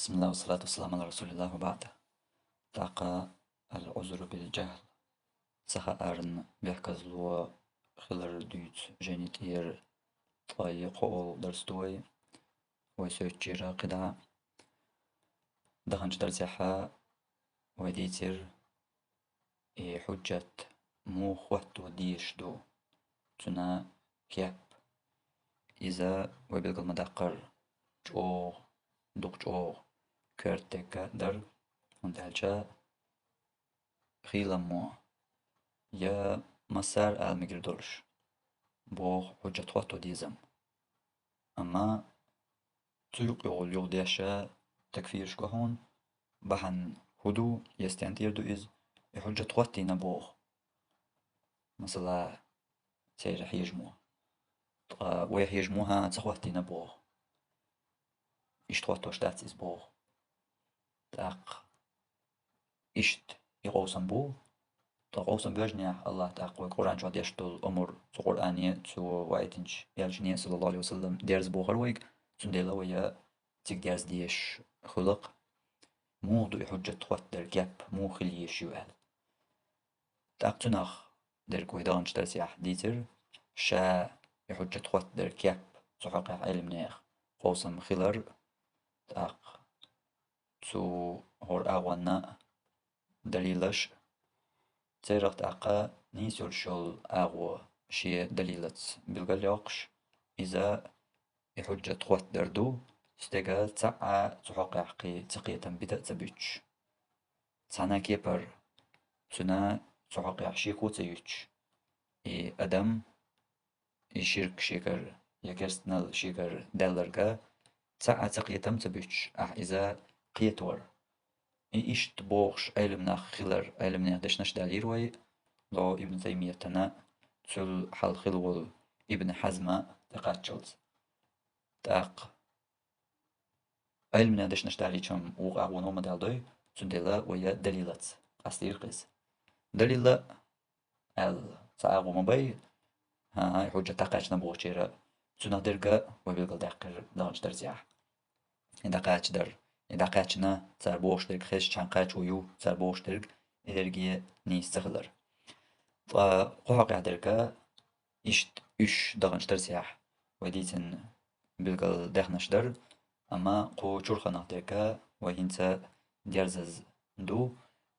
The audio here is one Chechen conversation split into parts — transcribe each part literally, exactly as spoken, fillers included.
بسم الله والصلاة والسلام على رسول الله وبعد. ТӀаккха العذر بالجهل. Ца хаарна бехказло хилар дуьйцу жайни тӀера ткъе кхоалгӀа дарс ду вай. Вай соьцучера кхидӀа. Даханчу дарсехь вай дийцира, и хьуджат муха хӀотто дезаш ду, цуьнан кеп. Иза вай билгал ма даккхара чӀогӀа, дукха чӀогӀа коьрта дерг дара, хӀунда аьлча хийламо я массара ала мегар долуш боху хьуджат хӀотто дезам. Амма цу юкъа юха деш а такфираш го хьуна, бахьана хӀун ду, я стен тӀера ду иза, и хьуджат хӀоттийна боху. Масала, церан хьежамо. Ткъа вай хьежамо хӀан ца хӀоттийна боху. Иштта хӀоттош дац иза боху. ТӀаккха иштта и къовсам бу. Ткъа къовсам боьжнехь, АллахӀа тӀаккха вай Къуръан чохь деш долу омра, цу Къуръане, цо ваийтинчу элчане, саллаллаху Ӏалайхи ва саллам, дерза бохура вайга, цундела вай цига дерза дезаш хуьлу-кх, муха ду и хьуджат хӀоттадар кеп, муха хила езаш ю аьлла. ТӀаккха цунах дерг вай даханчу дарсехь дийцира, ша и хьуджат хӀоттадар кеп цу хьокъехь Ӏеламнехан къовсам хилар, тӀаккха цу хӀора агӀонна далилаш, церах тӀаккха нийса йолуш йолу агӀо шен далилаца билгалйоккхуш, иза и хьуджат хӀоттадар ду, стеган цхьа а цу хьокъехь кхин ца кхетам бита а ца буьтуш. Цхьана а кепара цуьнан цу хьокъехь шеко ца юьтуш, и адам и ширк шегара, я керстанал шегара даьлларг цхьа а ца кхетам ца буьтуш, ахь иза кхетор. И иштта бохуш Ӏеламнах хилар, Ӏеламнехан дешнаш далийра вай, ло Ибн Таймиятана, цул хьалха хилла волу Ибн Хьазма тӀекхаччалц. ТӀаккха Ӏеламнехан дешнаш далийча-м вукху агӀоно ма далдой, цундела вай далилаца къастийра-кх иза. Далила аьлла, цхьа агӀо ма бай, хӀан-хӀа, и хьуджат дӀакхаьчна бохучеран, цунах дерг вай билгалдаьккхира даханчу дарсехь. И дӀакхачадар, и дӀакхаьчна, цара бохуш дерг хезча кхачо ю, цара бохуш дерг, и дерриге нийса ца хилар. Ткъа кху хьокъехь дерг, иштта уьш даханчу дарсехь вай дийцина билгалдаьхнаш дара, амма кху чурханах дерг вай хӀинца дерзаза ду,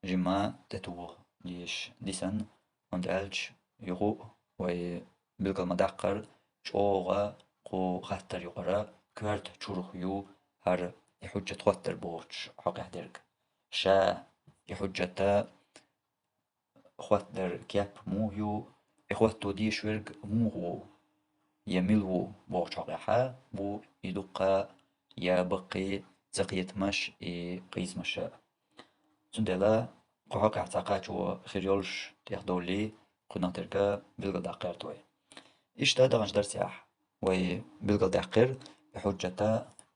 жимма тӀетоха дезаш дисна, хӀунда аьлча юха а вай билгал ма даккхара, чӀогӀа кху хаттар юкъара коьрта чурх ю хӀара и хьуджат хӀоттар бохучу хьокъехь дерг. Ша и хьуджат хӀоттар кеп муха ю, и хӀотто дезаш верг муха ву, я мила ву бохучу хьокъехь бу и дуккха я баккхий ца кхетамаш, и къийсамаш. Цундела кху хьокъехь цхьа кхачо хир йолуш тӀехдовлий, кхунах дерг билгалдаккха гӀерта вай. Иштта даханчу дарсехь вай билгалдаьккхира и хьуджат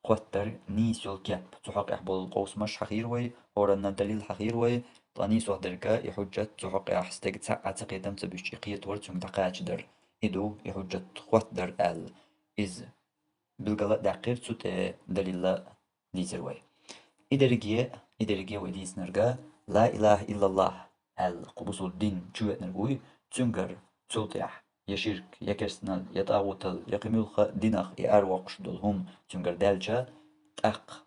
хӀоттар нийса йолу кеп цу хьокъехь болу къовсамаш хьахийра вай, хӀоранна далил хьахийра вай, ткъа нийсох дерг и хьуджат цу хьокъехь стеган цхьа а ца кхетам ца буьтуш и кхетор, цуьнга дӀакхачадар, и ду и хьуджат хӀоттадар аьлла. Иза билгал а даьккхира, цу тӀе далил а дийцира вай. И дерриге, и дерриге вай дийцинарг, ла илаха иллаллахӀ аьлла, кху бусулба дин чувеанарг вуй, цуьнгара цул тӀаьхьа я ширк, я керстанал, я тӀагӀутал, я кхин муьлхха а динах и аравоккхуш долу хӀума цуьнгара даьлча, тӀаккха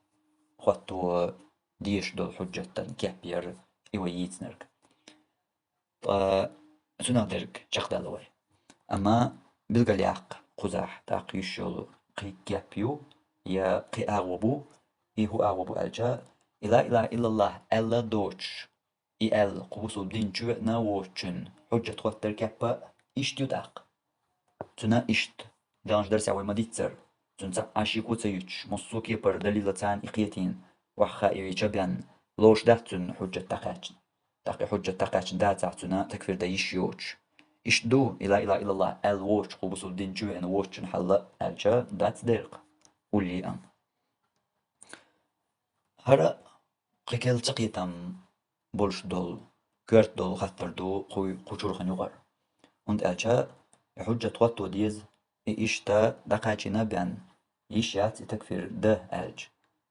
хӀотто дезаш долу хьуджатан кеп яра и вай йийцинарг. Ткъа цунах дерг чекхдалла вай. Амма билгалъяккха кхузахь тӀаккха йиш йолу кхин кеп ю, я кхин агӀо бу, и хӀун агӀо бу аьлча, и ла илаха иллаллахӀ аьлла доцуш, и аьлла кху бусулба дин чувеана воцучун хьуджат хӀоттар кеп а иштта ю тӀаккха. Цуьнан иштта, даханчу дарсехь вай ма-дийццара, цуьнан цхьа а шеко ца юьтуш, массо а кепара далилаца и кхетийна, охьахаийча бен, лоруш дац цуьнан хьуджат дӀакхаьчна. ТӀаккха и хьуджат дӀакхаьчна дацахь, цуьнан такфир дан йиш йоцуш. Иштта ду, и ла илаха иллаллахӀ аьлла воцуш, кху бусулба дин чувеана воцучун хьал а аьлча, дац дерриг уллий амма. ХӀара кхин кел ца кхетам болуш долу, коьрта долу хаттар ду кху, кху чурхана юкъара. ХӀунда аьлча и хьуджат хӀотто деза, и иштта дӀакхачийна бен, йиш яц и такфир дан аьлча.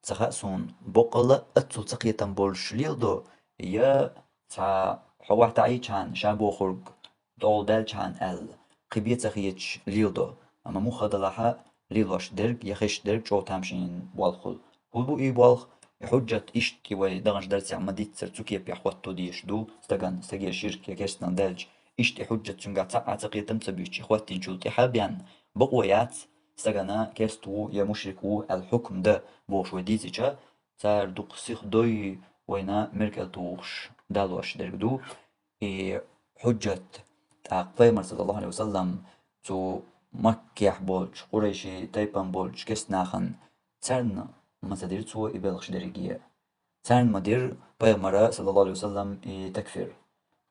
ца хаьа суна, боккъала а аццул цакхетам болуш леладо, я цхьа хьо вахь таӀийчхьана ша бохург тӀолдаьлчхьана аьлла, кхин бен ца хеташ леладо, амма муха далахьа лелош дерг я хезаш дерг чӀогӀа тамашийна болх хуьлу. ХӀун бу и болх? И хьуджат иштта вай даханчу дарсехь ма-дийццара цу кепехь хӀотто дезаш ду, стагана, стаге ширк я керстаналла даьлча, иштта и хьуджат цуьнгахь цхьа а цакхетам ца буьйцуш, и хӀоттийначул тӀаьхьа бен бакъо яц, стагана керста ву я мушрик ву аьлла хьукам дан бохуш вай дийцича, цара дукха сиха дой вайна меркӀал тухуш далош дерг ду. И хьуджат, тӀаккха Пайхамар, саллаллаху Ӏалайхи ва саллам, цу Маккехь болчу, къурайши тайпана болчу керста нахана, царна ма ца дира цо и белхаш дерриге. Царна ма дира Пайхамара, саллаллаху Ӏалайхи ва саллам, и такфир.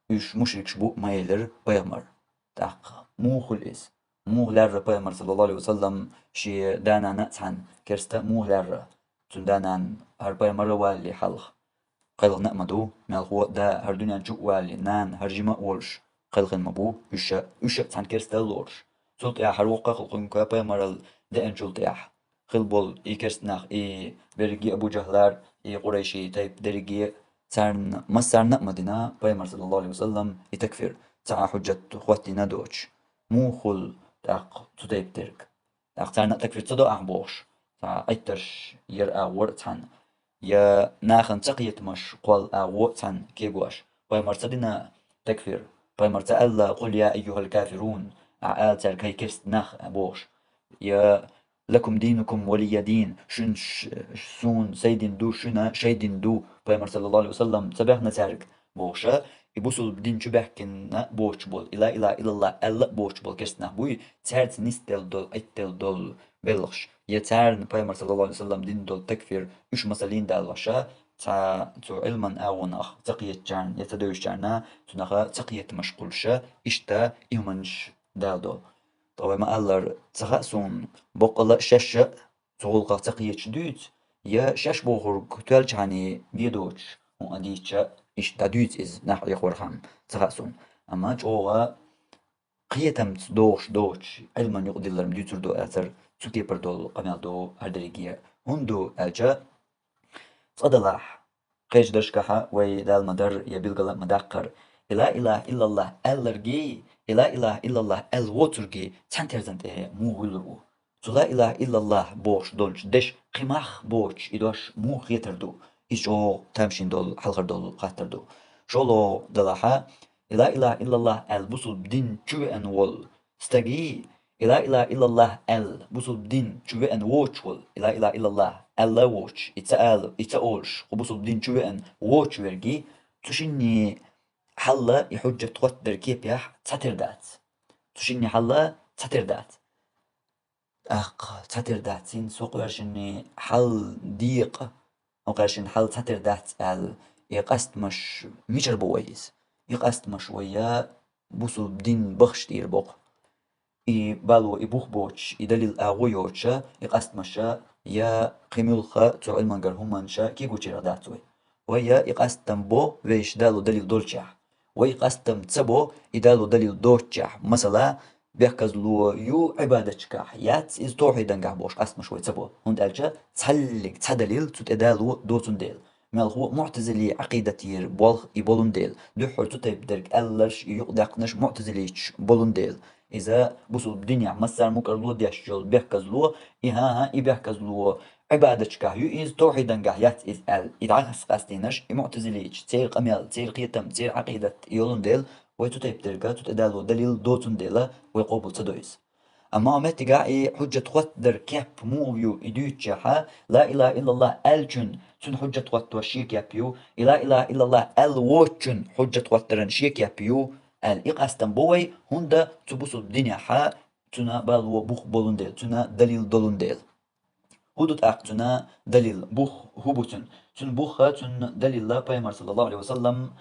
Уьш мушрикаш бу ма элира Пайхамара. ТӀаккха муха хуьлу иза? Муха лаьрра Пайхамар, саллаллаху Ӏалайхи ва саллам, шен да-нана а цхьаьна керста муха лаьрра? Цуьнан да-нана хӀара Пайхамар а валале хьалха кхелхина а ма ду, мелхо а да хӀара дуьнен чу а валале, нана хӀара жима а волуш кхелхина ма бу, уьш а, уьш а цхьаьна керста а лоруш. Цул тӀаьхьа хӀара воккха а хилла кхуьнга Пайхамаралла деанчул тӀаьхьа хилла болу и керста нах, и берриге а Абу Жахьлар, и къурайши тайпа дерриге а, царна, массарна а ма дина Пайхамар, саллаллаху Ӏалайхи ва саллам, и такфир, цхьа а хьуджат хӀоттийна а доцуш. Муха хуьлу тӀаккха цу тайпа дерг? ТӀаккха царна а такфир ца до ахь бохуш, цхьа Ӏиттарш яра агӀор а цхьаьна, я нахана цакхетамаш кхолла агӀо а цхьаьна кегош, Пайхамара ца дина такфир, Пайхамара ца аьлла: «Къул я айюхал кафирун», ахь ала цаьрга: «ХӀай керста нах», бохуш, я «Лакум динукум валия дин», шуна ш-, суна сайн дин ду, шуна шайн дин ду, Пайхамара, саллаллаху Ӏалайхи ва саллам, ца баьхна цаьрга, бохуша, и бусулба дин чу баьхкина боцуш болу, и ла илаха иллаллах аьлла а боцуш болу керста нах буй, цаьрца нисделла долу, Ӏиттаделла долу белхаш, я царна Пайхамара, саллаллаху Ӏалайхи ва саллам, дина долу такфир, уьш масаллина далоша, цхьа цу Ӏилман агӀонах ца кхетачарна я ца девзачарна цунах цакхетамаш кхуллуша, иштта и хӀуманаш дала долу. Ткъа вай ма-аллара, ца хаьа суна, боккъала а шаьш а цу гӀуллакхах ца кхеташ дуьйцу, я шаьш бохург тоьллачхьана бен доцуш хӀума дийцича, иштта дӀадуьйцу иза нах Ӏехорхьама, ца хаьа суна. Амма чӀогӀа кхетамца догӀуш доцуш, Ӏилман юкъадилларг дуьйцур ду ацара, цу кепара долу къамел ду хӀара дерриге а. ХӀунда аьлча, цкъа-делахь, кхечу дарсашкахь вай дала ма-дарра я билгала а ма-даккхара, и ла илаха иллаллах аьлларгий, и ла илаха иллаллах аьлла воцургий цхьана терзан тӀе муха вуьллур ву? Цу ла илаха иллаллах бохуш долчу дешан кхин мах боцуш и дош муха хетар ду? Иза чӀогӀа тамашийна долу, хьалхара долу хаттар ду. ШолгӀа делахь, и ла илаха иллаллах аьлла бусулба дин чу веана волу стагий, и ла илаха иллаллах аьлла бусулба дин чу веана воцуш волу, и ла илаха иллаллах аьлла а воцуш, и ца ала, и ца олуш, кху бусулба дин чу веана воцуш верг, цу шинна хьалла и хьуджат хӀоттадар кепехь цхьатера дац. Цу шинна хьалла цхьатера дац. ТӀаккха цхьатера дац, хӀинца хӀокхуьнан хьал декъа, хӀокхуьнан хьал цхьатера дац аьлла, и къастамаш мичара бо вай иза? И къастамаш вай я бусулба дин бахаш тӀера боккху. И бало, и бух боцуш, и далил агӀо йоцуша, и къастамаша я кхин муьлхха цу Ӏилмангара хӀуманаш кегочарах дац вай. Вай я и къастам бо вешан дало далил долчехь. Вай и къастам ца бо и дало далил доцучехь. Масала, бехказло ю Ӏибадаташкахь, яц иза тавхьидангахь бохуш къастамаш вай ца бо. ХӀунда аьлча цхьаллиг цхьа далил цу тӀе дало доцун дела. Мелхо а муътазили Ӏакъидатера болх и болун дела. Дуьххьара цу тайпа дерг аьлларш и юкъадаьккхинарш муътазилиташ болун дела. Иза бусулба динехь массарна мукӀарло деш йолу бехказло, и хӀан-хӀа, и бехказло Ӏибадаташкахь ю иза, тавхьидангахь яц иза аьлла, и дӀакъаст-, къастийнарш и муътазилиташ, церан къамел, церан кхетам, церан Ӏакъидат йолун дела, вай цу тайпа дерга цу тӀе дало далил доцун дела, вай къобал ца до иза. Амма меттигахь и хьуджат хӀоттадар кеп муха ю и дуьйцучехьа, ла илаха иллаллах аьллачун, цуьнан хьуджат хӀоттош шен кеп ю, и ла илаха иллаллах аьлла воцучун хьуджат хӀоттаран шен кеп ю, аьлла, и къастам бо вай, хӀунда цу бусулба динехьа цуьнан бало бух болун дела, цуьнан далил долун дела. ХӀун ду тӀаккха цуьнан далил, бух хӀун бу цуьнан? Цуьнан буха, цуьнан далила Пайхамар, саллаллаху Ӏалайхи ва саллам,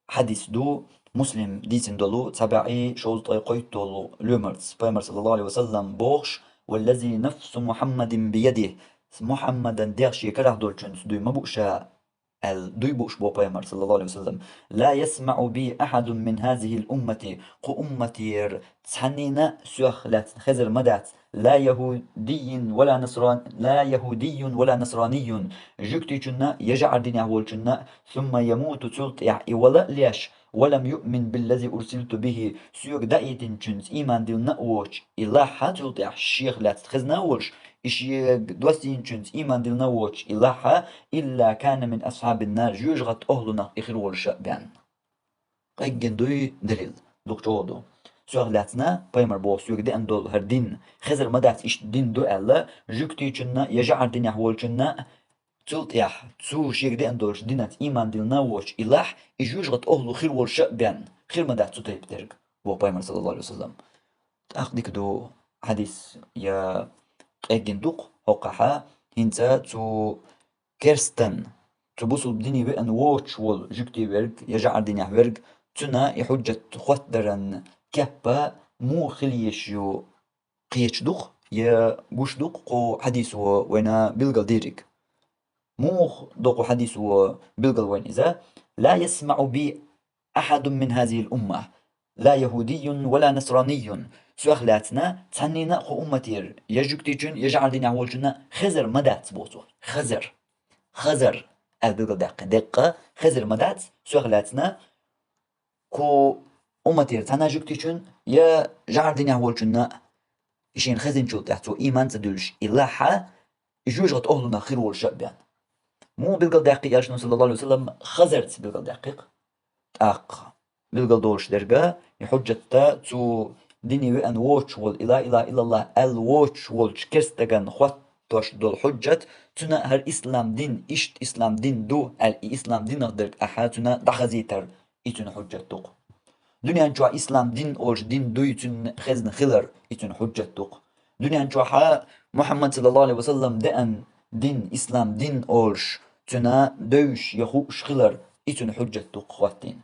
хьадис ду, Муслим дийцина долу, цхьа бӀе шовзткъе кхойтталгӀа лоьмарца, Пайхамар, саллаллаху Ӏалайхи ва саллам, бохуш: «Валлази нафсу Мухьаммадин биядихи», Мухьаммадан дегӀ шен карахь долчуьнца дуй ма бу ша, аьлла дуй бууш бо пайхамар, саллаллаху алейхи ва саллам: «لا يسمع بي أحد من هذه الأمة», кху умматера цхьаннена соьх лаьцна хезар ма дац, «لا يهودي ولا نصران-، لا يهودي ولا نصراني», жугтичунна я жаӀар динехь волчунна, «ثم يموت», цул тӀаьхьа и вала а леш, «ولم يؤمن بالذي أرسلت به», соьга даийтинчуьнца ийман диллина а воцуш, и лахь а цул тӀаьхьа шех лаьцна хезна а волуш, и шега доссийначуьнца ийман диллина а воцуш, и лахь а, «إلا كان من أصحاب النار», жоьжахатин охӀлунах и хир волуш а бен. Къеггина дуй далил, дукха чӀогӀа ду. Соьх лаьцна, пайхамар боху, соьга деана долу хӀара дин, хезар ма дац иштта дин ду аьлла, жугтичунна я жаӀар динехь волчунна, цул тӀаьхьа цо шега деана долчу динца ийман диллина а воцуш, и лахь, и жоьжахатин охӀлу хир волуш а бен, хир ма дац цу тайпа дерг, боху пайхамар, саллаллаху алейхи ва саллам. ТӀаккха дика ду хьадис, я къеггина ду-кх, хӀокхахь а, хӀинца цу керстан, цу бусулба дине веана воцуш волу жугтий верг, я жаӀар динехь верг, цуьнан и хьуджат хоттадаран кеп а муха хила езаш ю, кхеташ ду-кх, я гуш ду-кх кху хьадисо вайна билгал дийриг. Муха ду кху хьадисо билгал вайна иза: «لا يسمع بي أحد من هذه الأمة، لا يهودي ولا نصراني». Соьх лаьцна цхьаннена а кху умматера, я жугтичун, я жаӀар динехь волчунна хезар ма дац, боху цо. Хезар. Хазар аьлла билгалдаьккхина деккъа, хезар ма дац, соьх лаьцна кху умматера цхьана а жугтичун, я жаӀар динехь волчунна, и шена хезначул тӀаьхьа цо ийман ца дуьллуш, и лахь а, и жоьжахатин охӀлунах хир волуш а бен. Муха билгалдаьккхи аьлча, саллаллаху алейхи ва саллам, хазарца билгалдаьккхи-кх. ТӀаккха билгал долуш дерг а, и хьуджат а цу дине веана воцуш волу, и ла илаха иллаллах аьлла воцуш волчу керстаган хоттош долу хьуджат, цуьнан хӀара ислам дин, иштта ислам дин ду аьлла, и ислам динах дерг ахьа цуьнан дӀахазийтар, и цуьнан хьуджат ду-кх. Дуьнен чохь ислам дин олуш дин дуй цуьнан хезна хилар, и цуьнан хьуджат ду-кх. Дуьнен чохь а Мухьаммад, саллаллаху алейхи ва саллам, деана дин, ислам дин олуш, цуьнан девзаш я хууш хилар, и цуьнан хьуджат ду-кх хӀоттийна.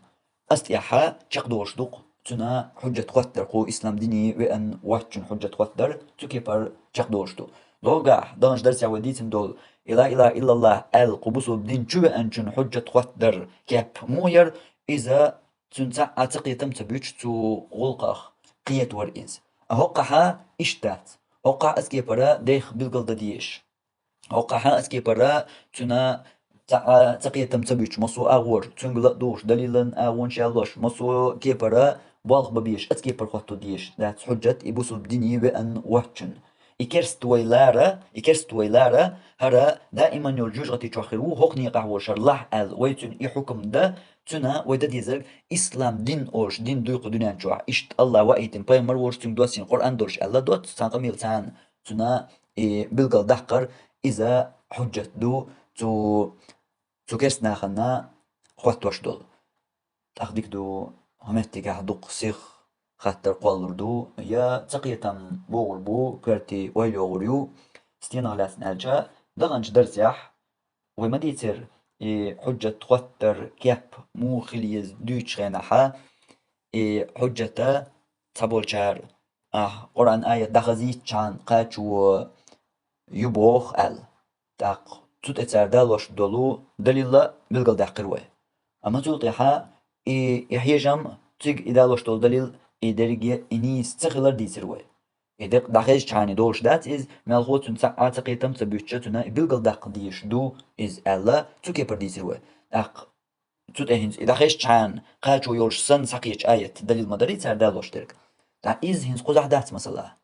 Аса тӀехьа чекхдолуш ду-кх цуьнан хьуджат хоттадар, кху ислам дине веана воцчун хьуджат хоттадар, цу кепара чекхдолуш ду. Догахь, даханчу дарсехь вай дийцина долу, и ла илаха иллаллах аьлла, кху бусулба дин чу веанчун хьуджат хоттадар кеп муха яра, иза цуьнан цхьа а ца кхетам ца буьтуш цу гӀуллакхах кхета вара иза. А хӀокхахь иштта дац. ХӀокхахь аса кепара дайх билгалдан дезаш. ХӀокхахь аса кепара цуьнан цхьа а ца кхетам ца буьтуш, массо а агӀор, цуьнга ла а дугӀуш, далилан агӀонаш яллош, массо а кепара болх бан безаш, аса кепара хӀотто дезаш дац хьуджат и бусулба дине веана воцчун. И керст вай лара, и керст вай лара, хӀара даиман йолу жоьжахати чохь хир ву, хӀокху некъахь волуш хӀара лахь аьлла, вай цуьнан и хьукам дан, цуьнан вай дан дезарг ислам дин олуш дин дуй кху дуьнен чохь. Иштта Аллах ваийтина пайхамар волуш, цуьнга доссийна Къуръан долуш аьлла доцу цхьана къамел царна, цуьнан и билгал даккхар, иза хьуджат ду цу, цу керст нахана хоттош долу. ТӀаккха дика ду, хӀун меттигехь дукха сиха хаттар кхоллалур ду, я ца кхетам богӀур бу, коьрте ойла йогӀур ю, стенах лаьцна аьлча, даханчу дарсехь вай ма дийцира, и хьуджат хоттар кеп муха хила еза дуьйцучу хенахьа, и хьуджата цхьаболчара, ахь Къуръан аят дӀахазийтчхьана кхачо ю боху аьлла. ТӀаккха цу тӀе цара далош долу далилла билгалдаьккхира вай. Амма цул тӀаьхьа и, и хьежам, цига и далош долу далил, и дерриге и нийса ца хилар дийцира вай. И декъ дӀахезчхьана долуш дац иза, мелхо цуьнан цхьа а ца кхетам ца буьтча, цуьнан и билгалдаккха дезаш ду иза аьлла, цу кепара дийцира вай. ТӀаккха цу тӀе хӀинца и дӀахезчхьана кхачо йолуш санна схьакхечу аят далил ма дарий цара далош дерг. Ткъа иза хӀинца кхузахь дац масала.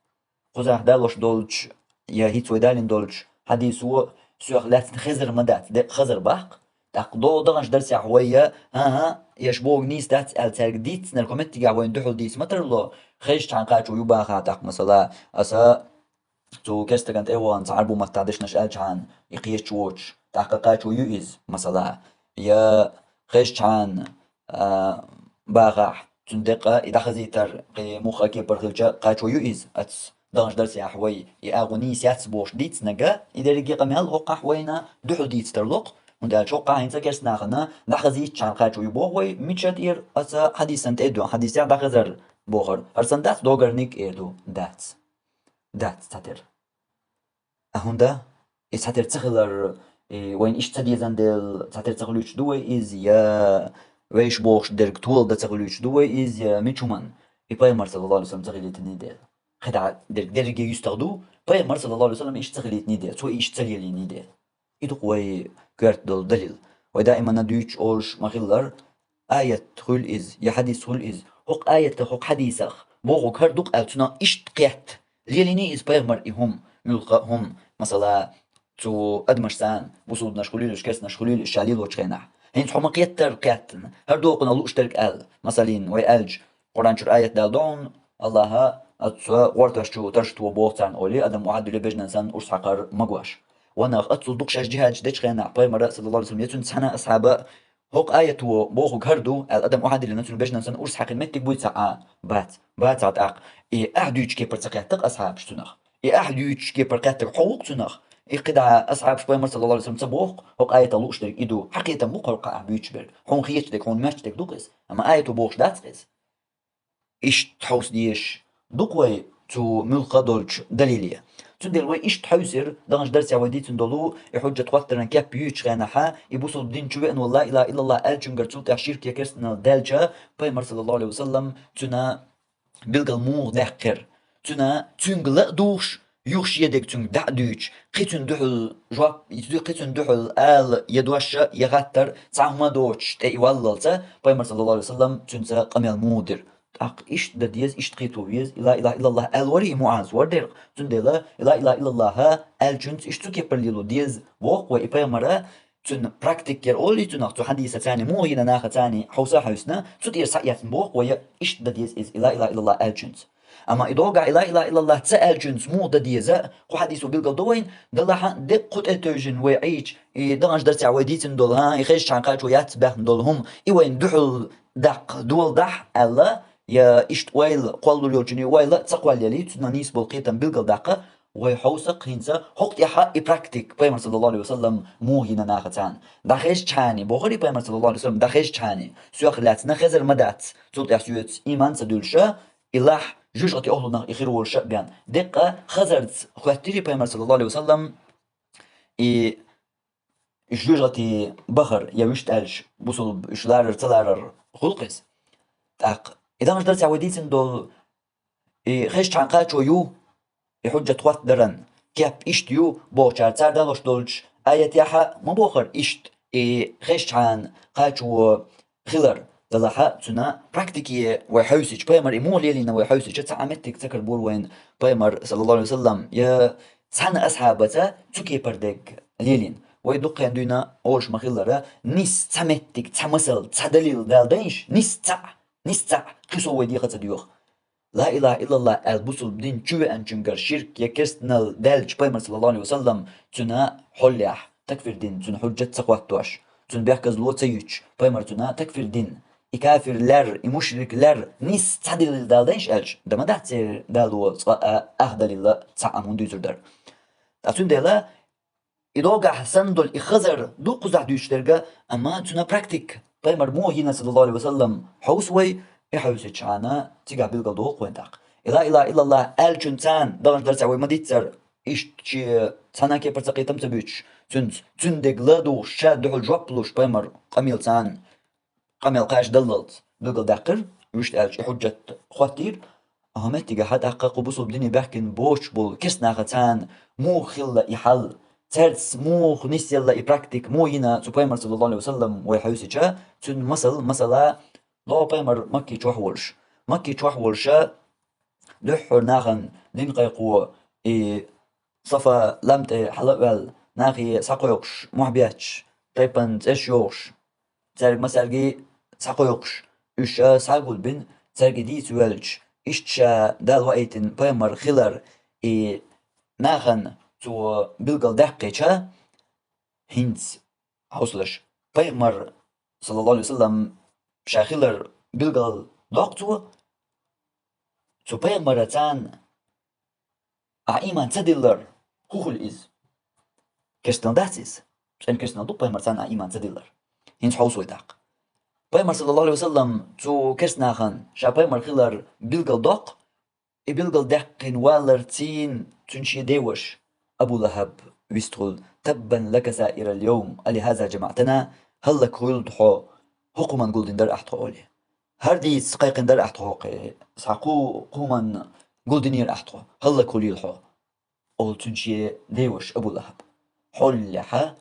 Кхузахь далош долчу, я хӀинца вай далийна долчу хьадисо соьх лаьцна хезар ма дац, декъа хазар баккха. ТӀаккха догӀу даханчу дарсехь вай я, хӀан-хӀа, еш богу нийса дац аьлла цаьрга дийцинарг хӀун меттигехь вайна дуьхьал дийца ма тарло, хезчхьана кхачо ю бахахь тӀаккха масала, аса цу керстаган тӀе а вахана цхьа Ӏарбу маттахь дешнаш аьлчхьана, и кхеташ воцуш, тӀаккха кхачо ю иза, масала, я хезчхьана, а, бахахь, цуьнан декъа и дӀахазийтар кхин муха а кепара хилча, кхачо ю иза, аца даханчу дарсехь вай и агӀо нийса яц бохуш дийцинарг, и дерриге къамел хӀокхахь вайна дуьхьал дийца тарло-кх, хӀунда аьлча хӀокхахь хӀинца керст нахана дӀахазийтчхьана кхачо ю боху вай, мича тӀера аса хьадисан тӀе а ду, хьадисехь дӀахезар бохура. ХӀара санна дац догарниг эр ду? Дац. Дац цхьатера. А хӀунда? И цхьатера ца хилар И вайна иштта ца дезан дела, цхьатера ца хуьлуьйтуш ду вай иза, я вайша бохуш дерг тола дан ца хуьлуьйтуш ду вай иза, я мича хӀуманна. И пайхамар, саллаллаху алейхи ва саллям, ца хилийтиний дела. КхидӀа дерг дерриге юьстах ду, пайхамар, саллаллаху алейхи ва саллям, иштта ца хилийтиний дела, цо иштта ца лелийний дела. И ду-кх вай коьрта долу далил. Вай даимана дуьйцуш олуш ма-хиллара, аят хуьлу иза, я хьадис хуьлу иза, хӀокху аятах, хӀокху хьадисах бохург хӀара ду-кх аьлла, цунах иштта кхетта. Лелийний иза пайхамар и хӀума, муьлхха а хӀума, масала, цу адамаш царна, бусулбанаш хуьлийла уьш, керстанаш хуьлийла уьш, ша лелочу хенахь. ХӀинца хьо ма-кхеттара кхеттана, хӀара доху кхунах лууш дерг аьлла. Масалин, вай аьлча, Къуръан чуьра аят Дала ду хьуна, Аллаха, аса гӀортош чу тарш тохо боху царна олий, адам охьадуьллий бежнан санна урс хьакхар магош. Ванах, аццул дукха шаьш джихӀадаш дечу хенахь, пайхамара, саллаллаху алейхи ва саллям, я цуьнца цхьана асхьаба, хӀокху аято бохург хӀара ду аьлла, адам охьадиллина цуьнан бежнан санна урс хьаькхина меттиг буй цхьа а? Бац. Бацахь тӀаккха. И ахь дуьйцучу кепара ца кхеттакх асхьабаш цунах. И ахь дуьйцучу кепара кхеттарг хьо ву-кх цунах. И кхидӀа асхьабаш пайхамар, саллаллаху алейхи ва саллям, ца боху, хӀокху аятах лууш дерг и ду. Хьан кхетам бу-кх хӀара кхаъ ахь буьйцуш берг? Хьуна хеташ дерг, хьуна моьтташ дерг ду-кх иза. Амма аято бохуш дац-кх иза. Иштта хьовса дезаш ду-кх вай цу муьлхха долчу далиле. Цундела вай иштта хьовсийра, даханчу дарсехь вай дийцина долу, и хьуьжжат хӀоттаран кеп юьйцучу хенахь, и бусулба дин чу веана волу ла илаха иллаллах аьллачуьнгара цул тӀаьхьа ширк я керстанал даьлча, пайхамар, саллаллаху алейхи ва саллям, цуьнан билггал муха даьккхира. Цуьнан, цуьнга ла а дугӀуш, юха шен дерг цуьнга дӀа а дуьйцуш, кхин цуьнан дуьхьал жоп, кхин цуьнан дуьхьал ала я дош, я хаттар, цхьа хӀума а доцуш, тӀе и валлалц, пайхамар, саллаллаху алейхи ва саллям, цуьнца къамел муха дира. ТӀаккха иштта дан деза, иштта кхетавала веза, и ла илаха иллаллах аьлла вара и МуӀаз, вара дерг. Цундела и ла илаха иллаллах аьллачуьнца иштта цу кепара лело деза, боху-кх вай и пайхамара, цуьнан практика яра олий цунах, цу хьадиса царна, муха йина наха царна хьовса а хьаьвсина, цу тӀера схьаэцна, боху-кх вай, иштта дан деза иза, и ла илаха иллаллах аьллачуьнца. Амма и догахь и ла илаха иллаллах ца аьллачуьнца муха дан деза, кху хьадисо билггал до вайна, делахь а деккъа кху тӀе тевжина вай Ӏийча, и даханчу дарсехь вай дийцина долу, хӀан, и хезчхьана кхачо яц баьхна долу хӀума, и вайна дуьхьал даккха доладахь аьлла, я иштта ойла, кхоллалур йолчунна ойла ца кхоллаялий, цуьнан нийса болу кхетам билггал даккха, вай хьовса-кх хӀинца хӀокху тӀехь и практика, пайхамар, саллаллаху алейхи ва саллям, муха йина наха царна. ДӀахезчхьана, бохура и пайхамар, саллаллаху алейхи ва саллям, дӀахезчхьана, соьх лаьцна хезар ма дац, цул тӀаьхьа соьца ийман ца дуьллуш, и лахь, жоьжахатин охьалунах и хир волуш а бен. Деккъа хазарца хоьттира и пайхамар, саллаллаху алейхи ва саллям, и жоьжахати бахар, я вуьшта аьлча, бусулба уьш ларар, ца ларар хуьлу-кх иза. ТӀаккха и даханчу дарсехь вай дийцина долу, и хезчхьана кхачо ю, и хьуьжжат хӀоттадаран кеп иштта ю бохучара, цара далош долчу аятехь а ма бохура иштта, и хезчхьана кхачо хилар, делахь а цуьнан практике вай хьаьвсича, пайхамар и муха лелийна вай хьаьвсича, цхьа а меттиг ца карабора вайна пайхамар, саллаллаху алейхи ва саллям, я цхьана асхьабаца цу кепара дерг лелийна. Вай дуккха а дуьйна олуш ма-хиллара, нис цхьа меттиг, цхьа масал, цхьа далил дала дайша, нис цхьаъ, нис цхьаъ, кхин сов вай деха ца доьху. Ла илаха иллаллах аьлла бусулба дин чу веанчуьнгара ширк я керстанал даьлча, пайхамар, саллаллаху алейхи ва саллям, цуьнан хьолехь, такфир дина цуьнан хьуьжжат ца хӀоттош, цуьнан бехказло ца юьтуш, пайхамар цуьнан такфир дина, и кафир лер, и мушрик лер, нис цхьа далил дала дайша аьлча, дан ма дац церан дало цкъа а ах далил, цхьа а хӀума дуьйцур дара. Ткъа цундела, и догахь санна долу и хазар ду кхузахь дуьйцуш дерг, амма цуьнан практика, пайхамар муха йина, саллаллаху алейхи ва саллям, хьовса вай, и хьаьвсичхьана цигахь билггал догӀу-кх вайна тӀаккха. И ла илаха иллаллах аьллачуьнца царна, даханчу дарсехь вай ма-дийццара, иштта шен цхьана кепара ца кхетам ца буьйцуш, цуьнца, цуьнан дерг ла а дугӀуш, ша дуьхьал жоп луш, пайхамар къамел царна къамел кхача даллалц билгалдаьккхира, вуьшта аьлча, и хьуьжжат хӀоттийра. Амма меттигехь тӀаккха кху бусулба дине баьхкина боцуш болу керстанаха царна муха хилла и хьал, цаьрца муха нисъелла и практика, муха йина цу пайхамар, саллаллаху алейхи ва саллям, вай хьаьвсича, цуьнан масал, масала, ло пайхамар Макки чохь волуш. Макки чохь волуша, дуьххьара нахана дин кхайкхо и Сафа лам тӀе хьала а ваьлла, нахе схьакхойкхуш, мохь бетташ, тайпана цӀераш йохуш, цаьрга массаьрга схьакхойкхуш, уьш схьа а гулбина, цаьрга дийца воьлча, иштта ша Дала ваийтина пайхамар хилар и нахана цо билгалдаьккхича, хӀинца хьовсалаш, пайхамар, саллаллаху алейхи ва саллям, ша хилар билгалдоккху цо, цу пайхамара царна ахь ийман ца диллар, хӀун хуьлу иза? Керстанал дац иза? ЦӀена керстанал ду пайхамар царна ахь ийман ца диллар? ХӀинца хьовса вай тӀаккха. Пайхамар, саллаллаху алейхи ва саллям, цу керстанахана ша пайхамар хилар билгалдоккху, и билгалдаьккхина валларцийна цуьнан шен деваша, Абу ЛахӀаб вистхуьлу, «Таббан лака саирал явм, алихаза жамаътана», хӀаллакьхуй хьо, хӀокхуман гулдина дар ахь тхо, олий. ХӀара дийца кхайкхина дар ахь тхо, кхе, схьа кху-, кхуман гулдинера ахь тхо, хӀаллакьхуй хьо, олу цуьнан шен деваша Абу ЛахӀаб. Хьолехьа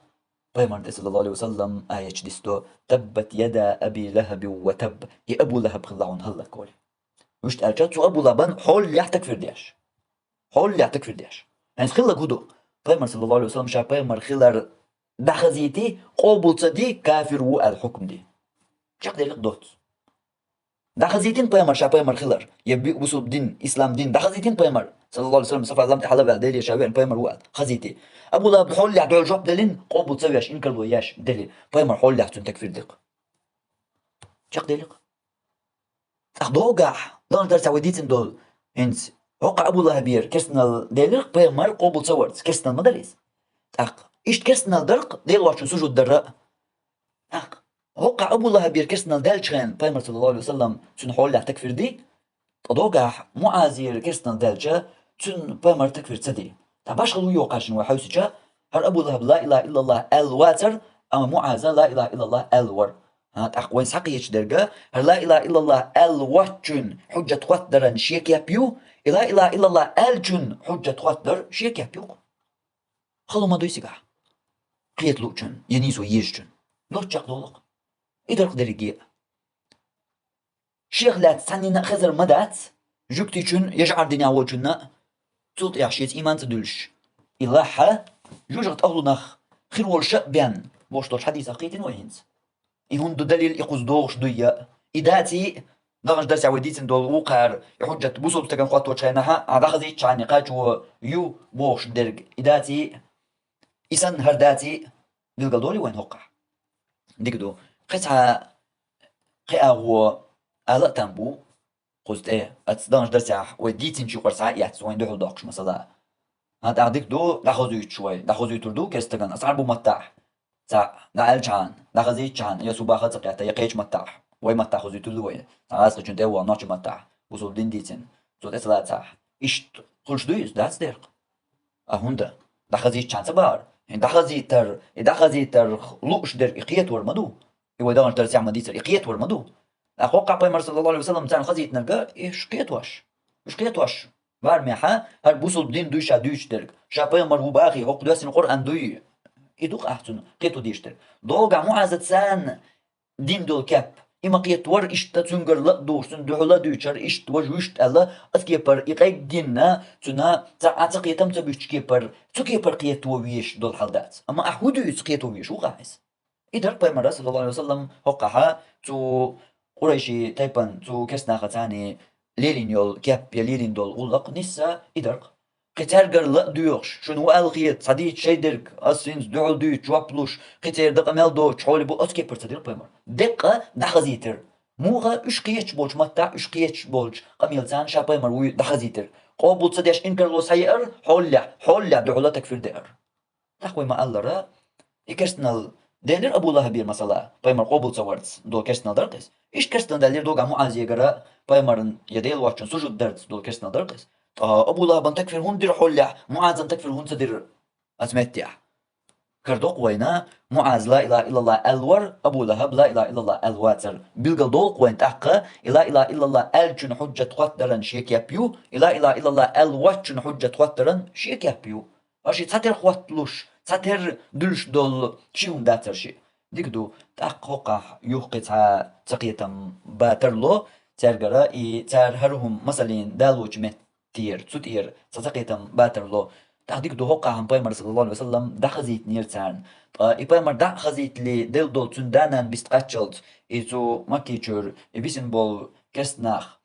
пайхамар тӀе, саллаллаху Ӏалайхи ва саллам, аят дисдо: «Таббат яда Аби ЛахӀабин ва табб», и Абу ЛахӀаб хилла хьуна хӀаллакьхуй. Вуьшта аьлча, цу Абу ЛахӀабан хьолехь такфир деш. Хьолехь такфир деш. ХӀинца хилларг хӀун ду? Пайхамар, саллаллаху Ӏалайхи ва саллам, ша пайхамар хилар дӀахазийти, къобал ца ди, кафир ву аьлла хьукм ди. Чекхдерриг доцу. ДӀахазийтина пайхамар ша пайхамар хилар, я би-, бусулба дин, ислам дин, дӀахазийтина пайхамар, саллаллаху Ӏалайхи ва саллам, сафа лам тӀе хьала а ваьлла, Деле ша веана пайхамар ву аьлла, хазийти. Абу ЛахӀаб хьолехь дуьхьал жоп деллина, къобал ца веш, инкарло еш делли, пайхамар хьолехь цунна такфир дикха. Чекхдерриг. ТӀаккха догахь, лан дарсехь вай дийцина долу, хӀинца хӀокху Абу ЛахӀабера керстанал делира, пайхамар къобал ца варца, керстанал ма дара иза. ТӀаккха иштта керстанал дара-кх Делан воцчунна сужуд дара а. ТӀаккха хӀокху Абу ЛахӀабера керстанал даьллачу хенахь пайхамар, саллаллаху Ӏалайхи ва саллам, цуьнан хьолехь такфир ди, ткъа догахь МуӀазера керстанал даьлча, цуьнан пайхамар такфир ца ди. Ткъа башхалла ву йохкашна вай хьаьвсича, хӀара Абу ЛахӀаб ла илахӀа иллаллахӀ аьлла вацара, амма МуӀаза ла илахӀа иллаллахӀ аьлла вара. ХӀа, тӀаккха вайн схьакхеташ дерг, хӀара ла илахӀа иллаллахӀ аьлла воцчунна хьуьжжат хоттадаран шен кеп ю, и ла илахӀа иллаллахӀ аьллачунна хьуьжжат хоттадар шен кеп ю-кх. Хала хӀума дуй цигахь кхета луучунна, я нийсо езачунна? Доцчакх долу-кх. И дара-кх дерриге а. Шех лаьцна цхьанненна а хезар ма дац, жуьгтичун я жӀар динехь волчунна а, цул тӀаьхьа шеца ийман ца дуьллуш. И лахьа, жожагӀатан ахьлунах хир волуш а бен, бохуш долчу хьадисах кхийтина вай хӀинца. И хӀунда ду далил, и кхуза догӀуш дуй я? И даций, даханчу дарсехь вай дийцина долу вукхара, и хьуьжжат бусулба стагана хотточу хенахь, а дӀахазийтчхьана кхачо ю бохуш дерг, и даций, и санна хӀара даций, билгал долий вайн хӀокхахь? Дика ду. Кхин цхьа кхин агӀо ала а там бу, кхуза тӀе, аца даханчу дарсехь вай дийцинчу юкъара схьа а эцна, вайн дуьхьал доккхуш масала. ХӀан, тӀаккха дика ду, дӀахозуьйтуш вай, дӀахозуьйтур ду керста стагана, аса Ӏарбу маттахь. Цхьаъ, дӀа аьллачхьана, дӀахазийтчхьана, я субаха ца кхетта, я кхечу маттахь, вай маттахь хозуьйтур ду вай, цхьа гӀазкхичун тӀе а вахана, нохчийн маттахь, бусулба дин дийцина, цо тӀе ца лацахь. Иштта хуьлуш дуй иза? Дац дера-кх. А хӀунда? ДӀахазийтчхьана ца бахара. ХӀин дӀахазийтар, и дӀахазийтар лууш дерг и кхетавар ма ду. И вай даханчу дарсехь ма дийцара, и кхетавар ма ду. ТӀаккха хӀокхахь пайхамар, саллаллаху Ӏалайхи ва саллам, царна хазийтинарг, и уьш кхетош. Уьш кхетош. Барамехьа, хӀара бусулба дин дуй ша дуьйцуш дерг. Ша пайхамар ву бахий, хӀокху доьссина Къуръан дуй. И ду-кх ахь цунна кхето дезаш дерг. Догахь МуӀаза царна дина долу кеп, и ма кхетавара иштта цуьнгара ла а духуш, цунна дуьхьал а дуьйцура иштта, важа вуьшта аьлла, оцу кепара и къеггина, цуьнан цхьа а ца кхетам ца буьттучу кепара, цу кепара кхето везаш долу хьал дац. Амма ахь хӀун дуьйцу кхето везаш ву-кх ахь иза? И дара-кх пайхамара, саллаллаху Ӏалайхи ва саллам, хӀокхахьа цу къурайши тайпана, цу керстанаха царний лелийна йолу кеп я лелийна долу гӀуллакх, нисса и дара-кх. Кхин цаьргара ла а доьхуш, шуна ву аьлла хета, схьадийца шайн дерг, ас хӀинца дуьхьал дуьйцу жоп луш, кхин церан дакъа мел доцуш, хьоле бу оцу кепара ца дира-кх пайхамар. Деккъа дӀахазийтира. Муха? Уьш кхеташ болчу маттахь, уьш кхеташ болчу къамелаца ша пайхамар вуй дӀахазийтира. Къобал ца деш инкарло схьаеара, хьолехь, хьолехь дуьхьал а такфир деара. ТӀаккха вай ма-аллара, и керстанал делира Абу ЛахӀабера масала, пайхамар къобал ца варца долу керстанал дара-кх иза. Иштта керстанал даьллера догахь МуӀазегара, пайхамарна я Делан воцчунна сужуд дарца долу керстанал дара-кх иза. Ткъа Абу ЛахӀабан такфир хӀунда дира хьолехь, МуӀазан такфир хӀунда ца дира оцу меттехь? Кара доккху вайна, МуӀаз ла илахӀа иллаллахӀ аьлла вара, Абу ЛахӀаб ла илахӀа иллаллахӀ аьлла вацара. Билгал долу-кх вайна тӀаккха, и ла илахӀа иллаллахӀ аьллачун хьуьжжат хоттадаран шен кеп ю, и ла илахӀа иллаллахӀ аьлла воцчун хьуьжжат хоттадаран шен кеп ю. Аша цхьатерра хотталуш, цхьатерра дуьллуш долу ши хӀума дацара шиъ. Дика ду, тӀаккха хӀокхахь юха кхин цхьа ца кхетам ба тарло цаьргара, и цара хӀара хӀума масаллин далочу меттера, цу тӀера цхьа ца кхетам ба тарло. ТӀаккха дика ду, хӀокхахь-м пайхамар, саллаллаху Ӏалайхи ва саллам, дӀахазийтинера царна. Ткъа и пайхамар дӀа а хазийтале, делла долу цуьнан да-нана биста кхаччалц, и цу Макки чуьра, и бисина болу керста нах,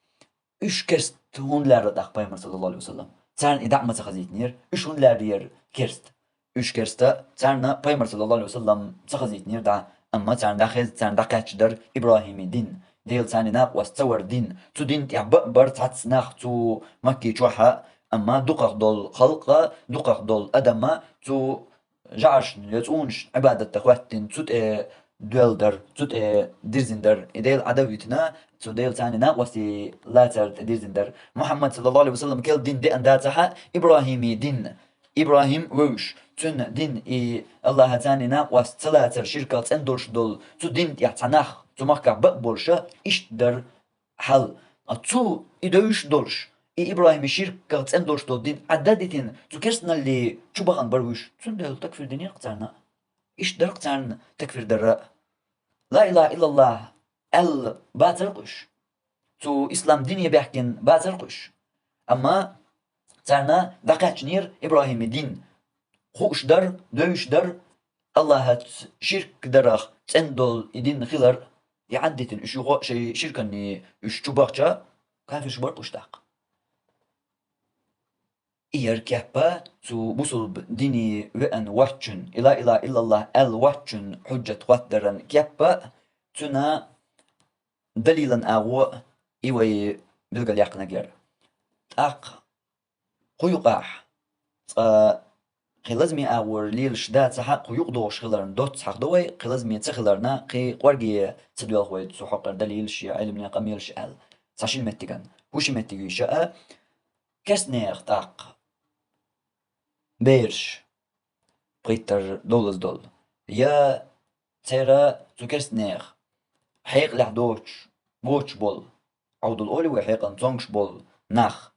уьш керста хӀунда лаьрра тӀаккха пайхамар, саллаллаху Ӏалайхи ва саллам? Царна и дӀа а ма ца хазийтинера, уьш хӀунда лаьрра яра керста? Уьш керста, царна пайхамар, саллаллаху Ӏалайхи ва саллам, ца хазийтинера дӀа, амма царна дӀахеза, царна дӀакхаьчча дара ИбрахӀимий дин, Дела царний накъост ца вар дин. Цу дин тӀехь бан а бара цхьацца нах цу Макки чохь а, амма дукхах долу халкъа, дукхах долу адама цу жӀаршна я цӀунашна Ӏибадат дан хӀоьттина, цу тӀе доьлла дара, цу тӀе дирзина дара. И Дела Ӏадавитина, цу Дела царний накъостий лацар тӀе дирзина дара. Мухьаммад, саллаллаху Ӏалайхи ва саллам, керла дин деана дацахь а, ИбрахӀимий дин, ИбрахӀим вевзаш, цун дин и Аллахьаца царна накъост ца лацар ширках цӀена долуш долу цу дин тӀехь цхьа нах цу махкахь бакъ болуша, иштта дара хьал. А цу и девзаш долуш, и ИбрахӀими ширках цӀена долуш долу дин Ӏадда а дитина, цу керстаналле чу бахана бара вуьш. Цундела такфир динера-кх царна. Иштта дара-кх царна такфир дара. Ла илаха иллаллахӀ аьлла бацара-кх уьш. Цу ислам дине баьхкина бацара-кх уьш. Амма царна дӀакхаьчнера ИбрахӀими дин. Хууш дара, девзаш дара, Аллахьаца ширк дарах цӀена долу и дин хилар, и Ӏадда дитина уьш юха а шайн ширканна уьш чу бахча, кафирш бара-кх уьш тӀаккха. И яра кеп цу бусулба дине веана воцчун, и ла илаха иллаллахӀ аьлла воцчун хьуьжжат хӀоттадаран кеп, цуьнан далилан агӀо и вай билгалъяьккхинарг яра. ТӀаккха кху юкъахь цкъа кхин лазаме агӀор лелаш дац хьа, кху юкъадогӀуш хиларна доцца хьахдо вай, кхин лазаме ца хиларна, кхин кӀорге ца доьлху вай цу хьокъехь далилаш я Ӏилманан къамелаш аьлла. Цхьа шина меттиган. ХӀун ши меттиг ю иша а? Керстанех тӀаккха бераш, пхийттара довлаза долу, я церан цу керстанех хьекъалехь доцуш, боцуш болу, Ӏовдал олий вай, хьекъална цомгуш болу нах,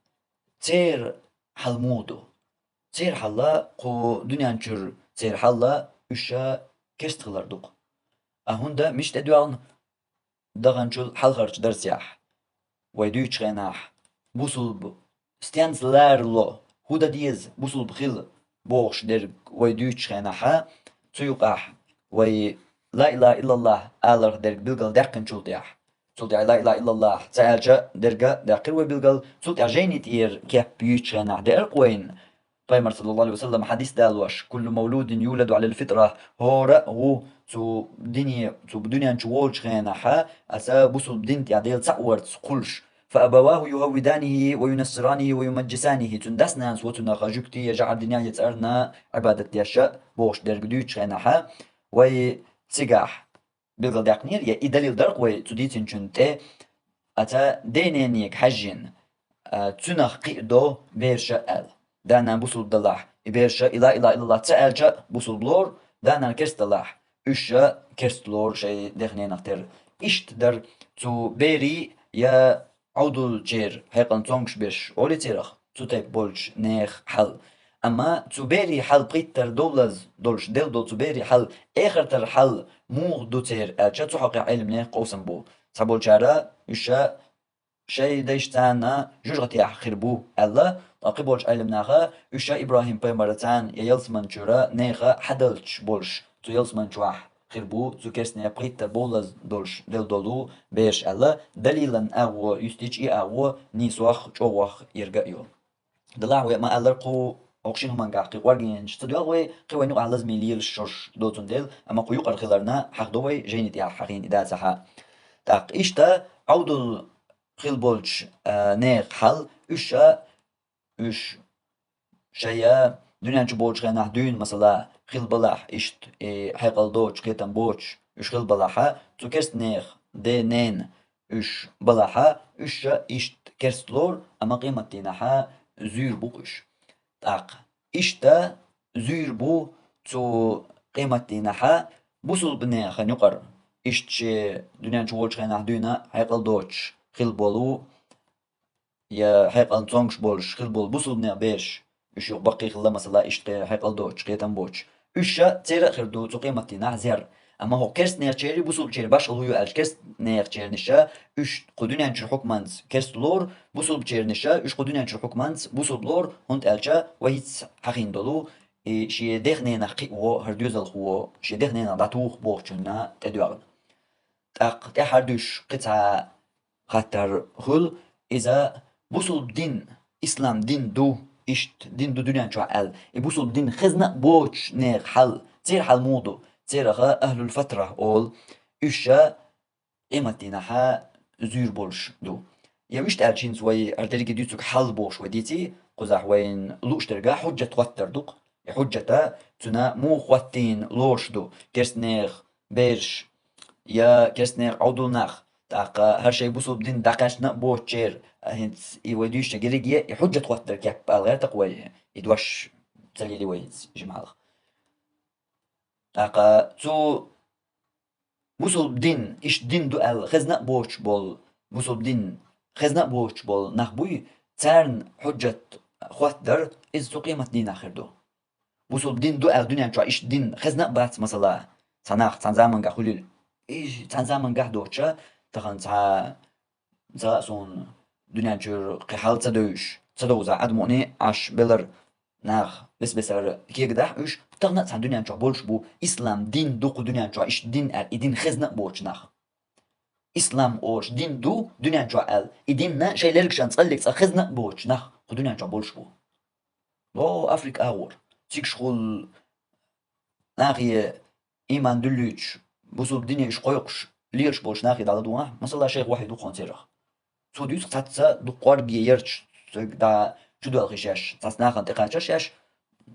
церан хьал муха ду? Церан хьал кху дуьнен чуьра, церан хьал уьш ша керста хилар ду-кх. А хӀунда мича тӀедоьгӀна? Даханчул хьалхарчу дарсехь вай дуьйцучу хенахь, бусулба стенца ларало, хӀун дан деза бусулба хила бохуш дерг вай дуьйцучу хенахьа, цу юкъахь вай ла илаха иллаллахӀ аларх дерг билгал даьккхинчул тӀаьхьа, цул тӀаьхьа ла илаха иллаллахӀ ца аьлча дерг а даьккхира вай билгал, цул тӀаьхьа жайни тӀера кеп юьйцучу хенахь деара-кх вайна, Пайхамар, саллаллаху алейхи ва саллам, хьадис далош: «Куллу мавлудин юладу алал фитра», хӀора а ву цу дине, цу дуьнен чу волчу хенахьа, аса бусулба дин тӀехь Дела цхьаъ варца кхуллуш. «Фа абаваху юхаввиданихи ва юнассиранихи ва юмаджисанихи». Цуьнан дас-нанас ву цунах жуьгти я жӀар динехь я цӀарна Ӏибадат деш а бохуш дерг дуьйцучу хенахьа, вай цигахь билгалдаьккхинера, я и далил дара-кх вай цу дийцинчун тӀе, аса ден-ненега хьаьжжина, а, цуьнах кхиадо бераш а аьлла. Да-нана бусулба далахь, и бераш а и ла илаха иллаллахӀ ца аьлча а бусулба лору, да-нана керста далахь, уьш а керста лору шайн дех-ненах тера. Иштта дара цу берийн я Ӏовдалчеран, хьекъална цомгуш берш олий церах, цу тайпа болчу нехан хьал. Амма цу берийн хьал пхийттара довлаза долуш делла долу цу берийн хьал, эхартара хьал муха ду церан аьлча, цу хьокъехь Ӏилманех къовсам бу. Цхьаболчара уьш а шайн дайшца жожагӀатехь хир бу аьлла, ткъа кхин болчу Ӏилманаха уьш а ИбрахӀим-пайхамарца я ялсаман чуьра нехан хьадалчаш болуш, цу ялсаман чохь хир бу цу керстанех пхийттара бовлаза долуш делла долу бераш аьлла, далилан агӀо юьстича и агӀо нийсох, чӀогӀох ерг а ю. Делахь вай ма-аллара, кху хӀокху шина хӀумангахь кхин кӀоргенаш ца доьлху вай, кхин вайн юкъахь лазаме лелаш шуьш доцун дела, амма кху юкъара хиларна хьахдо вай, жайни тӀехь хьахийна и дацахьа. ТӀаккха иштта Ӏовдал хила болчу, а, нехан хьал, уьш а, уьш шайн дуьнен чу болчу хенахь дуьйна, масала, хила балахь, иштта и хьекъал доцуш, кхетам боцуш, уьш хила балахьа, цу керстанех ден-ненан уьш балахьа, уьш а иштта керста лору, амма къематдийнахьа зуьйр бу-кх уьш. ТӀаккха иштта зуьйр бу цу къематдийнахьа бусулбанехан юкъара, иштта шен дуьнен чу волчу хенахь дуьйна хьекъал доцуш хила болу, я хьекъална цомгуш болуш хила болу бусулбанех бераш, уьш юха баккхий хилла, масала, иштта кхе хьекъал доцуш, кхетам боцуш. Уьш а церан а хир ду цу къематдийнахь зер. Амма хӀокху керстанехчерий, бусулбачерий башхалла хӀун ю аьлча, керстанехчернаш а уьш кху дуьнен чуьра хӀокху манца керста лору, бусулбачернаш а уьш кху дуьнен чуьра хӀокху манца бусулба лору, хӀунда аьлча вай хӀинца хьахийна долу, и шен дех-ненах кхиаво хӀара доьзалхо, шен дех-ненах дӀатуху бохучунна тӀедоьгӀна. ТӀаккха тӀаьххьара дуьйш кхин цхьа хаттар хуьлу, иза бусулба дин, ислам дин ду, иштта дин ду дуьнен чохь аьлла. И бусулба дин хезна а боцуш нехан хьал, церан хьал муха ду? Церах ахӀлул фатра олу, уьш а къематдийнахьа зуьйр болуш ду. Я иштта аьлча, хӀинца вай хӀара дерриге дуьйцург хьал бохуш вай дийций, кхузахь вайна лууш дерг а хьуьжжат хӀоттар ду-кх. И хьуьжжат а цуьнан муха хӀоттийна лоруш ду, керстанех бераш, я керстанех Ӏовдал нах, тӀаккха хӀара шайн бусулба дин дӀакхаьчна а боцучеран, а, хӀинца и вай дуьйцучеран герриге а и хьуьжжат хӀоттар кеп ала гӀерта-кх вай, и дош ца лели вай жималах. ТӀаккха цу бусулба дин, иштта дин ду аьлла, хезна а боцуш болу, бусулба дин хезна а боцуш болу нах буй, царна хьуджат хоттадар, иза цу къемат дийнахь хир ду. Бусулба дин ду аьлла дуьнен чохь иштта дин хезна а бац, масала, цхьа нах, цхьана замангахь хуьлийла. И цхьана замангахь доцуша, тахана цхьа, цхьа а суна дуьнен чуьра кхин хьал ца девзаш, ца довза Ӏадмуъни Ӏаш белар нах, бес-бесара кегадахь уьш, тахана а цхьана дуьнен чохь болуш бу, ислам дин ду кху дуьнен чохь, иштта дин аьлла, и дин хезна а боцуш нах. Ислам олуш дин ду дуьнен чохь аьлла, и динна шайн лергашан цкъаллиг цкъа хезна а боцуш нах кху дуьнен чохь болуш бу. О, Африка агӀор. Цигахула нахе иман дуьллуьйтуш, бусулба дине уьш кхойкхуш, лелаш болуш нахе дӀаладугӀахь, масала, шайх Вахьид ву кхунца ярах. Цо дуьйцу цхьацца дукха кӀорге ярташ, цига дӀа чудоьлхуш шаьш, цхьацца нахана тӀекхачар шаьш,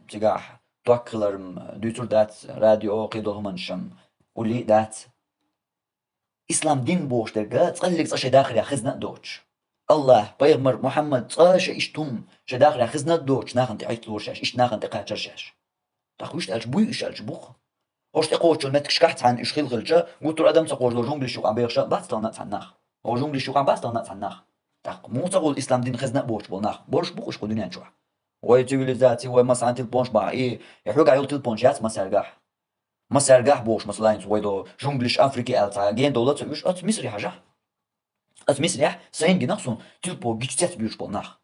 цигахь ток хилар-м дуьйцур дац, радио, кхидолу хӀуманаш-м уллий а дац. Ислам дин бохуш дерг цкъаллиг цкъа шайн дахарехь хезна а доцуш. Аллахь, пайхамар Мухьаммад цкъа шайн иштта хӀума шайн дахарехь хезна а доцуш нахана тӀе Ӏитталора шаьш, иштта нахана тӀекхачар шаьш. ТӀаккха уьш аьлча буй, уьш аьлча бух. ХӀорш тӀекхочучу меттигашкахь цхьаьна уьш хила хилча, гуттар а адам ца кхочуш долу жунгулиш юкъахь бехаш а бац тахана а цхьана нах. О, жунгулиш юкъахь бац тахана а цхьана нах. ТӀаккха муха ца хуьлу ислам дин хезна а боцуш болу нах? Болуш бу-кх уьш кху дуьнен чохь. Вай цивилизаци, вай массарна тилпонаш бахьа, и, и хьоьгахь йолу тилпонаш яц массаьргахь. Массаьргахь бохуш, масала, хӀинца вай до жунгулиш Африки аьлла цхьа ген довла а ца уьш, оцу Мисаре хьажахь. Оцу Мисарехь сайна гина-кх суна тилпо гича цецбуьйлуш болу нах.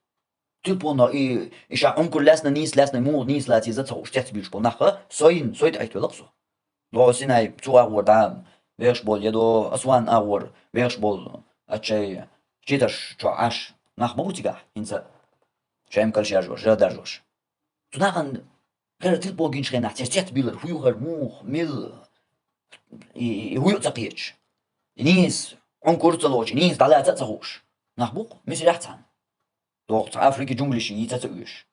Тилпонах и, и ша Ӏункур лаьцна, нийса лаьцна, муха нийса лаьцна иза ца хууш цецбуьйлуш болу нах, сайна, сайна тӀехӀиттавелла-кх со. Догу Синай цу агӀор дӀа вехаш болу, я до Асван агӀор вехаш болу, аччай читаш чохь Ӏаш нах ма бу цигахь, хӀинца шайн калш яржош, жа даржош. Цу нахана хӀара тилпо гинчу хенахь церан цецбуьйлар хӀун ю хӀара, муха, мила, и, и, и хӀун ю а ца кхеташ. И нийса Ӏункур а ца лоцуш, и нийса дӀалаца а ца хууш. Нах бу-кх, Мисарехь цхьаьна. Догу цхьа Африки жунгулиш йийца а ца оьшуш.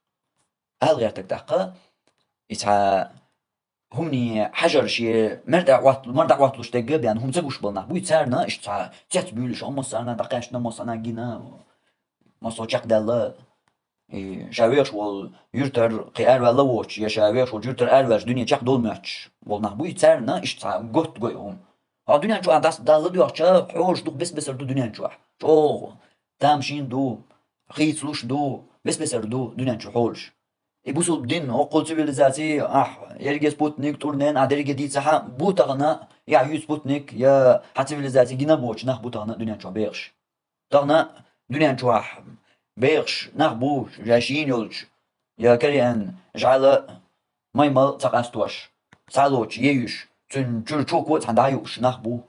Ала гӀертарг тӀаккха, и цхьа хӀумане хьажар шен мер тӀе Ӏотт-, мар дӀа Ӏотталуш дерг а бен хӀума ца гуш болу нах буй, царна иштта цхьа цецбуьйлуш, о, массарна дӀакхаьчна, массарна гина, массо чекхдаьлла. И ша вехаш волу юьртара кхин араваьлла а воцуш, я ша вехаш волчу юьртара араваьлча дуьне чекхдовла моьттуш болу нах буй, царна иштта цхьа готта гой хӀума. Хьо дуьнен чохь дас-, Далла доьхча, хьолаш дукха бес-бесара ду дуьнен чохь. ЧӀогӀа тамашийна ду, хийцалуш ду, бес-бесара ду дуьнен чу хьолаш. И бусулба дин, оккхул цивилизаци, ахь ерриге спутник, тӀурнен, ахь дерриге дийцахь а, бу тахана, я хьуьйцу спутник, я хьан цивилизаци гина а боцуш нах бу тахана дуьнен чохь бехаш. Тахана дуьнен чохь бехаш нах бу, я шийна йолчу, я кариан жӀаьла маймал ца къастош, схьалоцуш, ейуьш, цуьнан чуьра чоко а цхьаьна дӀа а юуш нах бу.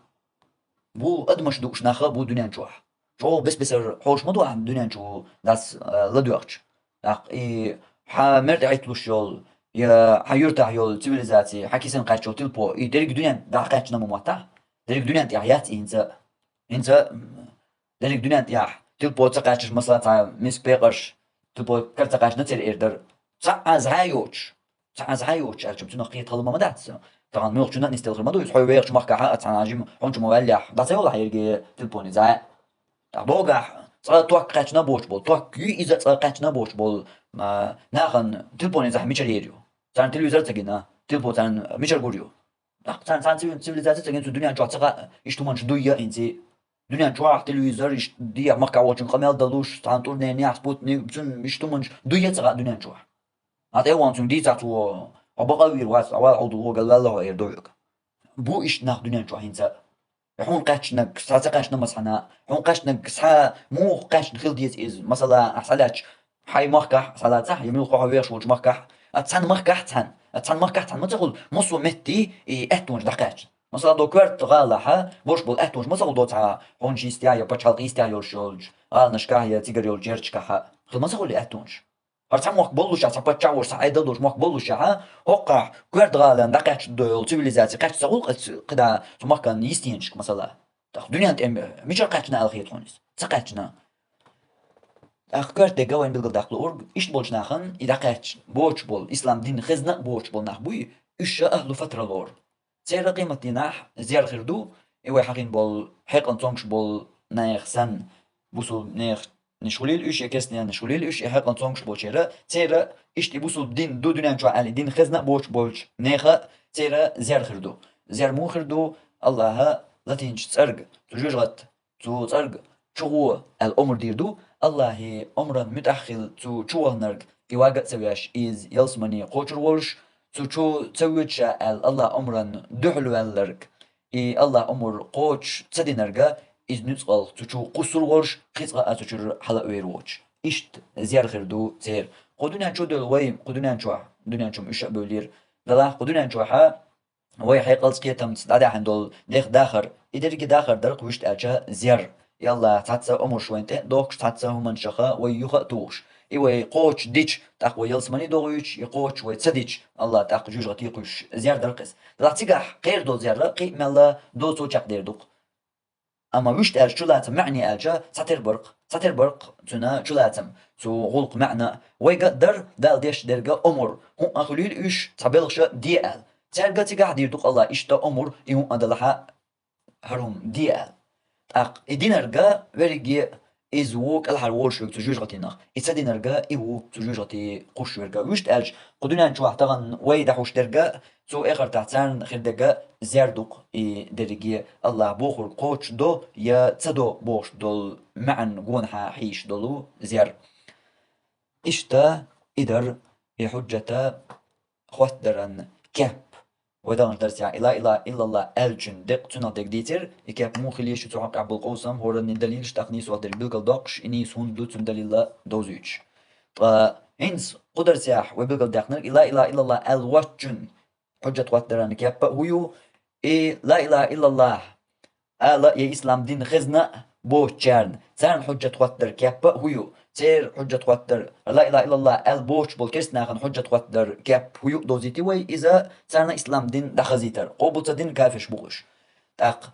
Бу адамаш дууш нах а бу дуьнен чохь. ЧӀогӀа бес-бесара хьолаш ма ду ахьа дуьнен чу дас, а, ладоьгӀча. ТӀаккха и хьан мер тӀе Ӏитталуш йолу, я хьан юьртахь йолу цивилизаци, хьан кисана кхаьчча йолу тилпо, и дерриг дуьнен дӀакхаьчна ма моттахь. Дерриг дуьнен тӀехь яц и хӀинца. ХӀинца дерриг дуьнен тӀехь тилпо ца кхаьчнаш, масала, цхьа миска пекъарш, тилпо кара ца кхаьчна церан эр дара. Цхьа а зӀе а йоцуш, цхьа а зӀе а йоцуш аьлча, цунах кхета хала ма ма дац. Тахана муьлххачунна а нисделла хир ма ду иза, хьо вехачу махкахь а, цхьана жима хьуна чу ма ваьллехь, дӀа ца йолахь ерриге тилпоне зӀе. ТӀаккха богахь цкъа ток кхаьчна а боцуш болу, ток юй иза цкъа кхаьчна а боцуш болу, а, нахана тилпоне зӀе мичара ер ю? Царна телевизор а ца гина, тилпо царна мичара гур ю? ТӀаккха царна, царна цивил-, цивилизаци ца гина, цу дуьнен чохь ца хаьа, иштта хӀуманаш дуй а хӀинца. Дуьнен чохь телевизор, иштта дехьа махкахь волчун къамел далуш, цхьана тӀурненехь, спутник, цуьнан иштта хӀуманаш дуй а ца хаьа дуьнен чохь. А тӀе а вахана цуьнга дийцахь цо, хьо бакъ а вийр вац, а вала хьо дулгӀо галваьлла хьо эр ду хьоьга. Бу иштта нах дуьнен чохь хӀинца. Хьуна кхаьчнарг схьа ца кхаьчна массанхьа, хьуна кхаьчнарг схьа муха кхаьчна хила деза иза? Масала, ахьа схьалаьцча, хьайн махкахь схьалацахь, я муьлхха хьо вехаш волчу махкахь, а цхьана махкахь цхьаьна, а цхьана махкахь цхьаьна ма ца хуьлу, массо а метте и аьттонаш дӀакхаьчна. Масала, до коьрта гӀалахьа, а, болуш болу аьттонаш ма ца хуьлу, до цхьа хьуьнчу йистехь я пачхьалкх йистехь йолуш йолчу гӀаланашкахь я цигара йолчу ярташкахьа. Хила ма ца хуьлу и аьттонаш. ХӀара цхьа мохк боллушехь, цхьа паччахь волуш, цхьа Ӏедал долуш мохк боллушехь, хӀокхахь коьрта гӀалина дӀакхаьчна долу цивилизаци кхаьчна ца хуьлу кхидӀа цу махкан йистенашка, масала. ТӀаккха дуьнен тӀе мичара кхаьчна аьлла хета хьуна иза? Ца кхаьчна. ТӀаккха коьрта дерг вайна билгалдаккха луург, иштта болчу нахана и дӀакхаьчна боцуш болу, ислам дин хезна а боцуш болу нах буй, уьш ша ахӀлу фатра лору. Церан къематдийнахь зер хир ду, и вай хьахийна болу хьекъална цомгуш болу нехан санна, бусулба нехан хулийла уьш, я керстанаш хулийла уьш, я хьекъал цомгаш болчера, цера иштта и бусулба дин ду дуьнен чохь аьлла, и дин хезна а боцуш болчу неха, цера зер хир ду. Зер муха хир ду? Аллаха латийначу цӀарга, цу жоьжахатта, цу цӀарга чу гӀо аьлла омра дийр ду. Аллахьан омран муьтӀахь хилла цу чу ваханарг, и вага а ца веш, иза ялсамане кхочур волуш, цу чу ца воьду ша аьлла Аллахьан омран дуьхьал ваьлларг, и Аллахьан омра кхочуш ца динарга, иза нуьцкъала цу чу кхуссур волуш, кхин цкъа а цу чуьра хьала а вер воцуш. Иштта зер хир ду церан. Кху дуьнен чу а девлла вай, кху дуьнен чохь, дуьнен чу-м уьш а бевллера, делахь кху дуьнен чохьа вай хьекъалца, кхетамца дӀадаьхьна долу дехха дахар, и дерриге дахар дара-кх вуьшта аьлча зер. И Аллаха цхьацца омраш вайна тӀе а дохкуш, цхьацца хӀуманашха вай юха а тухуш. И вай кхочуш дича, тӀаккха вай ялсамане догӀуьйтуш, и кхочуш вай ца дича, Аллаха тӀаккха жоьжахате кхуьйсуш зер дара-кх иза. Делахь цигахь кхера долу зер кхин а мелла доцо чекхдер ду-кх. Амма вуьшта аьлча чулацам маьӀне аьлча, цхьатера бара-кх, цхьатера бара-кх цуьнан чулацам, цу гӀуллакхан маьӀна. Вайга а дара Дала деш дерг омра, хӀуъа а хуьлийла уьш, цхьа белхаш а де аьлла. Цаьрга цигахь дийр ду-кх Аллаха иштта омра, и хӀуъа делахь а хӀара хӀума де аьлла. ТӀаккха и динарга верриге а иза ву кӀелхьара волуш верг цу жоьжахатинах, и ца динарга и ву цу жоьжахате кхуссуш верг. Вуьшта аьлча, кху дуьнен чохь тахана вай дӀахьуш дерг а, цу эхартахь царна хир дерг а зер ду-кх и дерриге, Аллаха бохург кхочуш до я ца до бохуш долу маьӀна гонахьа хьийзаш долу зер. Иштта и дара и хьуьжжата хоттадаран кеп. Вай даханчу дарсехь и ла илаха иллаллах аьллачун декъа цунах дерг дийцира, и кеп муха хила еза, цу хьокъехь болу къовсам, хӀораннан далилаш, тӀаккха нийсонан дерг билгалдоккхуш, и нийса хӀунда ду цуьнан далилла довзуьйтуш. Ткъа хӀинца кху дарсехь вай билгалдаьккхинарг и ла илаха иллаллах аьлла воцчун хьуьжжат хоттадаран кеп а хӀун ю, и ла илаха иллаллах ала я ислам дин хезна а боцучарна, царна хьуьжжат хоттадар кеп а хӀун ю? Церан хьуьжжат хоттадар, ла илаха иллаллах аьлла боцуш болу керста нахана хьуьжжат хоттадар кеп хӀун ю довзийти вай, иза царна ислам дин дӀахазийтар. Къобал ца дина кафирш бу-кх уьш. ТӀаккха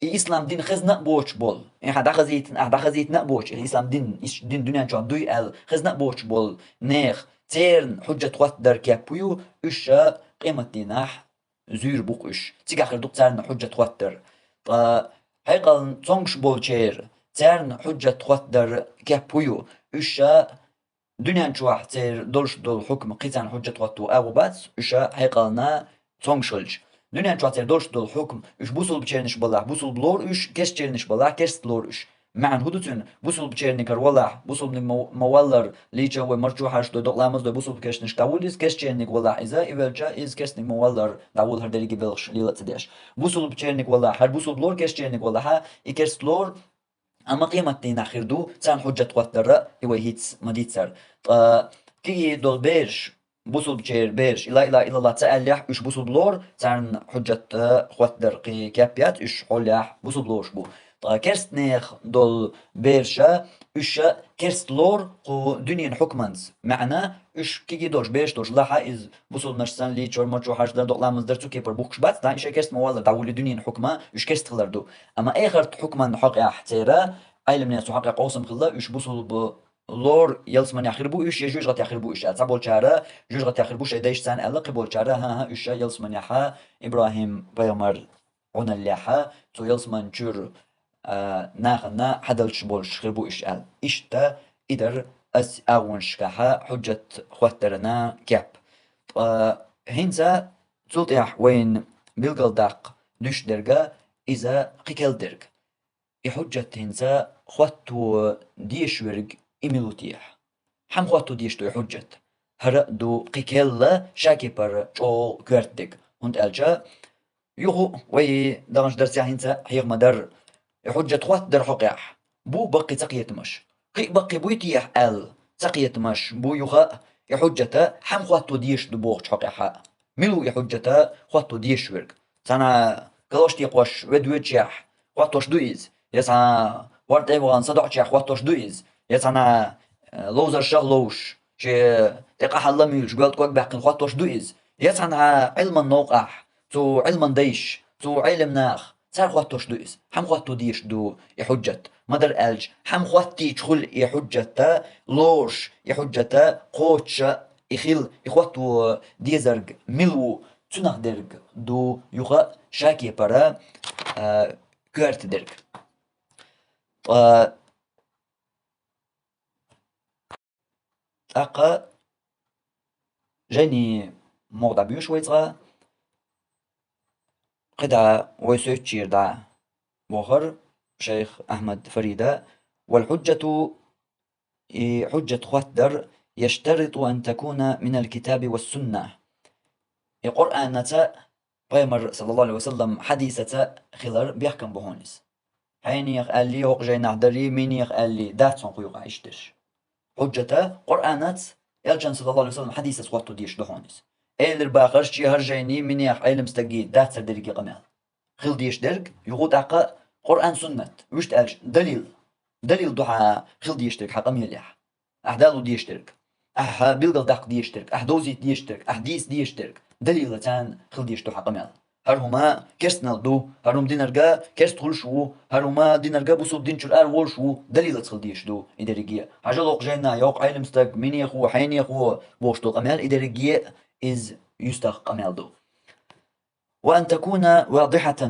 и ислам дин хезна а боцуш болу, и хьан дӀахазийтина, ахь дӀахазийтина а боцуш, и ислам дин, и дин дуьнен чохь дуй аьлла, хезна а боцуш болу нехан, церан хьуьжжат хоттадар кеп хӀун ю? Уьш ша къематдийнахь зуьйр бу-кх уьш. Цигахь хир ду-кх царна хьуьжжат хоттадар. Ткъа хьекъална цомгуш болчеран, царна хьуьжжат хоттадар кеп хӀун ю? Уьш ша дуьнен чохь церан долуш долу хьукма кхин царна хьуьжжат хӀотто агӀо бац, уьш ша хьекъална цомгуш хилча. Дуьнен чохь церан долуш долу хьукма, уьш бусулбачернаш балахь, бусулба лору уьш, керстачернаш балахь, керста лору уьш. МаьӀна хӀун ду цуьнан? Бусулбачернигара валахь, бусулбаниг ма, ма валлара, лийча вай марчо хьарш дой, докъа ламаз дой, бусулба керстанашка дӀавуллу иза, керстачерниг валахь иза, и велча, иза керстаниг ма валлара, дӀавуллу хӀара дерриге белхаш лела а ца деш. Бусулбачерниг валахь, хӀара бусулба лору, керстачерниг валахь, и керста лору, амма къематдийнахь хир ду царна хьуьжжат хоттадар, и вай хӀинца ма-дийццара. Ткъа кегий долу бераш, бусулбачеран бераш, и ла илаха иллаллах ца аьллехь, уьш бусулба лору, царна хьуьжжат, э, хоттадар кхин кеп яц, уьш хьолехь бусулба лоруш бу. Ткъа керстанех долу бераша, уьш ша керста лору кху дуьненан хьукманца. МаьӀна, уьш кегий долуш, бераш долуш лахьа, иза бусулбанаш санна лийчор, марчо хьарш дар, докъа ламаз дар, цу кепара бухкуш бац, дан и шайн керста ма валлара, дӀавуллу дуьненан хьукма, уьш керста хилар ду. Амма эхарт хьукман хьокъехь церан, Ӏеламнех цу хьокъехь къовсам хилла, уьш бусулба лору ялсаманехь хир бу уьш, я жоьжахатехь хир бу уьш аьлла. Цхьаболчара жоьжахатехь хир бу шайн дайшца аьлла, кхиболчара, хӀан-хӀа, уьш ша ялсаманехьа, ИбрахӀим пайхамар Ӏуналлехьа, цу ялсаман чуьра, а, нахана хьадалчаш болуш хир бу уьш аьлла. Иштта и дара ас агӀонашкахьа хьуьжжат хоттаран кеп. Ткъа хӀинца цул тӀаьхьа вайна билгалдаккха дуьш дерг а, иза кхин кел дерг. И хьуьжжат хӀинца хӀотто дезаш верг и мила ву техьа? Хьан хӀотто дезаш ду и хьуьжжат? ХӀара а ду кхин келла, ша кепара чӀогӀа коьрта дерг. ХӀунда аьлча юха а вай даханчу дарсехь хӀинца хьеха ма-дарра, и хьуьжжат хоттадар хьокъехь бу баккхий цакхетамаш. Кхин а баккхий буй техьа аьлла цакхетамаш бу юха а, и хьуьжжат хьан хӀотто дезаш ду бохучу хьокъехьа. Мила ву и хьуьжжат хӀотто дезаш верг? Цхьана калош текхош ведда воьдучехь хӀоттош ду иза? Я цхьана хӀорда тӀе вахана садоӀучехь хӀоттош ду иза? Я цхьана, э, ловзаршах ловзуш, шен тӀе къахьалла муьйлуш, гоьлта ког баьккхина хӀоттош ду иза? Я цхьана Ӏилман новкъахь, цу Ӏилман дайша, цу Ӏеламнаха, цара хӀоттош ду иза? Хьан хӀотто дезаш ду и хьуьжжат? Ма-дарра аьлча, хьан хӀоттийча хуьлу и хьуьжжат лоруш, и хьуьжжат кхочуша и хила, и хӀотто дезарг мила ву, цунах дерг ду юха а ша кепара, а, коьрта дерг. Ткъа ТӀаккха жайни могӀа дӀабоьшу вай цкъа, кхидӀа вай соьцучуьра дӀа бохар шайх Ахьмад Фарида: «والحجة», и хьуджат хӀоттадар, «يشترط أن تكون من الكتاب والسنة». И Къуръанаца, пайхамар, саллаллаху Ӏалайхи ва саллам, хьадисаца хилар бехкам бу хьуна иза. Хьенех аьллий, хӀокху жайнахь дарий, минех аьллий, дац хьуна кху юкъахь иштта дерш. Хьуджата Къуръанаца, элчан, саллаллаху Ӏалайхи ва саллам, хьадисаца хӀотто дезаш ду хьуна иза. Элира бахарш чи хӀара жайний, минех Ӏелам стаге дац хӀара дерриге къамел. Хила дезаш дерг, юха тӀаккха Къуръан-суннат, вуьшта аьлча, далил. Далил ду хьан хила дезаш дерг хьан къамелехь. Ахьа дало дезаш дерг. Ахьа билгалдаккха дезаш дерг. Ахьа довзийта дезаш дерг. Ахьа дийца дезаш дерг. Далила царна хила дезаш ду хьан къамел. ХӀара хӀума керстанал ду, хӀара хӀума динарга керста хуьлуш ву, хӀара хӀума динарга бусулба дин чуьра ара волуш ву, далилаца хила дезаш ду и дерриге. Хьажал хӀокху жайна йоккха Ӏелам стаг, минех ву, хьенех ву бохуш долу къамел, и дерриге иза юьстах къамел ду. «وأن تكون واضحة»,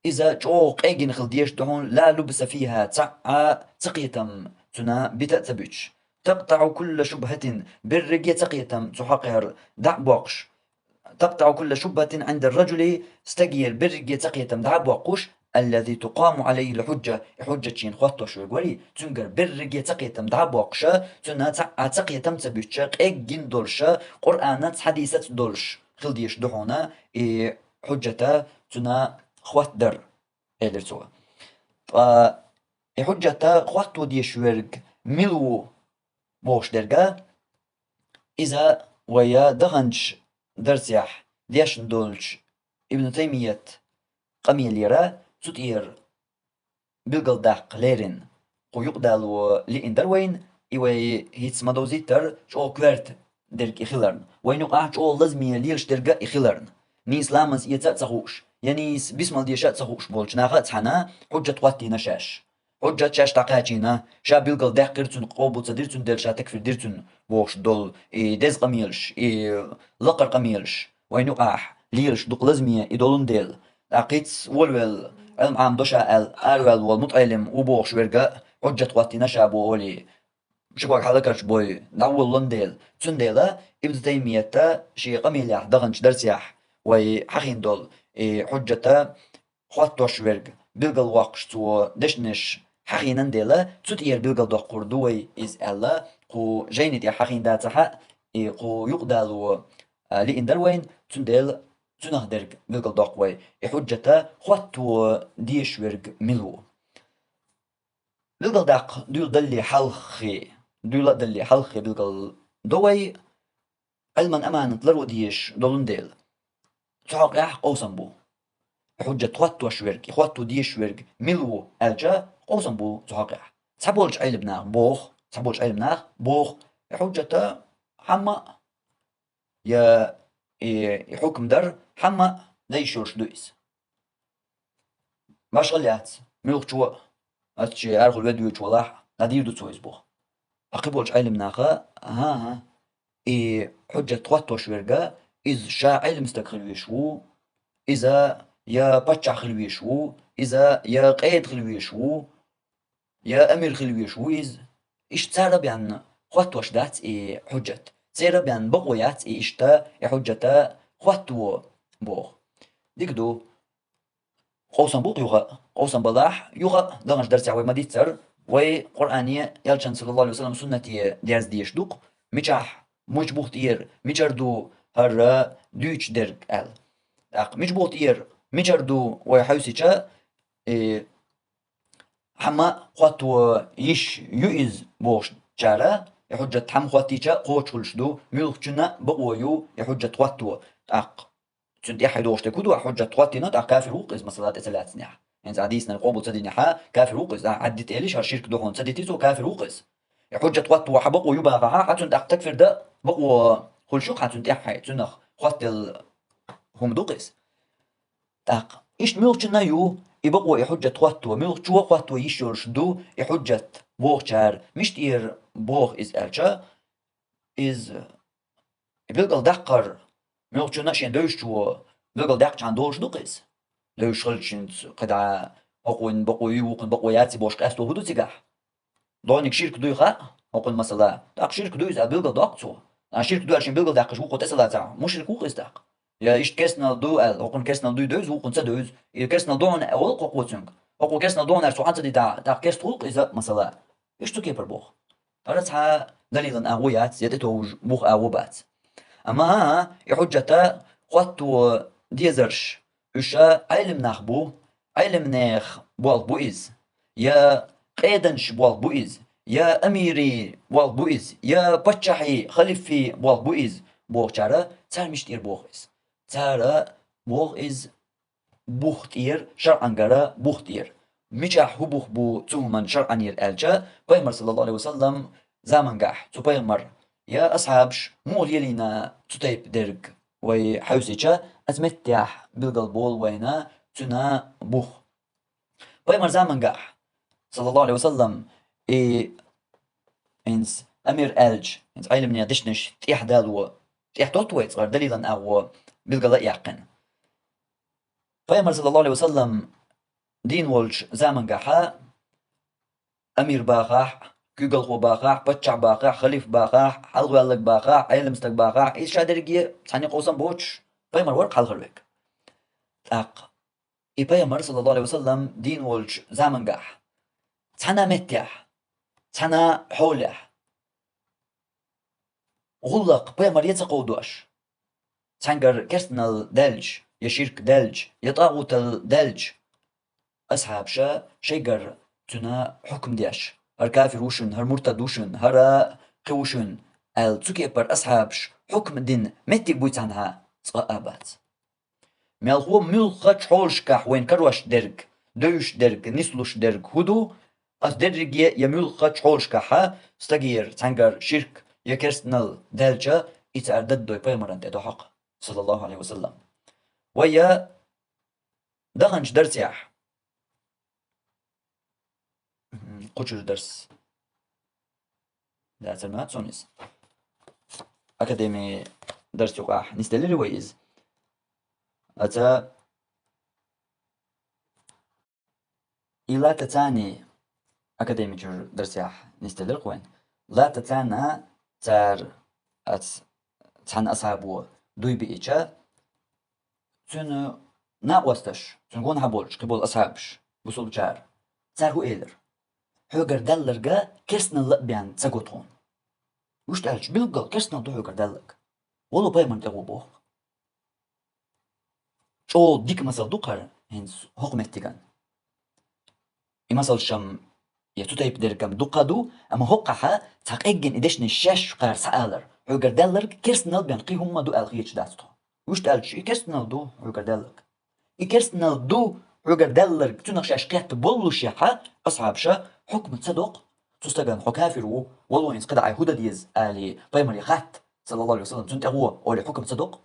иза чӀогӀа къегина хила дезаш ду хьуна, «لا لبس فيها», цхьа а цакхетам цуьнан бита а ца буьтуш. «تقطع كل شبهة», берриге цакхетам цу хьокъехь дӀа а боккхуш. «تقطع كل شبهة عند الرجل», стагера берриге цакхетам дӀа а боккхуш, «الذي تقام عليه الحجة», и хьуджат шена хӀоттош верг варий, цуьнгара берриге цакхетам дӀа а боккхуша, цуьнан цхьа а цакхетам ца буьтуша, къегина долуша, Къуръанаца, хьадисаца долуш хила дезаш ду хьуна и хьуджата цуьнан хӀоттадар, элира цо. Ткъа и хьуджата хӀотто дезаш верг мила ву бохуш дерга, иза вай даханчу дарсехь дешна долчу Ибн Таймият къамелера, цу тӀера билгалдаккха лерина кху юкъадало лиъна дара вайна, и вай хӀинца ма довзийтара чӀогӀа коьрта дерг и хиларна. Вайна юкъахь чӀогӀа лазаме лелаш дерга и хиларна. Нийса ламаз эца а ца хууш, я нийса бисмал деша а ца хууш болчу наха а цхьаьна хьуджат хӀоттийна шаьш. Хьуджат шаьш дӀакхачийна, ша билгалдаьккхира цунна, къобал ца дира цуьнан, дела ша такфир дира цуьнан бохуш долу и деза къамелаш, и лакхара къамелаш, вайна юкъахь лелаш дукха лазаме и долун дела. ТӀаккха хӀинца волавелла, Ӏилма Ӏамадо ша аьлла, араваьлла волу мутаӀеллим ву бохуш верга а хьуджат хӀоттийна ша боху олий, ши ког хьалакарчу бой, дӀаволлун дела. Цундела Ибн Таймията шен къамелехь даханчу дарсехь вай хьахийна долу и хьуджата хӀоттош верг билгалвоккхуш цо дешнаш хьахийнан дела, цу тӀера билгалдоккхур ду вай иза аьлла, кху жайни тӀехь хьахийна дацахь а, и кху юкъадало, а, лиъна дара вайна, цундела цуьнах дерг билгалдоккху вай, и хьуджата хӀотто дезаш верг мила ву. Билгалдаккха дуьйладалле хьалххе, дуьйла а далле хьалххе билгалдо вай, Ӏилман аманат ларо дезаш долун дела. Цу хьокъехь къовсам бу. И хьуджат хӀоттош верг, и хӀотто дезаш верг мила ву аьлча, къовсам бу цу хьокъехь. Цхьаболчу Ӏилманах боху, цхьаболчу Ӏилманах боху, и хьуджата хьамма а, я и, и хьукам дар хьамма а дан йиш йолуш ду иза. Башхалла яц, муьлххачо а, аса чи арахула ведвуьйчу валахь, дӀадийр ду цо иза боху. Ткъа кхиболчу Ӏилманаха, аха, аха, и хьуджат хӀоттош верга, иза ша Ӏилма стаг хила везаш ву, иза я паччахь хила везаш ву, иза я къеда хила везаш ву, я амир хила везаш ву иза. Иштта цара бен хӀоттош дац и хьуджат. Церан бен бакъо яц и иштта и хьуджата хӀотто боху. Дика ду. Къовсам бу-кх юха а. Къовсам балахь, юха а даханчу дарсехь вай ма-дийццара, вай Къуръане, элчан, саллаллаху Ӏалайхи ва саллам, суннате дерза дезаш ду-кх, мичахь, мича бух тӀера, мичара ду хӀара дуьйцуш дерг аьлла. ТӀаккха мича бух тӀера, мичара ду вай хьаьвсича, и хьамма хӀотто йиш ю иза бохучара, и хьуджат хьамма хӀоттийча кхочуш хуьлуш ду, муьлххачунна бакъо ю и хьуджат хӀотто. ТӀаккха цуьнан тӀаьхье догӀуш дерг хӀун ду, хьуджат хӀоттийна, тӀаккха кафир ву-кх иза, масала, тӀе ца лаьцнехь. ХӀинца хьадисна къобал ца динехь, кафир ву-кх иза, ахьа, Ӏадда тӀе лиш, хӀара ширк ду хьуна ца дитий цо, кафир ву-кх иза. И хьуджат хӀотто хьан бакъо ю бахахь, хьан цунна тӀаккха такфир дан бакъо хуьлуш ю-кх хьан цуьнан тӀаьхье, цунах хӀоттаделла хӀума ду-кх иза. ТӀаккха иштта муьлххачунна ю и бакъо, и хьуджат хӀотто, муьлххачо хӀотто йиш йолуш ду и хьуджат бохучара, мича тӀера боху иза аьлча, иза билгалдаккхар, муьлххачунна а шен девзачо билгалдаьккхачхьана долуш ду-кх иза. Девзаш хилча хӀинца кхидӀа хӀокхуьнан бакъо ю, вукхуьнан бакъо яций бохуш къасто хӀун ду цигахь? ДогӀаниг ширк дуй хаьа, хӀокхунна масала. ТӀаккха ширк ду иза аьлла билгалдоаккх цо. А ширк ду аьлла шийна билгалдаьккхача вукхо тӀе ца лацахь, мушрик ву-кх иза тӀаккха. Я иштта керстанал ду аьлла, хӀокхунна керстанал дуй девза, вукхунна ца девза. Из керстанал ду хьуна оал-кх хӀокхо цуьнга. ХӀокхо керстанал ду хьуна аьлча, цо хьан ца дитахь, тӀаккха керста хул-кх иза, масала. Иштта цу кепара боху. ХӀара цхьа далилан агӀо яц, я тӀетовжа бух агӀо бац. Амма хӀан-хӀа, и хьуджат а хӀотто дезарш, уьш а Ӏелам нах бу, Ӏеламнехан болх бу иза, я къеданчийн болх бу иза, я амирийн болх бу иза, я паччахьийн, халифийн болх бу иза, бохучара, цара мича тӀера боху иза? Цара боху иза бух тӀера, шарӀангара бух тӀера. Мичахь хӀун бух бу цу хӀуманна шарӀанера аьлча, пайхамар, саллаллаху Ӏалайхи ва саллам, замангахь цу пайхамара я асхьабаш муха лелийна цу тайпа дерг вай хьаьвсича, оцу меттехь билгалболу вайна цуьнан бух. Пайхамар замангахь, саллаллаху Ӏалайхи ва саллам, и хӀинца амир аьлча, хӀинца Ӏеламнехан дешнаш тӀехь дало, тӀехь дотту вай цкъа далилан агӀо билгала а яьккхина. Пайхамар, саллаллаху Ӏалайхи ва саллам, дийна волчу замангахьа амир бахахь, куьйгалхо бахахь, паччахь бахахь, халиф бахахь, хьалхаваьлларг бахахь, Ӏелам стаг бахахь, иза ша дерриге цхьаьна къовсам боцуш, пайхамар вара-кх хьалхара верг. ТӀаккха и пайхамар, саллаллаху Ӏалайхи ва саллам, дийна волчу замангахь цхьана меттехь, цхьана хьолехь гӀуллакх пайхамар я ца кховдош, цхьаьнгара керстанал даьлча, я ширк даьлча, я тӀагӀутал даьлча, асхьабаша шайгара цуьнан хьукм деш, хӀара кафир ву шуна, хӀара муртад ву шуна, хӀара кхин ву шуна аьлла, цу кепара асхьабаша хьукм дина меттиг буй цхьанхьа цкъа а бац. Мелхо муьлххачу хьолашкахь вайна карош дерг, девзаш дерг, нислуш дерг хӀун ду, ас дерриге я муьлххачу хьолашкахьа стагера цхьаьнгара ширк я керстанал даьлча, и цара даддой пайхамарна тӀе дохьу-кх, саллаллаху Ӏалайхи ва саллам. Вай я даханчу дарсехь, кхучуьра дарс дацара ма цунна иза. Академин дарс юкъахь нисделира вай иза. Аца и латта царний академичуьра дарсехь нисделира-кх вайн. Латта царна цара аца цхьана асхьабо дуй биъича, цуьнан накъосташ, цуьнан гонахьа болчу кхин болу асхьабаш, бусулбачара, цара хӀун элира? Хьоьгара даьлларг керстаналла а бен ца го тхуна. Вуьшта аьлча, билггал керстанал ду хьоьгара даьлларг. ГӀоло пайхамарна тӀе гӀо боху. ЧӀогӀа дика масал ду-кх хӀара хӀинца хӀокху меттиган. И масалш-м я цу тайпа дерг-м дуккха а ду, амма хӀокхахьа цхьа къеггина и дешнаш шаьш кхара схьаалар, хьоьгара даьлларг керстанал бен кхин хӀумма ду аьлла хеташ дац тхо. Вуьшта аьлча, и керстанал ду хьоьгара даьлларг. И керстанал ду хьоьгара даьлларг, цуьнах шаьш кхетта боллушехьа, асхьабаша хьукма ца доккху цу стагана, хьо кафир ву, вало хӀинца кхидӀа хьайн хӀун дан деза, али, пайхамаре хатта, саллаллаху Ӏалайхи ва саллам, цунна тӀе гӀо, олий хьукма ца доккху.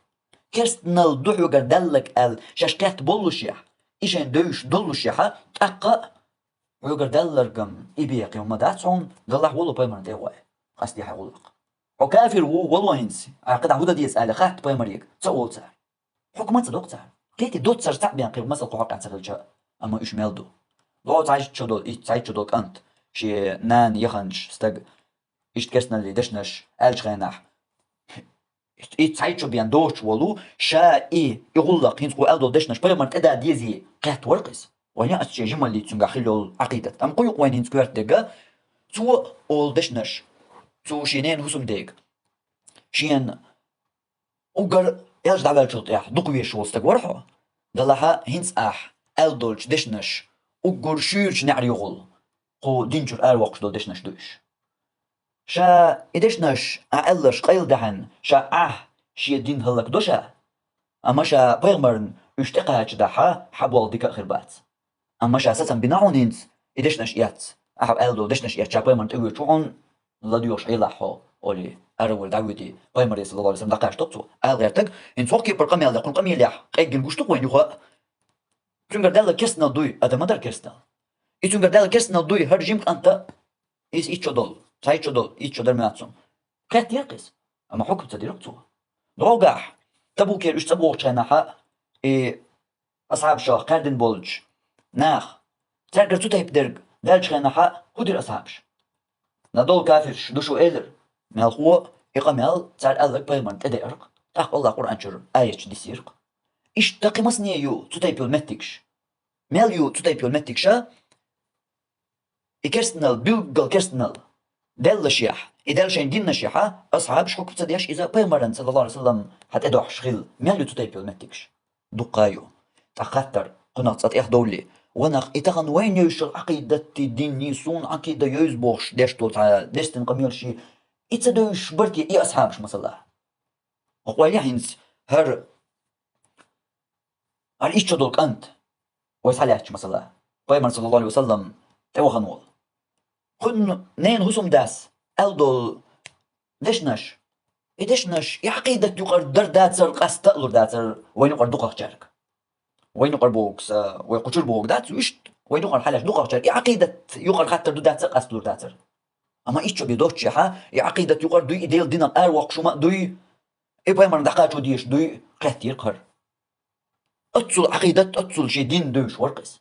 Керстанал ду хьоьгара даьлларг аьлла, шаьш кхетта боллушехь, и шайн девзаш доллушехьа, тӀаккха а хьоьгара даьлларг-м и бен кхин хӀумма дац хьуна, делахь вало пайхамарна тӀе гӀой, къастий хьайн гӀуллакх. Хьо кафир ву, вало хӀинца, ахь кхидӀа хӀун дан деза, аьлла, хатта пайхамаре, ца олу цара. Хьукма ца доккху цара. Кхетий, доццара цхьаъ бен кхин масал кху хьокъехь ца хилча, амма уьш мел ду. Ло цхьайтта шо долу, итт цхьайтта шо долу кӀант, шен нана яханчу стага иштта керстаналлин дешнаш аьллачу хенахь, и цхьайтта шо бен доцуш волу, ша и, и гӀуллакх, хӀинца кхо аьлла долу дешнаш пайхамарна тӀе дан дезий, кхетта вара-кх иза. Вайн яц шен жималлица цуьнгахь хилла йолу Ӏакъидат. Амма кху юкъа вайна хӀинца коьрта дерг, цо олу дешнаш, цо шен ненан хӀусамдега, шена уггар аьлча дӀаваьллачул тӀаьхьа дукха везаш волу стаг вара хьо. Делахь а хӀинца ахь аьлла долчу дешнаш уггар шуьйрачу неӀарехула кху дин чуьра аравоккхуш долу дешнаш ду уьш. Ша и дешнаш, ахь аьлларш къайладаьхьна, ша ахь шен дин хӀаллакдо ша, амма ша пайхамарна уьш тӀекхачадахьа, хьан болх дика а хир бац. Амма ша сацам бина хьуна хӀинца и дешнаш эцна, ахьа аьлла долу дешнаш эцна, ша пайхамарна тӀевоьдуш ву хьуна, ладоьгӀуш Ӏелахь хьо, олий, ара вара дӀавоьдий, пайхамаре, саллаллаху Ӏалайхи ва саллам, дӀакхачадо-кх цо. Ала гӀертарг, хӀинца хӀокху кепара къамел даьккхина, къамелехь къеггина гуш ду-кх вайна юха а. Цуьнгара даьлларг керстанал дуй, адам ма дара керстанал. И цуьнгара даьлларг керстанал дуй, хӀара жима кӀанта, иза итт шо долу, цхьайтта шо долу, итт шо дара моьтту суна. Кхетта яра-кх иза, амма хьукма ца дира-кх цо. ДӀогахь, Табукера уьш цӀа богӀучу хенахьа, и асхьабашах кхаьрдина болчу наха, цаьргара цу тайпа дерг даьллачу хенахьа, хӀун дира асхьабаша? надолу кафирш ду шу элира. Мелхо, и къамел цара аьлларг пайхамарна тӀедеара-кх. ТӀаккха Аллах Къуръан чуьра аяташ дисира-кх. Иштта кхин массане а ю цу тайпа йолу меттигаш. Мел ю цу тайпа йолу меттигаш? И керстанал, билггал керстанал, деллашехь, и Дала шайна гиннашехь, асхьабаш хьукм ца деш иза пайхамаран, саллаллаху алейхи ва саллам, хьан тӀедохьуш хилла, мел ю цу тайпа йолу меттигаш? Дуккха а ю. ТӀаккха хаттар, кхунах цкъа тӀехдовлий, ванах, и тахана вайна йовзуш йолу Ӏакъидатти динни, суна Ӏакъида йовза бохуш деш долу цхьа дестина къамелаш, и ца девзаш бара те и асхьабаш, масала? Хьо къойле хӀинца хӀара ХӀара иччо долу кӀант, вай схьалаьцча, масала, пайхамар, саллаллаху алейхи ва саллам, тӀевахана волу. Кхунна ненан хӀусамдас аьлла долу дешнаш, и дешнаш, и Ӏакъидат юкъара дар дацара, къаста а лур дацара вайна юкъара дукхахчаьрга. Вайна юкъара боху аса, вай кху чуьра бохург дац, вуьшта, вайна юкъара хьалаьцча дукхахчаьрга и Ӏакъидат юкъара хаттар ду дац а, къаста лур дацара. Амма иччо бен доццушехь, и Ӏакъидат юкъара дуй, и Делан динах аравоккхуш хӀума а дуй, и пайхамарна дӀакхачо дезаш дуй, кхеттера-кх хӀара. Оццул Ӏакъидат, оццул шен дин девзаш вара-кх иза.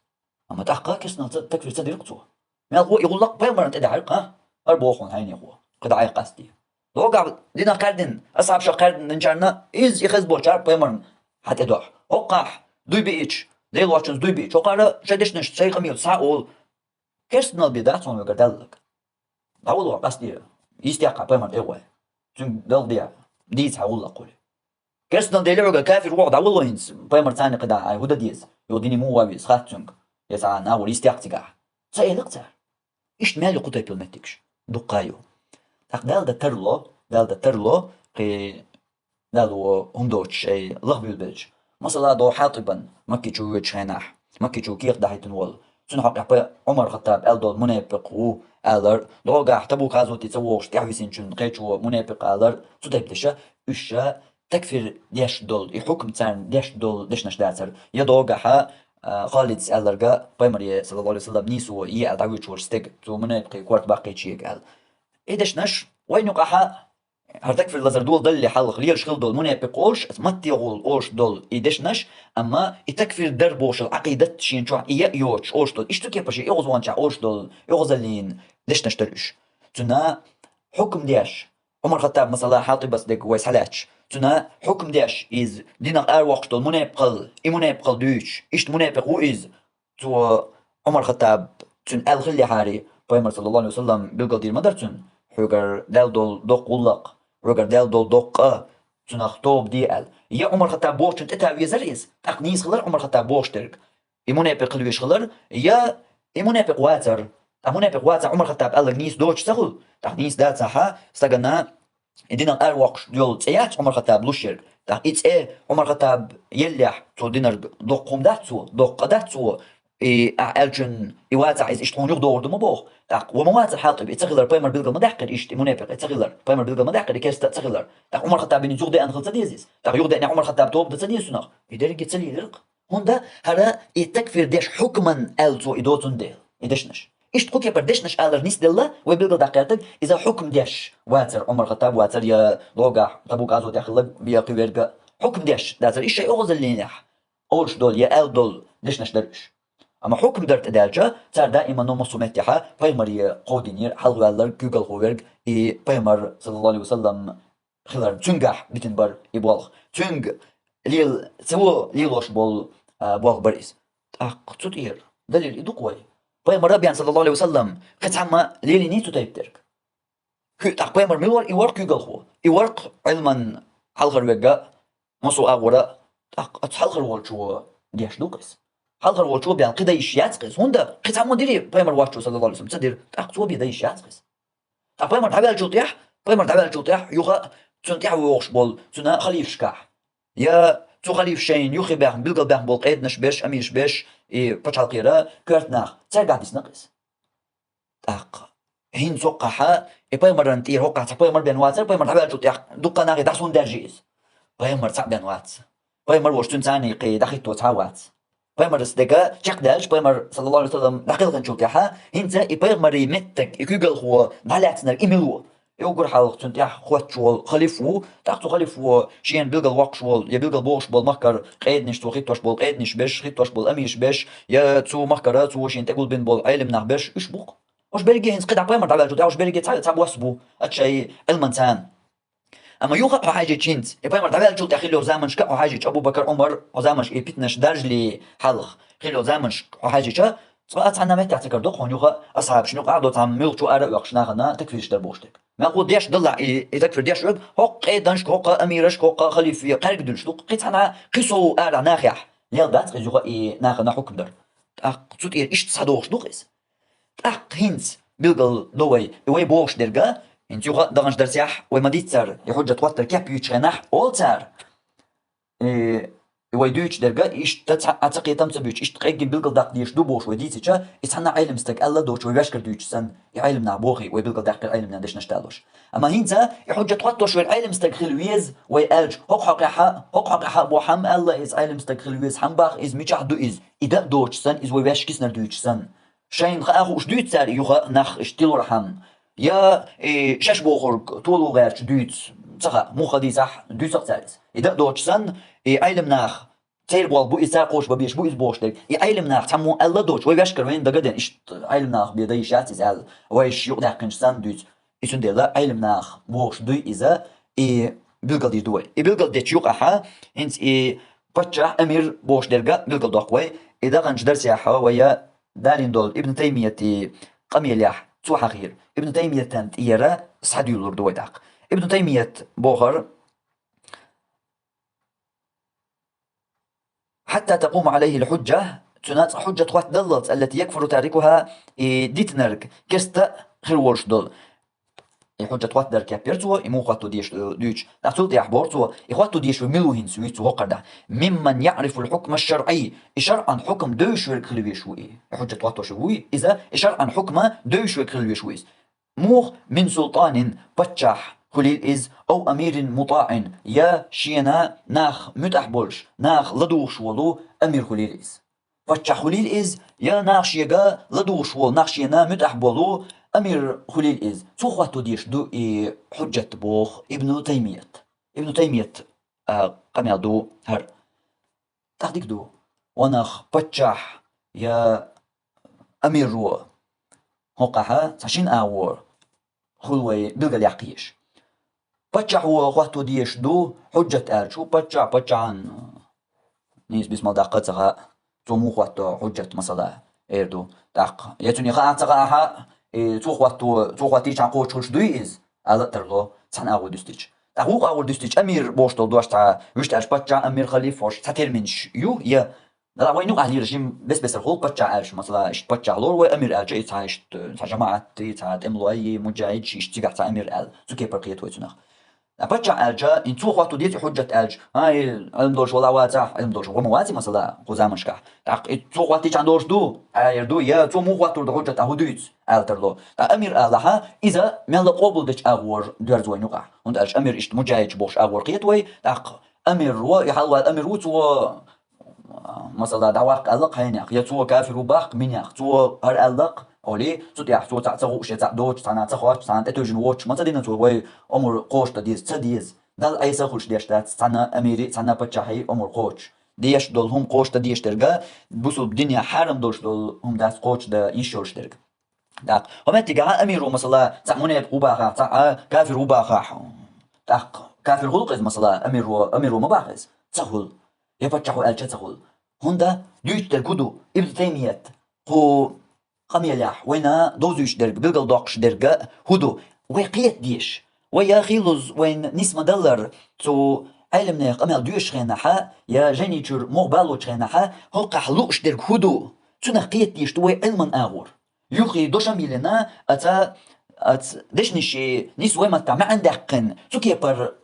Амма тӀаккха керстанал ца, такфир ца дира-кх цо. Мелхо, и гӀуллакх пайхамарна тӀедахьара-кх, хӀара боху хьайнехо, кхидӀа Ӏайха къастий. Логахь динах кхаьрдина, асхьабашах кхаьрдина динчарна иза, и хеза болчара пайхамарна хьан тӀедохьу. ХӀокхахь дуй биъча, Делан вочунца дуй биъча, хӀокхара шайн дешнаш, шайн къамелаш схьа а олу. Керстанал бен дац хьуна вегара даллаг. ДӀавало, къасте, йистехь хьан пайхамар тӀе а гӀой. Цуьнга далла де, дийца хьан гӀуллакх хуьлу. Керстанал дели хьоьга кафир ву хьо, дӀавало хӀинца, пайхамар царна кхидӀа, ай, хӀун дан деза? Йо, дини муха ван веза, хац цуьнга. Я цхьа нагӀор йистехь цигахь. Ца элира-кх цара. Иштта мел ю кху тайпа йолу меттигаш? Дуккха а ю. ТӀаккха Дала дан тарло, Дала дан тарло, кхин Дала ву хӀума доцуш шайн лахбуьйлабелча. Масала, дӀо Хьатибан, Макки чу воьдучу хенахь, Макки чу кехат дахьийтина волу. Цуьнан хьокъехь пай Ӏумар Хаттаб аьлла долу мунепикъ ву алар, дӀогахь Табук гӀазоте ца вогӀуш тӀаьхьависинчун кхечо мунепикъ алар, цу тайпа деша, уьш ша такфир деш долу, и хьукм царна деш долу дешнаш дацара. Я дӀогахьа, а, Халидс аьлларга, пайхамаре, саллаллаху алейхи ва саллам, нийсо е аьлла дӀавуьйчу волчу стеган, цо мунепикъе корта баккхийчу ега аьлла. И дешнаш вайна юкъахьа, хӀара такфир лазар дола далле хьалха лелаш хила долу мунепикъ олуш, аса маттехула олуш долу и дешнаш, амма и такфир дар бохуш йолу Ӏакъидат шена чохь и яа йоцуш олуш долу, иштта кепара шен оьгӀазваханчохь олуш долу оьгӀазаллин дешнаш дара уьш. Цуьнан хьукм деш, Ӏумар Хаттаб, масала, Хьатибас дерг вай схьалаьцча, цуьнан хьукм деш иза, динах аравоккхуш долу мунепикъал, и мунепикъал дуьйцуш, иштта мунепикъ ву иза, цо, Ӏумар Хаттаб, цуьнан аьлла хиллехьара, пайхамар, саллаллаху алейхи ва саллам, билгалдийр ма дара цуьнан, хьоьгара даьлла долу доккха гӀуллакх, хьоьгара даьлла долу доккха а, цунах тоба де аьлла. Я Ӏумар Хаттаб бохучун тӀе тан везара иза, тӀаккха нийса хилар Ӏумар Хаттаб бохуш дерг, и мунепикъ хила веш хилар, я и мунепикъ вацар. Ткъа мунепикъ вацахь, Ӏумар Хаттаб аьлларг нийса доцуш ца хуьлу, тӀаккха нийса дацахьа, стагана и динах аравоккхуш йолу цӀе яц Ӏумар Хаттаб луш ерг. ТӀаккха и цӀе Ӏумар Хаттаб еллехь, цо динарг доккха хӀума дац цо, доккха къа дац цо, и ахь аьллачун и вацахь, иза иштта хьуна юхадогӀур ду ма боху. ТӀаккха ван ма вацара Хьатиб, и ца хилар, пайхамар билгал ма даьккхира иштта, и мунепикъ и ца хилар, пайхамар билгал ма даьккхира, и керста а ца хилар. ТӀаккха Ӏумар Хаттаб бинийца юхадаьнна хила ца деза иза. ТӀаккха юхадаьнна Ӏумар Хаттаб тоба дан ца деза цунах. И дерриге ца лелира-кх. ХӀунда хӀара и такфир деш хьукман аьлла цо и доцун дела, и дешнаш. Иштта кху кепара дешнаш алар нисделла, вай билгал даккхертаг, иза хьукм деш вацар, Ӏумар Хаттаб вацар, я логахь Табук гӀазотехь хилла, я кхин верга хьукм деш дацар. Иштта шайн оьгӀазаллинехь олуш долу, я аьлла долу дешнаш дара уьш. Амма хьукм дар тӀедаьлча, цара даиман массо а меттехьа пайхамаре кховдийнера хьалхаваьлларг, куьйгалхо верг, и пайхамар, саллаллаху алейхи ва саллам, хиларна, цуьнгахь битина бара и болх. Цуьнга лел-, цо лелош болу, а, болх бара иза. ТӀаккха цу тӀера далил и ду-кх вай. Пайхамара бен, саллаллаху алейхи ва саллам, кхин цхьамма лелийний цу тайпа дерг? ХӀу-, тӀаккха пайхамар мила вара? И вара-кх куьйгалхо. И вара-кх Ӏилман хьалхара верг а, массо а агӀора, тӀаккха оцу хьалхара волчо деш ду-кх иза. Хьалхара волчо бен кхин дан йиш яц-кх иза. ХӀунда кхин цхьамма дирий пайхамар воцчо, саллаллаху алейхи ва саллам, ца дира. ТӀаккха цо бен дан йиш яц-кх иза. Ткъа пайхамар дӀаваьллачул тӀехь, пайхамар дӀаваьллачул тӀехь, юха цунна тӀаьхьа вогӀуш болу, цуьнан халифашкахь, я цу халифа шайна юххе баьхна, билгал баьхна болу къеданаш беш, амираш беш, и пачхьалкхера коьрта нах, цаьргахь дисна-кх иза. ТӀаккха хӀинца хӀокхахьа, и пайхамаран тӀера хӀокхахь цхьа пайхамар бен вацара, пайхамар дӀаваьллачул тӀехь дуккха нахе дӀасадаьржи иза. Пайхамар цхьаъ бен вац. Пайхамар волуш цуьнан царна юккъе дӀахӀитто цхьа а вац. Пайхамарца дерг чекхдаьлча, пайхамар, саллаллаху алейхи ва саллам, дӀакхелхинчул тӀаьхьа, хӀинца и пайхамаран меттиг, и куьйгалхо дӀалаьцнарг и мила ву? И уггар хьалха цунна тӀехь хоттуш волу халифа ву, тӀаккха цу халифо шена билгал воккхуш волу, я билгал богӀуш болу махкара къеданаш, цо хӀиттош болу къеданаш беш, хӀиттош болу амираш беш, я цу махкара цо шена тӀегулбина болу Ӏелам нах беш, уьш бу-кх. Уж берриге хӀинца кхидӀа пайхамар дӀаваьлчул тӀехьа уж берриге цхьа, цхьа бос бу, аччай Ӏилманца. Амма юха хьо хьажийча хӀинца, и пайхамар дӀаваьлчул тӀехьа хилла йолу заманашка хьо хьажийча, Абу Бакар, Ӏумар, хьо заманашка и питанаш даржале хьалха хилла йолу заманашка хьо хьажийча, цкъа а цхьанна меттехь ца карадо хьуна юха асхьабашна юкъахь а до цхьамма муьлххачу ара а оьхуш нахана такфираш дар бохуш дерг. Мел хӀу деш далахь и, и такфир деш верг, хӀокху къеданашка, хӀокху амирашка, хӀокху халифе кхаьрга дуьллуш ду, кхин цхьана кхин сов ара нахехь лела дац иза юха и нахана хьукм дар. ТӀаккха цу тӀера иштта схьадогӀуш ду-кх иза. ТӀаккха хӀинца билгал до вай, и вай бохуш дерга, хӀинца юха а даханчу дарсехь вай ма-дийццара, и хьуджат хӀоттар кеп юьйцучу хенахь олу цара, и, и вай дуьйцуш дерга, иштта цхьа а ца кхетам ца буьйцуш, иштта къеггина билгал даккха дезаш ду бохуш вай дийцича, и цхьанна Ӏелам стаг аьлла доцуш вай ваьшкара дуьйцуш санна, и Ӏелам нах бохий, вай билгал даьккхира Ӏелам нах дешнаш далош. Амма хӀинца и хьуджат хӀоттош верг Ӏелам стаг хила веза вай аьлча, хӀокху хьокъехь а, хӀокху хьокъехь а бохьам аьлла, иза Ӏелам стаг хила веза, хьан бах иза, мичахь ду иза, и дан а доцуш санна, иза вай ваьшкисинарг дуьйцуш санна. Шайна хаа хууш дуьйцу цара юха нах иштта тилорхьама. Я, и, шаьш бохург толо гӀерташ дуьйцу, ца хаьа, муха дийцахь, дуьйцу-кх цара иза. И дан а доцуш санна, и Ӏелам нах, церан болх бу иза, цара кхочуш бан безаш бу иза бохуш дерг. И Ӏелам нах цхьаммо аьлла доцуш, вай ваьшкара вайна дагадеана, иштта Ӏелам нах бен дан йиш яц иза аьлла, вай иштта юкъадаьккхинчу санна дуьйцу. И цундела Ӏелам нах бохуш дуй иза, и билгал дийр ду вай. И билгал дечу юкъахьа, хӀинца и паччахь, амир бохуш дерга билгал доккху вай. И даханчу дарсехьа вай я далийна долу Ибн Таймиятан къамелехь цо хьахийра. Ибн Таймиятан тӀера схьадуьйлалур ду вай тӀаккха. Ибн Таймият бохура: «حتى تقوم عليه الحجة», цуьнан цкъа хьуджат хӀоттадаллалц, «التي يكفر تاركها», и дитинарг керста хир волуш долу. И хьуджат хӀоттадар кеп яра цо, и муха хӀотто дезаш дуьйцуш. ТӀаккха цул тӀаьхьа боху цо, и хӀотто дезаш верг мила ву хӀинца вуьйцу хӀокхара дӀа? «ممن يعرف الحكم الشرعي», и шаръан хьукам девзаш верг хила везаш ву и. И хьуджат хӀоттош вуй иза, и шаръан хьукма девзаш верг хила везаш ву иза. Муха? «من سلطان», паччахь хуьлийла иза, «أو أمير مطاع», я шена нах муьтӀахь болуш, нах ладугӀуш волу амир хуьлийла иза. Паччахь хуьлийла иза, я нах шега ладугӀуш волу, нах шена муьтӀахь болу амир хуьлийла иза. Цо хӀотто дезаш ду и хьуджат, боху Ибну Таймият. Ибну Таймият, а, къамел ду хӀара. ТӀаккха дика ду. Ванах паччахь я амиро хӀокхахьа цхьа шина агӀор хуьлу вай билгалъяккха езаш. Паччахьо хӀотто дезаш ду хьуджат аьлча, хӀу паччахь, паччахьан нийса бисмал даккха а ца хаьа, цо муха хӀотто хьуджат, масала, эр ду. ТӀаккха, я цуьнан хаа а ца хаахьа, и цо хӀотто, цо хӀоттийчхьана кхочуш хуьлуш дуй иза, ала а тарло, цхьана агӀо дуьстича. ТӀаккха вукху агӀор дуьстича, амир бохуш долу дош цхьа, вуьшта аьлча, паччахь, амир, халиф, хӀорш цхьа терминаш ю, я Дала вайн юкъахь лелаш жима бес-бесара хуьлу паччахь аьлча, масала, иштта паччахь лору вай, амир аьлча, и цхьа иштта, цхьа жамаӀат, и цхьа тӀемалой, и муджахӀидаш, иштта цигахь цхьа амир аьлла. Цу кепара кхета вай цунах. Ткъа паччахь аьлча, и цо хӀотто деза и хьуджат аьлча, а, и Ӏилма долуш вала вацахь, Ӏилма долуш ван ма ваций, масала, кху заманашкахь. ТӀаккха и цо хӀоттийчхьана долуш ду, а, ер ду, я цо муха хӀоттор ду хьуджат, а, хӀу дуьйцу, аьлла тарло. Ткъа амир алахьа, иза мел къобалдечу агӀор доьрзу вайн юкъахь. ХӀунда аьлча амир иштта муджахӀидаш бохуш агӀор кхета вай, тӀаккха амир ву, и хьалаваьлла амир ву, цо, масала, дӀаваккха аьлла-кх хьенех, я цо кафир ву баккха минех, цо хӀара аьлла-кх, олий, цу тӀехь цо цхьаъ ца хууш, я цхьаъ доцуш, цхьана ца хоттуш, цхьана тӀетуьйжина воцуш, ма ца дина цо, вай омра кхочушдан деза, ца деза. Далла Ӏеса а хуьлуш деш дац, цхьана амири, цхьана паччахьи омра кхочуш. Деш долу хӀума кхочушдан дезаш дерга, бусулба динехь хьарам долуш долу хӀума дац кхочушдан йиш йолуш дерг. ТӀаккха, хӀо меттигахь амиро, масала, цхьаъ мунепакъ ву бахахь, цхьаъ кафир ву бахахь. ТӀаккха кафир хуьлу-кх иза, масала, амиро, амиро ма баха иза? Ца хуьлу. Я паччахьо аьлча ца хуьлу. ХӀунда дуьйцуш дерг хӀу ду? Ибн Таймият кху къамелехь вайна довзуьйтуш дерг, билгалдоккхуш дерг хӀу ду? Вай кхета дезаш. Вай я хийлаза вайна нис ма-даллара, цу Ӏелимнехан къамел доьшучу хенахьа, я жайни чуьра мух балочу хенахьа, хӀокхахь лууш дерг хӀу ду? Цунах кхета дезаш ду вай Ӏилман агӀор. Юххе дошам йиллина, аца, аца дешнаши нийса вай маттахь маьӀна даьккхина, цу кепара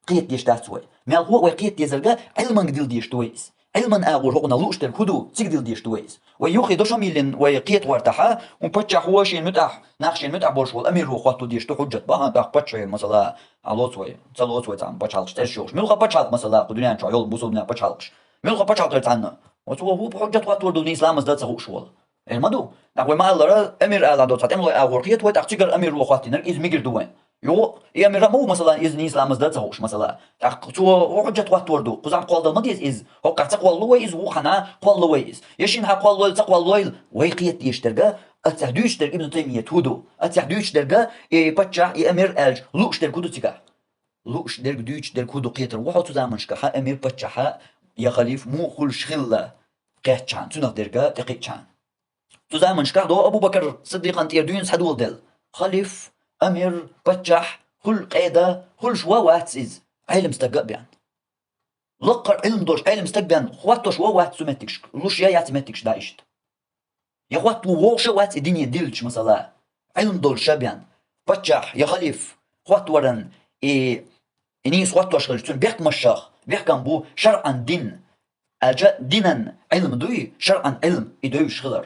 кхета дезаш дац вай. Мелхо а вай кхета дезарга Ӏилманга дилла дезаш ду вай иза. Ӏилман агӀор хӀокхунах лууш дерг хӀу ду, цига дилла дезаш ду вай иза. Вай юххе дошам йиллина, вай кхета гӀертахьа, хӀун паччахьо шена муьтӀахь, нах шена муьтӀахь болуш волу амиро хӀотто дезаш ду хьуджат бахьана, тӀаккха паччахье, масала, хьан лоцу вай, ца лоцу вай цхьана пачхьалкхаш цӀераш йохуш. Муьлха пачхьалкх, масала, кху дуьнен чохь йолу бусулбанан пачхьалкхаш? Муьлха пачхьалкх яра цхьанна? Оцо хӀу хьуджат хӀоттор ду нийса ламаз дан ца хууш волу? Эр ма ду. ТӀаккха вай ма-аллара, амир ала до цхьа тӀемалой агӀор кхета вай, тӀаккха цигара амиро хӀоттийнарг иза мигар ду вайн. Юха, и амира ма ву, масала, иза нийса ламаз дан ца хууш, масала. ТӀаккха цо хӀу хьуджат хӀоттор ду, кхузахь кхолладала ма деза иза. ХӀокхахь ца кхоллало вай иза, вукхахьа кхоллало вай иза. Я шина хьан кхоллалойла, ца кхоллалойла, вай кхета дезаш дерга Аццехь дуьйцуш дерг Ибн Таймият хӀун ду? Аццехь дуьйцуш дерг и паччахь, и амир аьлча, лууш дерг хӀун ду цигахь? Лууш дерг, дуьйцуш дерг хӀун ду кхетар ву хьо цу заманашкахь, амир, паччахь, я халиф муха хуьлуш хилла кхетчахьана, цунах дерг тӀекхиъчахьана. Цу заманашкахь до Абу Бакр Сиддикъан тӀера дуьйна схьадоладелла. Халиф, амир, паччахь, хуьлу къеда, хуьлуш ван вац иза, Ӏелам стаг а бен. Лакхара Ӏилма долуш Ӏелам стаг бен, хӀоттош ван вац цу меттигашка, луш я яц и меттигаш дӀа иштта. Я хӀотто вогӀуш а вац и дине диллича, масала, Ӏилма долуш а бен, паччахь я халиф хӀоттаваран, и, и нийса хӀоттош хилча, цуьнан бехкамашах бехкам бу шарӀан дин, аьлча динан Ӏилма дуй, шарӀан Ӏилма и девзаш хилар.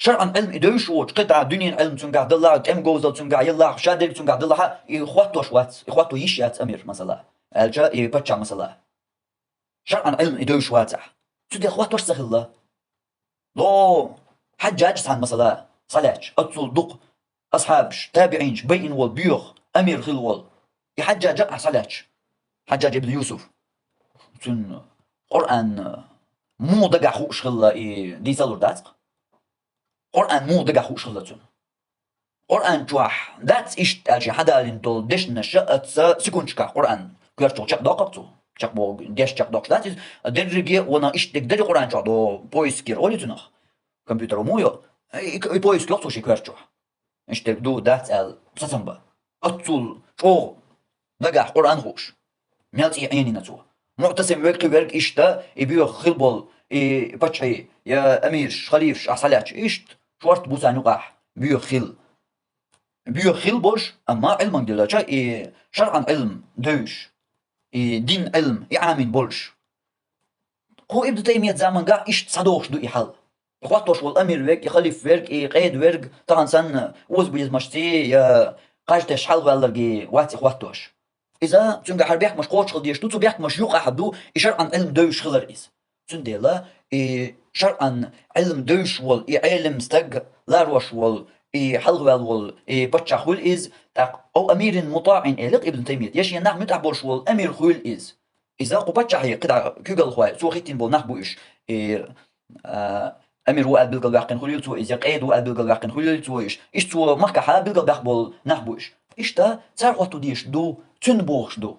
ШарӀан Ӏилма и девзаш воцуш, кхидӀа дуьненан Ӏилма цуьнгахь далахь, тӀеман говзалла цуьнгахь ялахь, шадерг цуьнгахь далахь, и хӀоттош вац, и хӀотто йиш яц амир, масала, аьлча и паччахь, масала. ШарӀан Ӏилма и девзаш вацахь, цу тӀе хӀоттош ца хилла. Ло, Хьаджжадж цхьана, масала, схьалаьцча, оццул дукха асхьабаш, табиӀинаш байина волу боьха амир хилла волу. И Хьаджжадж а ахь схьалаьцча, Хьаджжадж ибн Юсуф. Цуьнан Къуръан муха дагахь хууш хилла и дийца лур дац-кх. Къуръан муха дагахь хууш хилла цуьнан. Къуръан чохь дац иштта аьлла шен хьадалийна долу дешнаш а, ца секундашкахь Къуръан коьртачух чекхдоккху-кх цо. Чекхбоху, деш чекхдоккхуш дац иза. Дерриге а ванах иштта дерг дарий Къуръан чохь, до поиск кира олий цунах. Компьютер мо йо. И, и поиск йо-кх цо шен коьрта чохь. Иштта дерг ду, дац аьлла, сацам бан. Оццул чӀогӀа дагахь Къуръан хууш. Мел цӀий Ӏенийна цо. МуӀтасим верг, кхин верг иштта, и боьха хилла болу, и паччахьий, я амираш, халифаш ахь схьалаьцча, иштта шорта бу царна юкъахь боьха хилла. Боьха хилла болуш, амма Ӏилманга диллача, и шарӀан Ӏилма девзаш, и дин Ӏилма, и Ӏамийна болуш. Кху Ибн Таймият замангахь иштта схьадогӀуш ду и хьал. И хӀоттош волу амир верг, и халиф верг, и къеда верг, тахана санна озабилизмашций я кхаж тесча хьалхаваьлларгий вац и хӀоттош. Иза цуьнгахь хӀара бехкамаш кхочушхила дезаш ду, цу бехкамаш юкъахь ду и шарӀан Ӏилма девзаш хилар иза. Цундела и шарӀан Ӏилма девзаш волу, и Ӏелам стаг ларош волу, и хьалхаваьлла волу, и паччахь хуьлу иза, тӀаккха ов амирин мутаӀин элира Ибн Таймият, я шен нах муьтӀахь болуш волу амир хуьлу иза. Иза кху паччахье кхидӀа куьйгалхой, цо хӀиттийна болу нах бу уьш. И, а, амир ву аьлла билгалваьккхина хуьлийла цо иза, я къеда ву аьлла билгалваьккхина хуьлийла цо уьш. Иштта цо махкахьа билгалбаьхна болу нах бу уьш. Иштта цара хӀотто дезаш ду, цуьнан бохуш ду.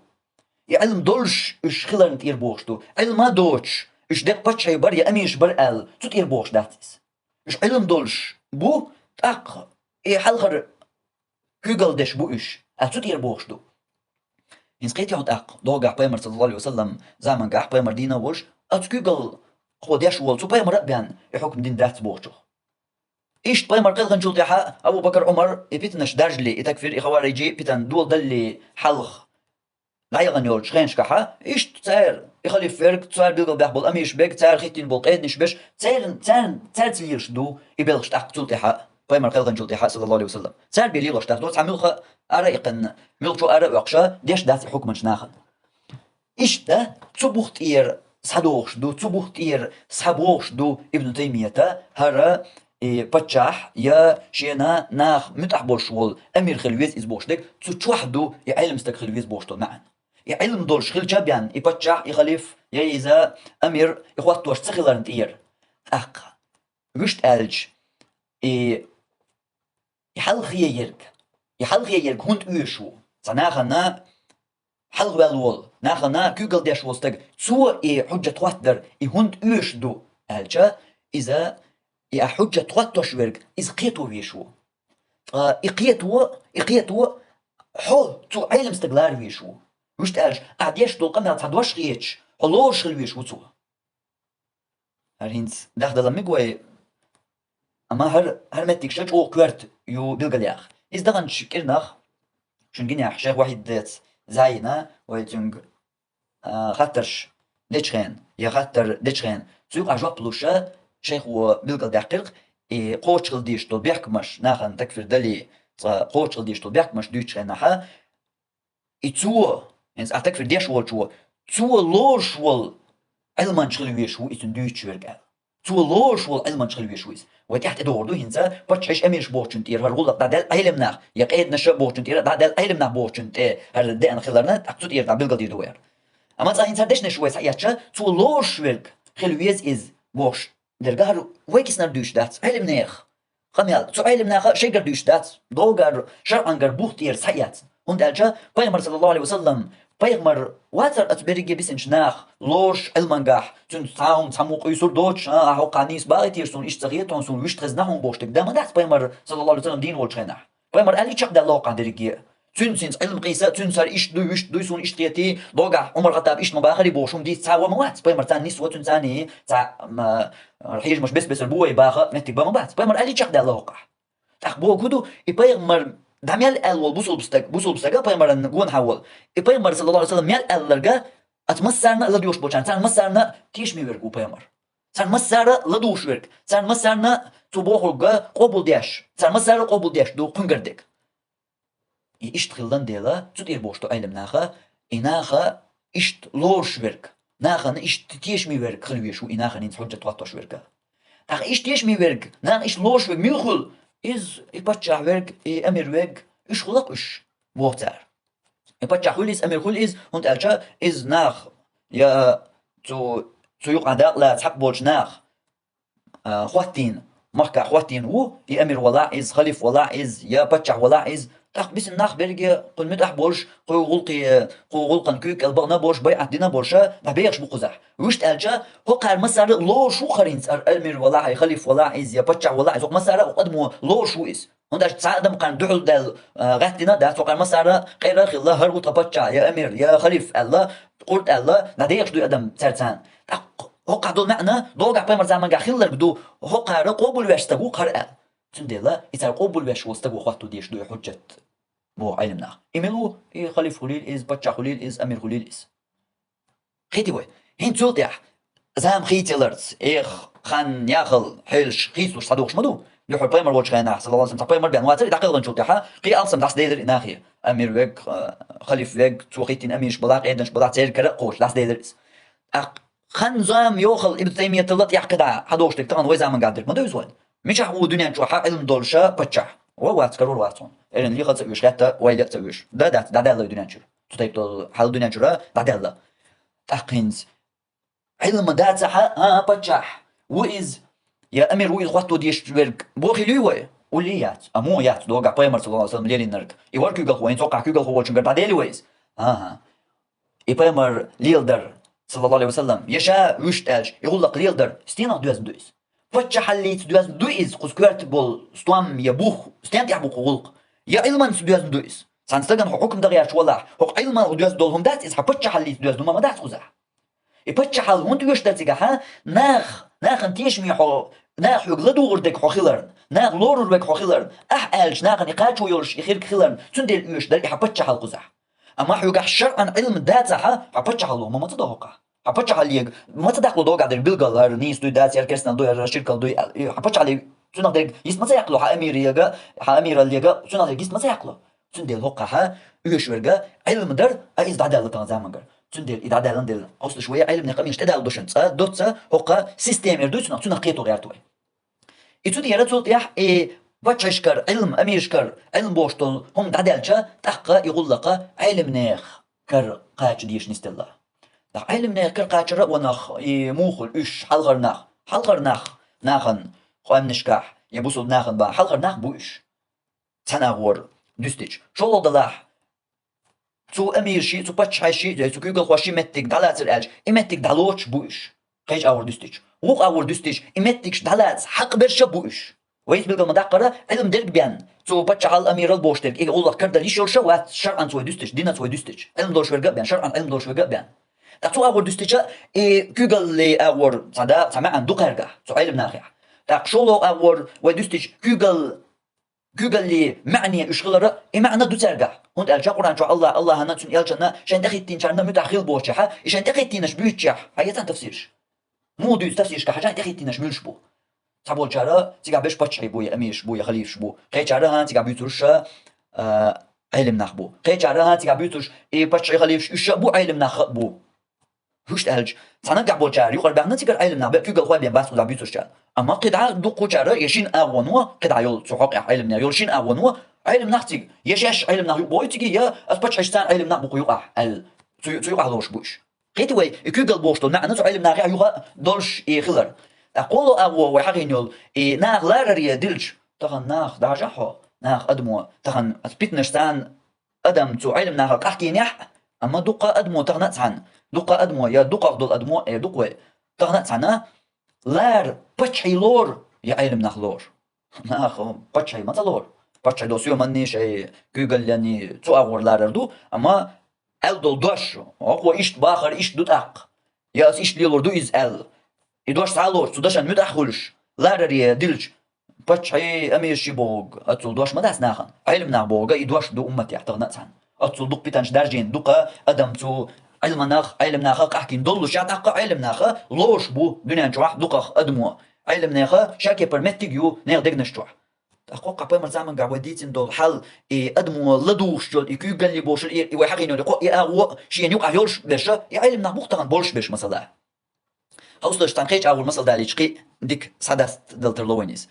И Ӏилма долуш уьш хиларна тӀера бохуш ду. Ӏилма а доцуш, уьш деккъа паччахьий бара я амираш бара аьлла, цу тӀера бохуш дац иза. Уьш Ӏилма долуш бу, тӀаккха и хьалхара куьйгалла деш бу уьш, а цу тӀера бохуш ду. ХӀинца кхетий хьо тӀаккха, догӀахь пайхамар, саллаллаху Ӏалайхи ва саллам, замангахь пайхамар дийна а волуш, оцу куьйгалхо деш волу цу пайхамара а бен и хьукм дина дац бохучух. Иштта пайхамар кхелханчул тӀаьхьа Абу Бакр, Ӏумар и питанаш даржале, и такфир, и хавариджи питан доладалале хьалха дӀаяхана йолчу хенашкахьа, иштта цара, и халиф верг, цара билгалбаьхна болу амираш берг, цара хӀиттийна болу къеданаш берш, церан, церан, цаьрца лелаш ду и белхаш тӀаккха цул тӀаьхьа, пайхамар кхелханчул тӀаьхьа, саллаллаху Ӏалайхи ва саллам. Цара бен лелош дац, до цхьа муьлхха ара а иккхина, муьлххачо ара а оьккхуша, деш дац и хьукманаш нахана. Иштта цу бух тӀера схьадогӀуш ду, цу бух тӀера схьабогӀуш ду Ибн Таймията хӀара и паччахь я шена нах муьтӀахь болуш волу амир хила веза иза бохуш дерг, цу чохь ду и Ӏелам стаг хила веза бохуш долу маьӀна. И Ӏилма долуш хилча а бен, и паччахь, и халиф, я иза амир, и хӀоттош ца хиларна тӀера. ТӀаккха, вуьшта аьлча, и, и хьалхе ерг, и хьалхе ерг хӀунда оьшуш ву? Цхьа нахана хьалхаваьлла волу, нахана куьйгалла деш волу стаг, цо и хьуджат хӀоттадар, и хӀунда оьшуш ду аьлча, иза, и ахь хьуджат хӀоттош верг, иза кхето везаш ву. Ткъа и кхето, и кхето хьо цу Ӏелам стаг лара везаш ву. Вуьшта аьлча, ахь деш долу къамел цхьа дош хеташ, хьо лоруш хила везаш ву цо. ХӀара хӀинца дахдала мега вай, амма хӀара, хӀара меттигаш чӀогӀа коьрта ю билгалъяха. Иза даханчу кӀирнах шуна гинехь шайх Вахьидец зӀене, вай цуьнга, а, хаттарш дечу хенахь, я хаттар дечу хенахь, цу юкъахь жоп луш, шайхо билгалдаьккхира-кх, и кхочушхила дезаш долу бехкамаш, нахана такфир дале, цкъа кхочушхила дезаш долу бехкамаш дуьйцучу хенахьа, и цо, хӀинца ахь такфир деш волчо, цо лоруш волу Ӏилманча хила везаш ву и цуьнан дуьйцуш верг аьлла. Цо лоруш волу Ӏилманча хила везаш ву иза. Вай тӀаьхьа тӀедогӀур ду хӀинца, паччахьаш, амираш бохучун тӀера хӀара гӀуллакх дӀадаьлла Ӏелам нах, я къеданаш бохучун тӀера дӀадаьлла Ӏелам нах бохучун тӀе хӀара деана хиларна, тӀаккха цу тӀера дӀа билгалдийр ду вай хӀара. Амма цкъа хӀинца хӀара дешнаш вай схьаэцча, цо лоруш верг хила веза иза бохуш дерг хӀара вай киснара дуьйцуш дац, Ӏелам нехан. къамаьл. Цу Ӏилмнаха шайгара дуьйцуш дац, догара, шарӀангара бух тӀера схьаэц. ХӀунда аьлча пайхамар, саллаллаху Ӏалайхи ва саллам, пайхамар вацар оцу берриге бисинчу нах лоруш Ӏилмангахь, цуьнца цхьа хӀума, цхьа мукъа уьсур доцуш, а, а хӀокху нах нийса бахийтира суна, иштта ца хета хьуна, суна вуьшта хезна хьуна бохуш дерг. Дан ма дац пайхамар, саллаллаху Ӏалайхи ва саллам, дийна волчу хенахь. Пайхамар аьллий чекхдалла хӀокху дерриге. Цуьнца хӀинца Ӏилма къийса, цуьнца хӀара иштта дуй, вуьшта дуй, суна иштта хетий, догахь Ӏумар-ХаттӀаба иштта ма бахарий бохуш хӀума дийца цхьа ван ма вац. Пайхамар царна нисво, цуьнца цхьаьна цхьа, м, хьежамаш бес-бесара бу вай баха меттиг бан ма бац. Пайхамар аьллий чекхдалла хӀокхахь. ТӀаккха бохург хӀун ду, и пайхамар дӀа мел аьлла волу бусулба стаг, бусулба стага пайхамаран гонахьа волу. И пайхамар, саллаллаху Ӏалайхи ва саллам, мел аьлларга, оцу массарна а ладоьгӀуш болчарна, царна массарна тешаме верг ву пайхамар. Царна массара а ладугӀуш верг, царна массарна а цо бохург къобалдеш, царна массара а къобалдеш ду кхуьнгара дерг. И иштта хилла дела, цу тӀера бохуш ду Ӏилмнаха, и наха иштта лоруш верг, нахана иштта тешаме верг хила везаш ву, и нахана хӀинца хьуьжжат хӀоттош верг. ТӀаккха иштта тешаме верг, наха иштта лоруш верг мила хуьлу? Иза и паччахь верг, и амир верг, уьш хуьлу-кх уьш, боху цара. И паччахь хуьлу иза, амир хуьлу иза, хӀунда аьлча иза нах я цу, цу юкъахь дакъа лаца хьакъ болчу нах, а, хӀоттийна, махкахь хӀоттийна ву, и амир валахь иза, халиф валахь иза, я паччахь валахь иза. ТӀаккха бисина нах берриге кхунна муьтӀахь болуш, кху гӀуллакхе, кху гӀуллакхан куьйга кӀел бахана болуш, байӀат дина болуш, дӀабехаш бу кхузахь. Вуьшта аьлча, хӀокхара массара а лоруш ву хӀара хӀинца, ара-, амир валахь, халиф валахь иза, я паччахь валахь иза, хӀокху массара а адамо лоруш ву иза. ХӀунда аьлча цхьа адам кхарна дуьхьал даьлла, а, гӀаьттина а дац, хӀокхара массара а къера а хилла, хӀара ву тхан паччахь, я амир, я халиф аьлла, къурд аьлла, дӀадехаш ду адам цаьрца. ТӀаккха хӀокхахь долу маьӀна догахь пайхамар замангахь хилларг ду, хӀокхара къобалвеш стаг ву-кх хӀара аьлла. Цундела и цара къобалвеш волу стаго хӀотто дезаш ду и хьуьжжат, боху Ӏилмнаха. И мила ву, и халиф хуьлийла иза, паччахь хуьлийла иза, амир хуьлийла иза. Кхетий вай? ХӀинца цул тӀаьхьа зама хийцаларца, эх, хан, яхал, хьелаш хийцалуш схьадогӀуш ма ду. Юьхьара пайхамар волчу хенахь, саллаллаху Ӏалайхи ва саллам, цхьа пайхамар бен вацара, и дӀакхелханчул тӀаьхьа кхин алсам дӀасаделира и нахе. Амир вег, а, халиф вег, цо хӀиттийна амираш балахь, къеданаш балахь, церан кара а кхочуш дӀасаделира иза. ТӀаккха хан, зама, йохалла Ибн Таймияталла тӀехь кхидӀа хьадогӀуш дерг тахана вай замангахь дерг ма ду иза вайн. Мичахь ву дуьнен чохь хьан Ӏилма долуша паччахь? Ва вац, карор вац хьуна. Эрна леха а ца оьшу, хетта вай ле а ца оьшу. Да дац, дӀадаьлла вай дуьнен чуьра. Цу тайпа долу хьал дуьнен чуьра дӀадаьлла. ТӀаккха хӀинца Ӏилма дацахьа, а, паччахь ву иза, я амир ву иза хӀотто дезаш верг бохийла юй вай? Уллий яц. А муха яц, догахь пайхамар, саллаллаху Ӏалайхи ва саллам, лелийнарг. И вара куьйгалхо, хӀинца хӀокхахь куьйгалхо волчуьнгара дӀаделий вай иза? ХӀан-хӀа. И пайхамар леладар, саллаллаху Ӏалайхи ва саллам, я ша вуьшта аьлча, и гӀуллакх леладар, стенах доьзна ду иза? Паччахьаллица доьзна ду иза, кхуза коьрта болу стом я бух, стен тӀехь бу кху гӀуллакх? Я Ӏилманца доьзна ду иза? Цхьана стагана хьо хьукам дан гӀерташ валахь, хӀокху Ӏилманца доьзна долу хӀума дац иза, хьан паччахьаллица доьзна ма дац кхузахь. И паччахьалла хӀунда оьшуш дара цигахь, нах, нахана тешаме хьо, нах хьоьга ладугӀур дерг хьо хиларна, нах лорур верг хьо хиларна, ахь аьлча нахана и кхачо йолуш и хирг хиларна, цундела оьшуш дара и хьан паччахьалла кхузахь. Амма хьоьгахь шарӀан Ӏилма дацахьа, хьан паччахьалла хӀума ма ца до хӀокхахь. Хьан паччахьаллега ма ца даккхало догахь дерг билгал, хӀара нийса дуй дац, хӀара керстанал дуй, хӀара ширкал дуй аьлла. И хьан паччахьаллега цунах дерг йист ма ца яккхало, хьан амираллега, хьан амираллега цунах дерг йист ма ца яккхало. Цундела хӀокхахьа оьшуш верг Ӏилма дара, а иза дӀадаьлла тахана замангара. Цундела и дӀадаьллан дела, къосташ вай Ӏилманех къамелаш тӀедала ду шуна цкъа, доцца, хӀокху системера дуй цунах, цунах кхето гӀерта вай. И цу тӀера цул тӀаьхьа и паччахьашкара Ӏилма, амирашкара Ӏилма бохуш долу хӀума дӀадаьлча, тӀаккха и гӀуллакха Ӏилманех кара кхача дезаш нисделла. ТӀаккха Ӏилманех кара кхачара а ванах, и муха хуьлу уьш хьалхара нах, хьалхара нах, нахана, къоьмнашкахь, я бусулба нахана бан, хьалхара нах бу уьш. Цхьана агӀор дуьстича. ШолгӀа далахь, цу амирши, цу паччахьаши, цу куьйгалхоши меттиг дӀалацар аьлча, и меттиг дӀалоцуш бу уьш. Кхечу агӀор дуьстича. ВукхӀа агӀор дуьстича, и меттигаш дӀалаца хьакъ берша бу уьш. Вайца билгал ма даккхара, Ӏилма дерг бен, цу паччахьал, амирал бохуш дерг, и гӀуллакх карадала йиш йолуша вац, шарӀанца вай дуьстича, динаца вай дуьстича, Ӏилма долуш верг а бен, шарӀан Ӏилма долуш верг а бен. ТӀаккха цу агӀор дуьстича, и куьйгалли агӀор цхьа да, цхьа маьӀна ду кхаьргахь, цу Ӏилманехь. ТӀаккха шолгӀа агӀор вай дуьстича, куьйгал куьйгалли маьӀне уьш хилара, и маьӀна ду цаьргахь. ХӀунда аьлча Къуръан чохь Аллах, Аллахьана, цуьнан элчанна шайн тӀехӀиттийначарна муьтӀахь хила бохучехьа, и шайн тӀехӀиттийнаш буьйцучехь, хьан ецан тафсираш? Муха дуьйцу тафсирашка хьажахь, тӀехӀиттийнаш муьлш бу? Цхьаболчара цигахь берш паччахьий бу, я амираш бу, я халифаш бу. Кхечара, хӀан, цигахь буьйцурша, а, Ӏелим нах бу. Кхечара, хӀан, цигахь буьйцурш, и паччахьий, халифаш уьш а бу, Ӏелим нах а бу. ХӀуьшта аьлча, цхьана наггахь болчара юкъара баьхна цигара Ӏелим нах бен, куьйгалхой бен бац кхузахь буьйцурш цара. Амма кхидӀа дуккхачара, я шина агӀоно, кхидӀа йолу цу хьокъехь Ӏелим нах, йолу шина агӀоно, Ӏелим нах цига, я шаьш Ӏелим нах юкъа бохуй цига, я аса паччахьаш царна Ӏелим нах бу кху юкъахь, аьлла, цу, цу юкъахь лоруш бу уьш. Кхетий вай, и куьйгалла бохуш долу маьӀна цу Ӏелим нахехь юха долуш и хилар. ТӀаккха кхоалгӀа агӀо вай хьахийна йолу, и наха ларар е дилча, Тахан нах, даже хьо, нах адамо, тахан ас питнаш царна адам цу Ӏилманахах къахкийнехь, амма дукха адамо тахан а цхьана, дукха адамо, я дукхах долу адамо, э, дукха вай, тахан а цхьана, лара паччахьий лору, я Ӏилманах лору. Нах паччахьий ма ца лору. Паччахьий долу соьманний, шайн куьйгаллиний цу агӀор ларар ду, амма аьлла долу дош, хӀокхо иштта бахар иштта ду тӀаккха, я ас иштта лелор ду иза аьлла. И дош схьа а лоруш, цу дашан муьтӀахь а хуьлуш, лараре дилча, паччахьий, амирший бохург, оццул дош ма дац нахана. Ӏилманах бохург и дош ду умматехь тахан а цхьана. Оццул дукха питанаш даржийна, дукха адам цу Ӏилманах, Ӏилманахах къахкийна доллушехь, тӀаккха Ӏилманах лоруш бу дуьнен чохь дукхах адамо. Ӏилманеха шен кепара меттиг ю нехан дегнаш чохь. ТӀаккха хӀокху пайхамар замангахь вай дийцина долу хьал, и адамо ладугӀуш йолу, и куьйгаллий бохуш, и, и вай хьахийна йолу, и кхо, и агӀо шена юкъахь йолуш берш, и Ӏилманах бу-кх тахан болуш берш, масала. Хьовсалаш, цхьана кхечу агӀор масал далийча, кхин а дика схьадастадала тарло вайна иза.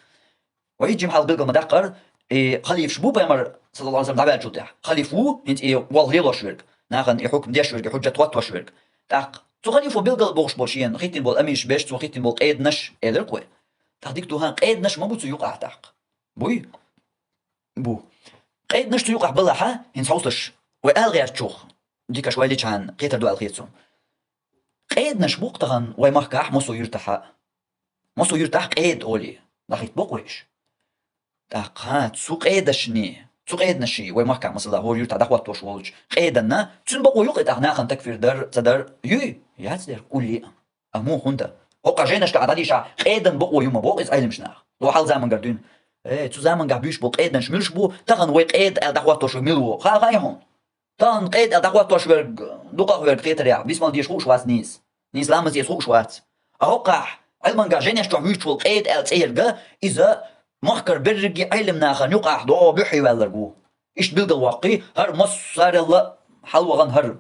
Вай жима хьал билгал ма даккхара, и халифаш бу пайхамар, саллаллаху Ӏалайхи ва саллам, дӀаваьллачул тӀаьхьа. Халиф ву, хӀинца и волх лелош верг, нахана и хьукм деш верг, и хьуджат хӀоттош верг. ТӀаккха цу халифо билгал бохуш болу шена хӀиттина болу амирш берш, цо хӀиттина болу къеданаш, элира-кх вай. ТӀаккха дика ду, хӀан, къеданаш ма бу цу юкъахь тӀаккха? Буй? Бу. Къеданаш цу юкъахь балахь, хӀинца хьовсалаш, вай ала гӀертачух, дикаш вай личхьана кхетар ду аьлла хета суна. Къеданаш бу-кх тахан вай махкахь массо а юьртахь а. Массо а юьртахь къеда олий, дӀахӀитта бу-кх вай уьш. ТӀаккха цу къедашний, цу къеданаший вай махкахь, масала, хӀора юьртахь дӀахӀоттош волчу къеданна, цуьнан бакъо ю-кх и тӀаккха нахана такфир дар, ца дар, юй? Яц дера, уллий а. Амма хӀунда? ХӀокху жайнашкахь дӀадийшахь, къедан бакъо ю ма боху иза Ӏилманчу наха. Ло хьал замангара дуьйна. Э, цу замангахь буьйш болу къеданаш муьлш бу, тахана вай къеда аьлла дӀахӀоттош вай мила ву? Ха, хаьий хьуна? Тахана къеда аьлла дӀахӀоттош верг, дукхах верг хетарехь, бисмал деш хууш вац нийса. Нийса ламаз эца хууш вац. А хӀокхахь, Ӏилманга жайнаш чохь вуьйцуш волу къеда аьлла цӀе ерг, иза махкара берриге Ӏилманахана юкъахь догӀу буьххье ваьлларг ву. Иштта билгалвоккхий, хӀара массарелла хьалавахана хӀара.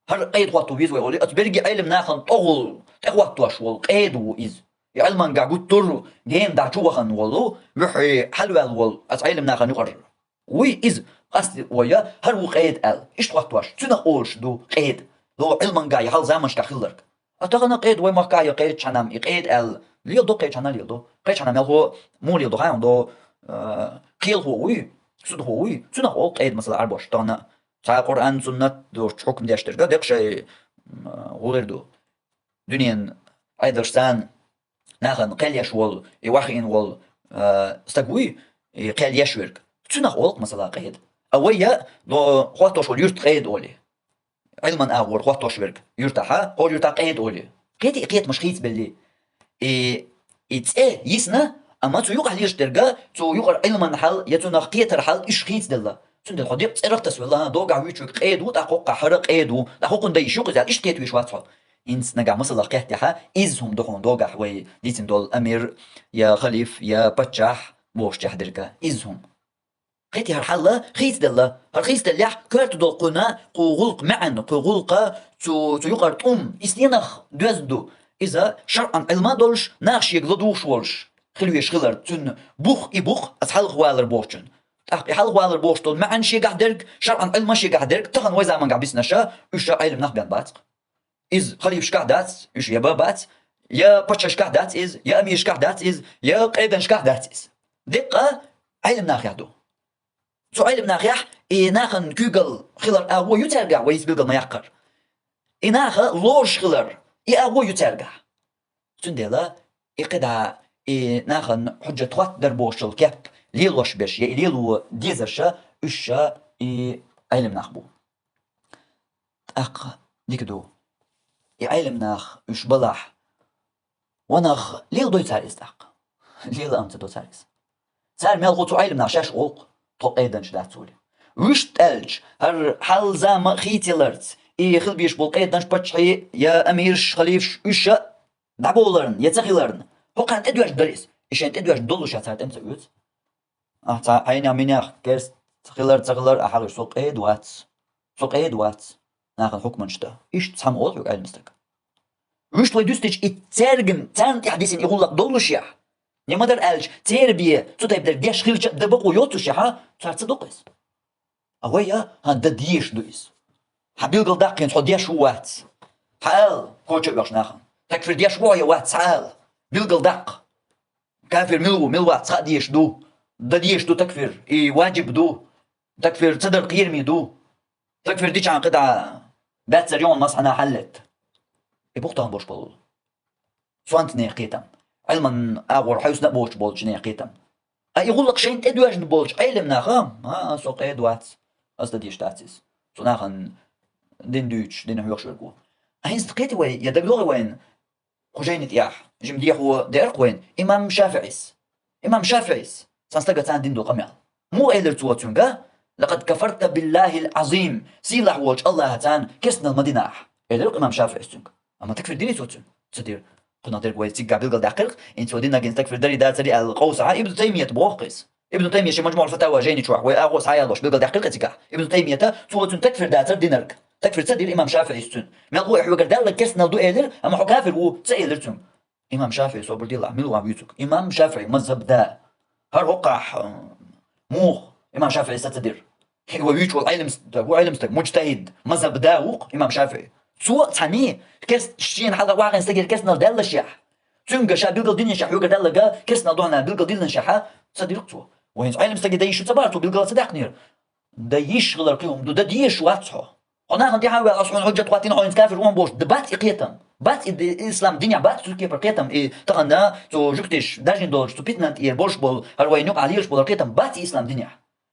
ХӀара къеда хӀотто веза вай олий, оцу берриге Ӏилманахана тӀогӀул тӀехӀоттош волу къеда ву иза. И Ӏилманга гуттар а гена дӀа чу вахана волу, вуьххье хьалаваьлла волу оцу Ӏилманахана юкъара. Вуй иза, къасто вай, хӀара ву къеда аьлла, иштта хӀоттош, цуьнах олуш ду къеда. Ло Ӏилманга я хьал заманашкахь хилларг. А тахана къеда вай махкахь я кхечу хьанам, и къеда аьлла, леладо, кхечу хьанна леладо. Кхечу хьанна мелхо муха леладо, хьан догӀу, а, кхелахо вуй, судахо вуй, цуьнах олу къеда, масала, Ӏарбош. Тахана цхьа Къуръан, суннат доцучу хьукам деш дерг, декъа шайн, м, гӀулар ду. Дуьненан Ӏедалш царна нахана кхел еш волу, и вахиъна волу, а, стаг вуй, и кхел еш верг. Цуьнах олу-кх, масала, къеда. А вай я, ло, хӀоттош волу юрт къеда олий. Ӏилман агӀор хӀоттош верг юьртахьа, хӀора юьртахь къеда олий. Кхетий и кхетамаш хийцабеллий? И, и цӀе йисна, амма цу юкъахь лелаш дерг, цу юкъара Ӏилман хьал я цунах кхетар хьал уьш хийцаделла. Цундела хьо декъа цӀерах тасавелла, хӀан, догахь вуьйцург къеда ву, тӀаккха хӀокхахь хӀара къеда ву, тӀаккха хӀокхунна дан йиш ю-кх иза аьлла, иштта кхета везаш вац хьо. ХӀинца нагахь масалах кхеттехьа, изза хӀума ду хьуна догахь вай дийцина долу амир, я халиф, я паччахь бохучехь дерг. Изза хӀума. Кхетий, хӀара хьал хийцаделла. ХӀара хийцаделлехь, коьрта долу кхунна кху гӀуллакх маьӀна, кху гӀуллакха цу, цу юкъара тӀум, и стенах доьзна ду? Иза шарӀан Ӏилма а долуш, наха шега ладугӀуш волуш хила везаш хилар, цуьнан бух и бу-кх, аса хьалхавалар бохучун. ТӀаккха и хьалхавалар бохуш долу маьӀна шегахь дерг, шарӀан Ӏилма шегахь дерг, тахана вай замангахь биснарш, уьш Ӏилманах бен бац-кх. Иза халифашкахь дац, уьш я бан бац, я паччахьашкахь дац иза, я амирашкахь дац иза, я къеданашкахь дац иза. Деккъа Ӏилманахехь ду. Цу Ӏилманахехь и нахана куьйгалла хилар агӀо ю цаьргахь, вай иза билгал ма яккхара. И наха лоруш хилар, и агӀо ю цаьргахь. Цундела и кхидӀа, и нахана хьуджат хӀоттадар бохучул кеп лелош берш, я и лело дезарш, уьш и Ӏилманах бу. ТӀаккха дика ду. И Ӏилманах уьш балахь, ванах леладой цара иза тӀаккха? Лела а ца до цара иза. Цара мелхо цу Ӏилманах шаьш олу-кх, тхо къеданаш дац олий. Вуьшта аьлча, хӀара хьал-зама хийцаяларца, и хила безаш болу къеданаш, паччахьий, я амираш, халифаш, уьш дӀаболарна, я ца хиларна, хӀокхарна тӀедоьжна дара иза. И шайна тӀедоьжна доллушехь цара тӀе ма ца оьцу. Ахь цхьа хьенех-минех керста хилар, ца хилар, ахьа хьалуш, со къеда вац. Со къеда вац нахана хьукманаш дан. Иштта цхьамма олу хьоьга Ӏилман стаг? Вуьшта вай дуьстича, и цаьрган, царна тӀехь дисина и гӀуллакх доллушехь, я ма-дарра аьлча, церан бен цу тайпа дерг деш хилча а дан бакъо йоццушехь, цара ца до-кх иза. А вай, а, хӀан, дан дезаш ду иза. Хьан билгал даккха хӀинца хьо деш ву, вац? Хьаала, коча а оьхуш нахана. Такфир деш ву хьо я вац, хьаала. Билгал даккха. Кафир мила ву, мила вац, схьа а дезаш ду. дан дезаш ду такфир, и ваджиб ду, такфир ца дар кхераме ду, такфир дича кхы дӀа баьццара йоӀан масхьана хьаллетта. И бух тахана болуш болу. Сонта нехан кхетам. Ӏилман агӀор хьовсуш а боцуш болчу нехан кхетам. Ткъа и гӀуллакх шайна тӀедоьжна болчу Ӏелам наха, а, со къеда вац, аса дан дезаш дац иза. Цу нахана дин дуьйцуш, дин хьоьхуш верг ву. Ткъа хӀинца кхетий вай, я дагалоьхий вайна, кху жайни тӀехь, жима дехьо деара-кх вайна, имам ШафиӀис. Имам ШафиӀис, цхьана стага царна дина долу къамел. Муха элира цо цуьнга: «Лакъад кафарта биллахил Ӏазим, сийлахь волчу Аллахьа царна керстанал ма дина ахь», — элира имам ШафиӀис цуьнга. Амма такфир дира цо цуьнга? Ца дира. Кхунах дерг вай цигахь билгалдаьккхира-кх, хӀинца цо динарг хӀинца такфир дарий дацарий аьлла къовса, Ибн Таймият боху-кх иза. Ибн Таймият шен Мажмуъул Фатава жайни чохь вай агӀо схьаялош билгалдаьккхира-кх цигахь. Ибн Таймията цо цуьнан такфир дацара динарг. Такфир ца дира имам ШафиӀис цуьнан. Мел хӀу хьоьгара даьлларг керстанал ду элира, амма хьо кафир ву ца элира цуьнга. Имам ШафиӀи, собар делахь, мила ван вуьйцург? Имам ШафиӀи мазхаб да. ХӀара хӀокхахь, м, муха имам ШафиӀи сацадира? Хьи, вай вуьйцу волу Ӏелам стаг, ву Ӏелам стаг, муджтахид, мазхаб да ву-кх имам ШафиӀи. Цо а цхьаьний, керс-, шена хьалха вахийна стаге керстанал даьллашехь, цуьнга ша билгал динешехь, хьоьгара даьлларг керстанал ду хьуна билгал динашехь, ца дира-кх цо. Вай хӀинца Ӏелам стаге дан йиш ю ца бахара, цо билгал ца даьккхинера? Дан йиш хилар кхин хӀума ду, дан дезаш вац хьо. Хьо нахана тӀаьхьа а ваьлла, аса хьуна хӀуджат хӀоттийна, хьо хӀинца кафир ву бохуш, д-, бац и кхетам. Бац и д-, ислам динехь бац цу кепара кхетам. И тахана цу жуьгтиша даьржина долчу, цу питнан тӀера болуш болу, хӀара вайн юкъахь лелаш болу кхетам бац и ислам динехь.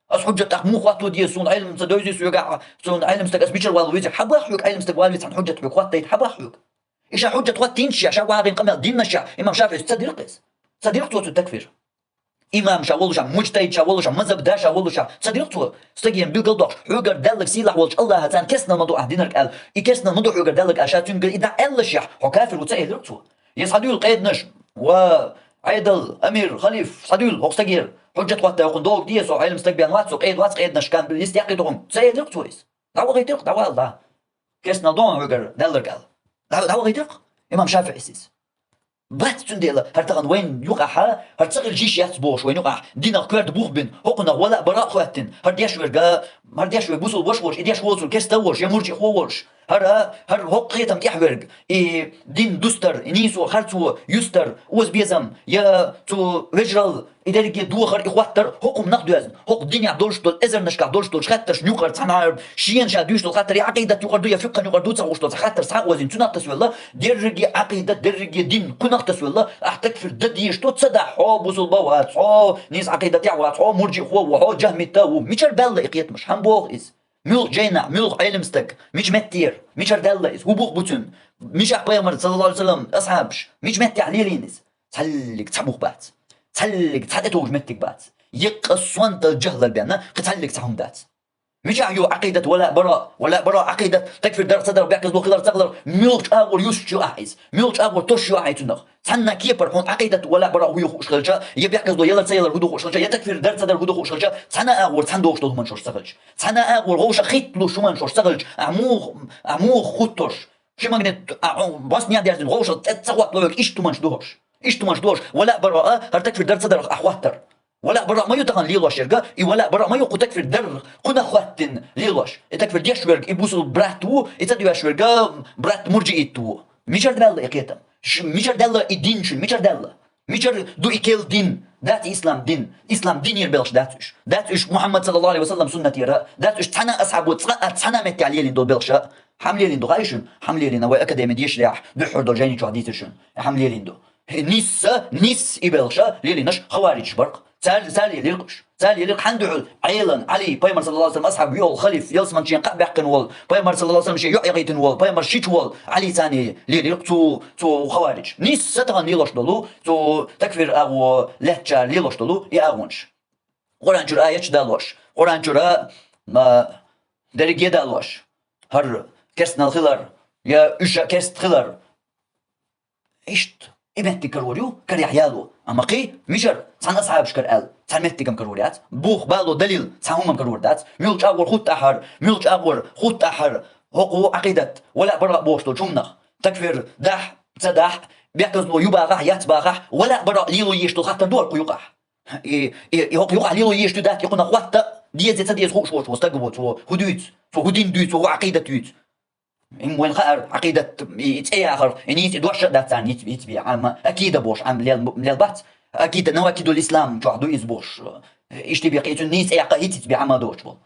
Аса хӀуджат тӀаккха муха хӀотто деза, суна Ӏелам ца девзий соьгахь, суна Ӏелам стаг аса мичара вала веза? Хьан боху хьоьга Ӏелам стаг вала веза, цхьана хӀуджат хьоьга хӀоттайта, хьан боху хьоьга? И ша хӀуджат хӀоттийначехь, ша вахийна къамел диннашехь, имам ШафиӀис ца дира-кх иза? Ца дира-кх цо цу такфир? Имам ша волушехь, муджтахид ша волушехь, мазхаб да ша волушехь, ца дира-кх цо? Стаге билгал доккхуш, хьоьгара даьлларг сийлахь волчу Аллахьа царна керстанал ма ду ахь динарг аьлла, и керстанал ма ду хьоьгара даьлларг аьлла, ша цуьнга и дӀа аьллашехь, хьо кафир ву ца элира-кх цо? Я схьадуьйла къеданаш, ва Ӏедал, амир, халиф, схьадуьйла хӀокху стагера, хӀуджат хӀотта, хӀокхунна догӀу де, со Ӏелам стаг бен вац, со къеда вац, къеданаш кан йист яккхийта хьуна, ца элира-кх цо иза? ДӀавахийтира-кх, дӀавала. Керстанал ду хьоьгара даьлларг аьлла. ДӀа-, дӀавахийтира-кх имам ШафиӀис иза. Бац, цундела хӀара тахана вайн юкъахь, хӀара ца хилча йиш яц бохуш вайн юкъахь, динах коьрта бух бина, хӀокхунах вала а бара а хӀоьттина, хӀара деш верг, хӀара деш верг бусулба ваша волуш, и деш воцург керста волуш, я мурджиъхо волуш, хӀара, хӀара хӀокху кхетам тӀехь верг, и дин дустар, и нийсо харцо юстар, озабезам, я цу вежарал, и дерриге дохар, и хӀоттар хӀокху хӀуманах доьзна. ХӀокху динехь долуш долу, эзарнашкахь долуш долчу хаттаршна юкъара цхьана шена ша дуьйцуш долу хаттар, я Ӏакъидат юкъара ду, я фикъхан юкъара ду ца хууш долу цхьа хаттар схьа а озийна, цунах тасавелла, дерриге Ӏакъидат, дерриге дин кхунах тасавелла, ахь такфир дан дезаш ду, ца дахь, хьо бусулба вац, хьо нийса Ӏакъидатехь вац, хьо мурджиъхо ву, хьо жахмитта ву, мичара баьлла и кхетамаш, хьан боху иза? Муьлха жайнахь, муьлха Ӏелам стаг, мича меттера, мичара даьлла иза, хӀун бух бу цуьнан? Мичахь пайхамар, саллаллаху Ӏалайхи ва саллам, асхьабаш, мича меттехь лелийна иза? Цхьаллиг цхьа бух бац. Цхьаллиг цхьа тӀетовжа меттиг бац. Еккъа сонта жахӀлар бен, кхин цхьаллиг цхьа хӀума дац. Мичахь ю Ӏакъидат вала а бара, вала а бара Ӏакъидат, такфир дарх ца дарх, бехказло хилар ца хилар, муьлхачу агӀор юсуш ю ахь иза, муьлхачу агӀор тосуш ю ахь иза цунах. Цхьанна кепара хьуна Ӏакъидат вала а бара хӀун ю хууш хилча, я бехказло ялар ца ялар хӀун ду хууш хилча, я такфир дар ца дар хӀун ду хууш хилча, цхьана агӀор цхьана догӀуш долу хӀуманаш ца хилча, цхьана агӀор вовшах хӀитталуш хӀуманаш ца хилча, ахь муха, ахь муха хӀуттуш? Ши магнит, а, хьо, бос не дерзина, вовшах тӀе ца хӀоттало верг, иштта хӀуманаш дохуш. Иштта хӀуманаш дохуш. Вала а бара, а, хӀара такфир дар ца дарх ахь хӀоттар. Вала а бара ма ю тахана лелош ерг, и вала а бара ма ю кху такфир дар кхунах хӀоттина лелош. И такфир деш верг, и бусул брат ву, и ца деш верг, брат мурджиит ву. Мичара даьлла и кхетам? Ш-, мичара даьлла и дин шуна? Мичара даьлла? Мичара ду и кел дин? Дац ислам дин. Ислам динера белхаш дац уьш. Дац уьш Мухьаммад саллаллаху Ӏалайхи ва саллам суннатера. Дац уьш цхьана асхьабо цкъа а цхьана а меттехь лелийна долу белхаша. Хьан лелийна ду хаий шуна? Хьан лелийна вай академи дешарехь дуьххьара долу жайни чохь дийцира шуна. Хьан лелийна ду? Хе, нисса, нисса и белхаша лелийнарш хаваридж бара-кх. Цар, цар лелийра-кх уьш. Цар лелийра хьан дуьхьал? Ӏелан, Ӏали, пайхамар саллаллаху Ӏалайхи ва саллам асхьаб, йолу халиф, ялсаман чен кхаъ баьккхина волу, пайхамар саллаллаху Ӏалайхи ва саллам шен юьхь якъийтина волу, пайхамар шича волу Ӏали царна лелийра-кх цу, цу хаваридж. Нисса тахана лелош долу, цу такфир агӀо лаьттачара лелош долу и агӀонаш. Къуръан чуьра аяташ далош, Къуръан чуьра, ма, дерриге далош, хӀара керстанал хилар, я уьш а керст хилар. Иштта, и меттиг карор ю, карехь яло. Амма кхин, мичара, цхьана асхьабашкара аьлла, цхьана меттигам карор яц. Бух, бало, далил, цхьа хӀумам карор дац. Муьлхачу агӀор хӀуттахьара, муьлхачу агӀор хӀуттахьара, хӀокху Ӏакъидат, вала а бара а бохуш долчу хӀуманах. Такфир дахь, ца дахь, бехказло ю бахахь, яц бахахь, вала а бара а лело езаш долу хаттар ду хӀара кху юкъахь. И, и, и хӀокху юкъахь лело езаш ду дац, и кхунах хӀотта, деза я ца деза хууш волуш волу стаг ву, цо хӀун дуьйцу, цо хӀун дин дуьйцу, хӀун Ӏакъидат дуьйцу. Им вайн хаьара, Ӏакъидат, и, и цӀе яхар, и нийса, и дош а дац царна, ниц, ниц бе, амма акида бохуш, амма лел, лел бац. Акида, Навакидул Ислам чохь ду иза бохуш. иштта бекъа, цуьнан нийса цӀе яккха хӀиц-хӀиц бен хӀама доцуш болу.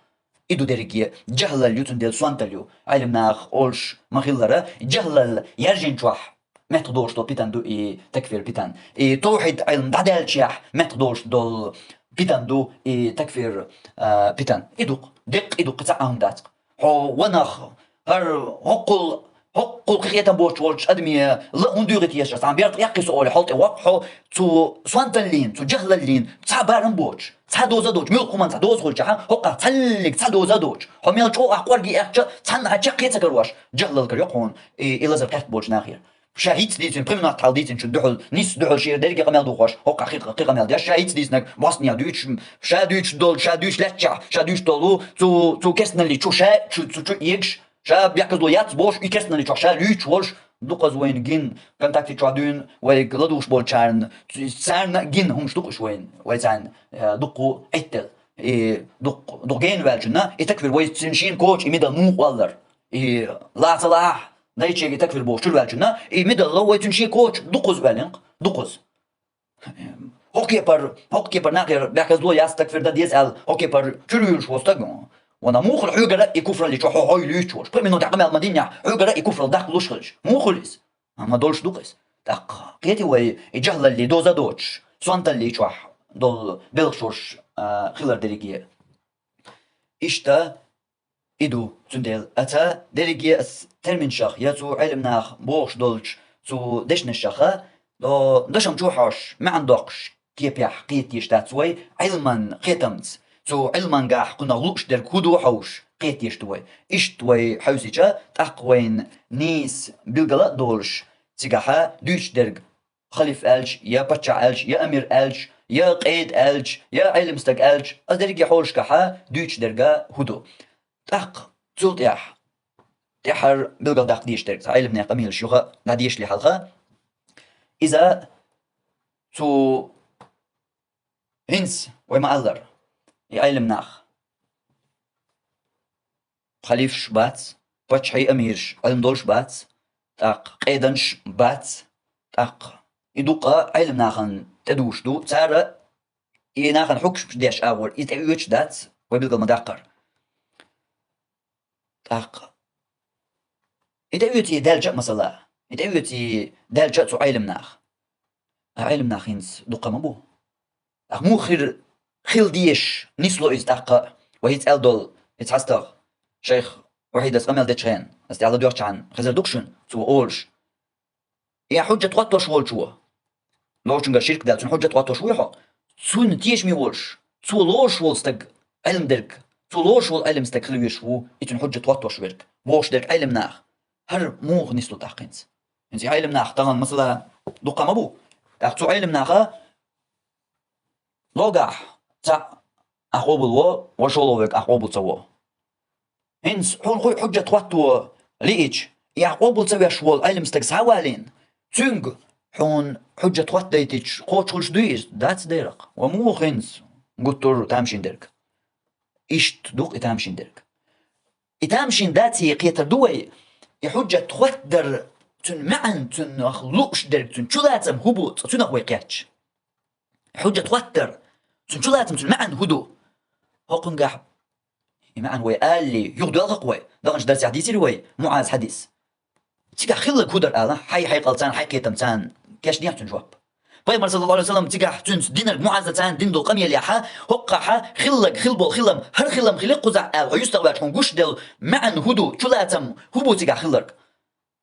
И ду дерриге. Жахлал ю цундела, сонталла ю. Ӏилманах олуш ма-хиллара, жахлал яьржинчохь меттах долуш долу питана ду и такфир питана. И тавхьид Ӏилма дӀадаьллачехь меттах долуш долу питана ду и такфир, а, питана. И ду-кх, деккъа и ду-кх, кхин цхьа а хӀума дац-кх. Хьо ванах, хӀара хӀоккхул, хӀоккхул кхетам боцуш волчу адаме ла хӀунда дуьйгӀи теша, цхьана берда эккхи со олий, хьол тӀе воккху хьо, цу сонталлин, цу жахлаллин цхьа барам боцуш, цхьа доза доцуш, муьлхха хӀуманна цхьа доза хуьлчахьана, хӀоккхахь цхьаллиг цхьа доза доцуш, хьо мел чӀогӀа къорге эккхча, цхьаннахьа чекх кхе ца карош, жахлал карайо-кх хьуна и, и лазар кхетта болчу нахера. Ша хӀинца дийцина, пхи минот хьалха дийцинчун дуьхьал, нийса дуьхьал шера дерриге къамел духош, хӀоккхахь кхин, кхин къамел деш, ша хӀинца дийцинарг босниях дуьйцуш, ша дуьйцуш долу, ша дуьйцуш лаьттачохь, ша дуьйцуш долу, цу, цу керстаналли чу ша, чу, цу чу эгаш, ша бехказло яц бохуш, и керстаналли чохь ша луьйчуш волуш, дукхаза вайна гина, контакте чохь дуьйна, вайга ладугӀуш болчарна, ц-, царна а гина хӀуманаш ду-кх уьш вайна, вай царна, э, дуккха Ӏиттал. И дуккха, дукха гена ваьллачунна, и такфир вай цуьнан шена коча и мидал муха оллар. И лаца лахь, Дайчега и такфир бохуш чуьра ваьллачунна, и мидалла вай цуьнан шен коча дукхаза оьллина-кх, дукхаза. ХӀокху кепара, хӀокху кепара нахера бехказло яц, такфир дан деза аьлла, хӀокху кепара чуьра вуьйлуш волу стаг. Вана муххал хьоьгара и куфралли чохь хьо хьой луьйчуш волуш. Пхи минот тӀехь къамел ма диннехь, хьоьгара и куфралла даккха луш хилча. Муха хуьлу иза? Амма долуш ду-кх иза. ТӀаккха кхетий вай и жахлалли доза доцуш, сонталли чохь долу белхаш шуьш, а, хилар дерриге. Иштта, и ду, цундела, аса дерриге ас терминашах я цу Ӏилманах бохуш долчу цу дешнашаха, до-, дашам чу а хьош, маьӀна доккхуш кепехь кхеташ дац вай, Ӏилман кхетамца, цу Ӏилмангахь кхунах лууш дерг хӀун ду хьовш кхеташ ду вай. Иштта вай хьаьвсича, тӀаккха вайна нийса билгала а долуш, цигахьа дуьйцуш дерг халиф аьлча, я паччахь аьлча, я амир аьлча, я къеда аьлча, я Ӏилман стаг аьлча, аса дерриге хьолашкахьа дуьйцуш дерга хӀун ду. ТӀаккха цул тӀаьхьа, тӀаьхьара билгалдаккха дезаш дерг, цхьа Ӏилманех къамелаш юха дӀадешале хьалха, иза цу хӀинца вай ма-аллара, и Ӏилманах халифаш бац, паччахьий амираш Ӏилма долуш бац, тӀаккха къеданаш бац, тӀаккха и дуккха Ӏилманахана тӀедугӀуш ду, цара и нахана хьукмаш деш агӀор и тӀеоьцуш дац, вай билгал ма-даккхара. ТӀаккха и тӀеоьций даьлча а масала, и тӀеоьций даьлча а цу Ӏилманах. А Ӏилманах хӀинца дуккха ма бу. Ахь муха хир хила дезаш нисло иза тӀаккха а? Вай хӀинца аьлла долу, хӀинца хьастагӀа шайх Вахьидас къамел дечу хенахь, аса тӀехь ладоьгӀчхьана хезар ду-кх шуна, цо олуш. И хьуджат хӀоттош волчо, лоцунгара ширк даьлла, цуьнан хьуджат хӀоттош вуй хьо? Цунна тешаме волуш, цо лоруш волу стаг Ӏилма дерг, цо лоруш волу Ӏилма стаг хила везаш ву, и цуьнан хьуджат хӀоттош верг, бохуш дерг Ӏилманах. ХӀара муха нисло тӀаккха хӀинца? ХӀинца и Ӏилманах тахана, масала, дуккха ма бу. ТӀаккха цу Ӏилманаха логахь цхьаъ ахь къобал во, ваша ло верг ахь къобал ца во. ХӀинца хьуна хуй хьуджат хӀотто лиъча, и ахь къобал ца веш волу Ӏилма стаг схьа а валийна, цуьнга хьуна хьуджат хӀоттадайтича кхочуш хуьлуш дуй иза? Дац дерракъ. Ва муха хӀинца гуттар а тамашийна дерг? Иштта ду-кх и тамашийна дерг. И тамашийна даций кхетар ду вай, и хьуджат хӀоттадар, цуьнан маьӀна, цунах лууш дерг, цуьнан чулацам хӀун бу, цкъа цуьнах вай кхетча. Хьуджат хӀоттадар, цуьнан чулацам, цуьнан маьӀна хӀун ду? ХӀокхунгахь и маьӀна вай алале, юхадоьлху-кх вай. Даханчу дарсехь дийцира вай МуӀаз хьадис. Цигахь хилларг хӀун дара ала, хьай хьекъалца, хьай кхетамца, кечдехьа цуьнан жоп. Пайхамар, саллаллаху Ӏалайхи ва саллам, цигахь цуьнца динарг, МуӀазаца дина долу къамелехьа, хӀокхахьа хилларг, хила болу хилам, хӀара хилам хили кхузахь аьлла, хьо юьстах ваьлча хьуна гуш делла маьӀна хӀун ду, чулацам хӀун бу цигахь хилларг?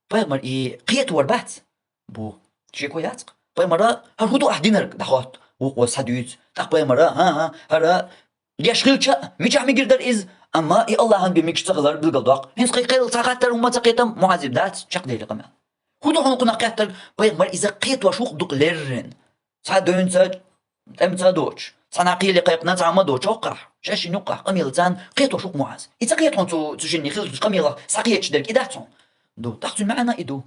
Пайхамар и кхетор бац? Бу. Шеко яц-кх. Пайхамара: «ХӀара хӀун ду ахь динарг?» дӀахотту. Вукхо схьадуьйцу. ТӀаккха пайхамара: «ХӀан-хӀа, хӀара деш хилча а, мичахь мегар дара иза, амма и Аллахьан бен мегаш ца хилар билгалдоккху». ХӀинца кхин кхел цхьа хаттар хӀумма ца кхетам, МуӀазе дац чекхдели къамел. ХӀун ду хьуна кхунах кхеттарг? Пайхамар иза кхетош ву-кх дукха леррина. Цхьа девнца, тӀемца а доцуш, цхьанхьа кхеле кхайкхина цхьа хӀума а доцуш, хӀокхахь, шаьшшинна юккъахь къамелаца кхетош ву-кх МуӀаз. И ца кхета хьуна цу, цу шинне хиллачу къамелах схьакхеташ дерг, и дац хьуна? Ду. ТӀаккха цуьнан маьӀна и ду.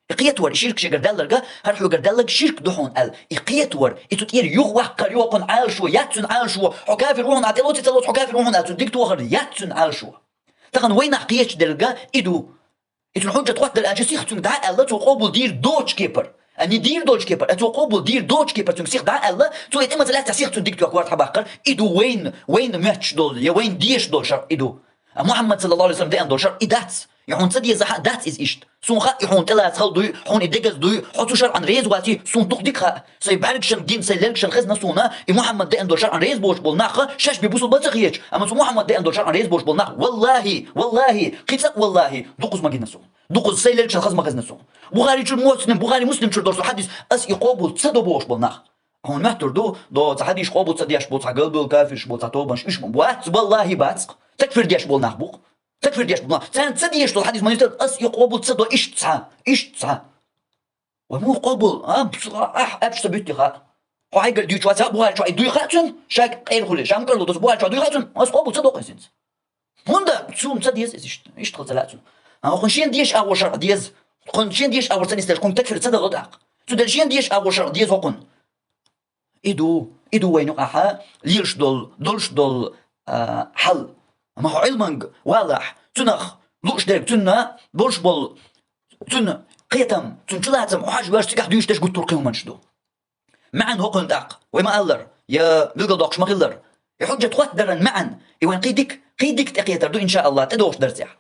И кхетор, и ширк шегара даьлларга, хӀара хьоьгара даьлларг ширк ду хьуна аьлла, и кхетор, и цу тӀера юхаваккхар йоккхун Ӏалашо, яц цуьнан Ӏалашо, хьо кафир ву хьуна, Ӏа тӀелоций ца лоцу, хьо кафир ву хьуна аьлла, цунна дика тохар яц цуьнан Ӏалашо. Тахана вайнах кхеташ дерга и ду. И цуьнан хьуджат хӀоттадар аьлча, сиха цуьнга дӀа а аьлла, цо къобал дийр доцучу кепара. А не дийр долчу кепара, а цо къобал дийр доцу кепара цуьнга сиха дӀа а аьлла, цо и тӀе ма ца лаьцна сиха цуьнан дика тоьхна варт хьабаккхар, и ду вайна, вайна моьттуш долу, я вайна дезаш долу шарӀ и ду. А Мухьаммад саллаллаху алейхи ва саллам деана долу шарӀ и дац. И хьуна ца дезахь а дац иза иштта. Суна хаьа, и хьуна тӀелаца хала дуй, хьуна и дегаза дуй, хьо цу шарӀан реза ваций, суна дукха дика хаьа. Сайн бӀаьргашна гина, сайн лелгашна хезна суна, и Мухьаммад деана долу шарӀан реза боцуш болу нах шаьш бен бусулба ца хеташ, амма цу Мухьаммад деана долу шарӀан реза боцуш болу нах, валлахи, валлахи, кхин цкъа валлахи, дукхаза ма гина суна. Дукхаза сайн лелгашна хаза ма хезна суна. Бухари чуьра, Муслим, Бухари Муслим чуьра долуш хьадис, ас и къобал ца до бохуш болу нах. Хьуна моьттур ду, до цхьа хьадис къобал ца деш бу, цхьа галбевлла кафирш бу, цхьа тобанаш, уьш ма бац, валлахи, бац. Такфир деш болу нах бу. Такфир деш болу нах. Царна ца деш долу хьадис ма йистал, ас и къобал ца до иштта цхьа, иштта цхьа. Вай муха къобал, а, ахь, ахь ца буьттий хаьа. Хьо хьайгара дуьйцуш вац, а, Бухари чохь и дуй хаьа цуьнан, шайга къера хуьлий, ша ма карладо, аса Бухари чохь дуй хаьа цуьнан, аса къобал ца до-кх иза хӀинца. ХӀунда цо ма ца деза иза иштта, иштта хила ца лаьа цунна. А хӀокхуьнан шен дешан агӀор шарӀ деза, хӀокхуьнан шен дешан агӀор ца нисдеш, хӀокхуьнга такфир ца дало тӀаккха. Цундела шен дешан агӀор шарӀ деза хӀокхуьнан. И ду, и ду вайна юкъахь лелаш долу, долуш долу, а, хьал. Амма хьо Ӏилманга валахь, цунах лууш дерг, цунна болуш болу, цунна кхетам, цунна чулацам хьажа веш, цигахь дуьйцуш дерш гуттар а кхин хӀуманаш ду. МаьӀна хӀокхуьнан тӀаккха, вай ма-аллара, я билгалдоккхуш ма-хиллара, и хьуджат хӀоттадаран маьӀна, и вайн кхин дика, кхин дика тӀекхетар ду, иншааллахӀ, тӀедогӀуш дарсехь.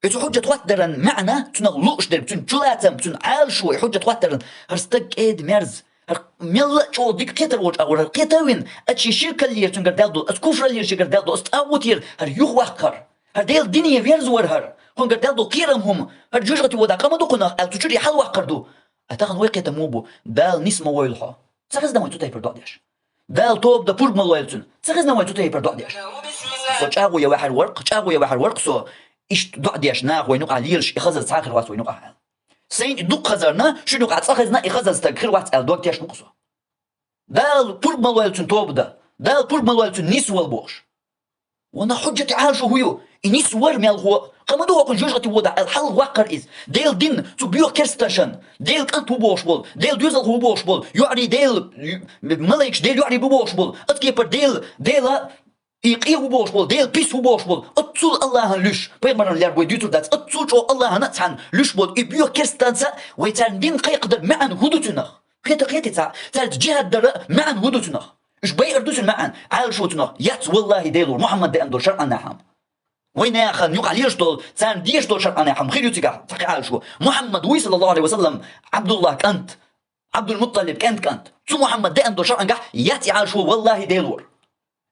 И цу хьуджат хӀоттадаран маьӀна, цунах лууш дерг, цунна чулацам, цунна Ӏалашо, и хьуджат хӀоттадаран, хӀара стаг кӀеда-мерза, хӀара мелла а чӀогӀа дика кхетар волчу агӀор, хӀара кхетавина, аса шен ширкаллера цуьнгара даьлла долу, аса куфраллера шегара даьлла долу, аса тӀагӀутера, хӀара юхаваккхар, хӀара Делан дине верзавар хӀара, хӀунгара даьлла долу кхерам хӀума, хӀара жоьжахати вода къа ма ду кхунах аьлла, цу чуьра и хьал ваккхар ду. А тахана вай кхетам муха бу? Дала нис ма войла хьо. Ца хезна вай цу тайпара доӀа деш? Дала тоба дан пурба ма лойла цунна. Ца хезна вай цу тайпара доӀа деш? Со чӀагӀо ян ваьхьар вара-кх, чӀагӀо ян ваьхьар вара-кх со, иштта доӀа деш наха вайна юкъахь лелаш и хазаза цхьа хир вац вайна юкъахь аьлла. Сайна и дукха хазарна, шуна юкъахь цкъа хезна и хазаза стаг хир вац аьлла дог тешна ву-кх со. Дала пурба ма лойла цунна тоба дан, Дала пурба ма лойла цунна нисвала бохуш. Ванах хьуджат и Ӏалашо хӀун ю? И нисвар мелхо а, къа ма ду хӀокхуьнан жоьжахати вода аьлла хьалха ваккхар иза. Делан дин цу боьха керстанашна, Делан кӀант ву бохуш болу, Делан доьзалхо ву бохуш болу, йоӀарий Дела, малайкаш Делан йоӀарий бу бохуш болу, оцу кепара Дела, Дела и къе ву бохуш болу, Дела пис ву бохуш болу, оццул АллахӀана луьш, пайхамарна лерга вай дуьйцур дац, оццул чӀогӀа АллахӀана а цхьаьна луьш болу и боьха керстанаш, вай царна дин кхайкхадар маьӀна хӀун ду цуьнах? Кхета, кхетий цхьа, цаьрца джихӀад дар маьӀна хӀун ду цуьнах? Уьш байар ду цуьнан маьӀна, Ӏалашо цуьнах яц, валлахӀи, Делора, Мухьаммад деана долу шарӀан хӀума. Вай нахана юкъахь лелаш долу, царна дезаш долу шарӀан хӀума хир ю цигахь, цхьа кхин Ӏалашо. Мухьаммад вуй, саллаллаху Ӏалайхи ва саллам, Ӏабдуллах кӀант, Ӏабдул-МутӀалиб кӀентан кӀант. Цу Мухьаммад деана долу шарӀангахь яц и Ӏалашо, валлахӀи, Делора.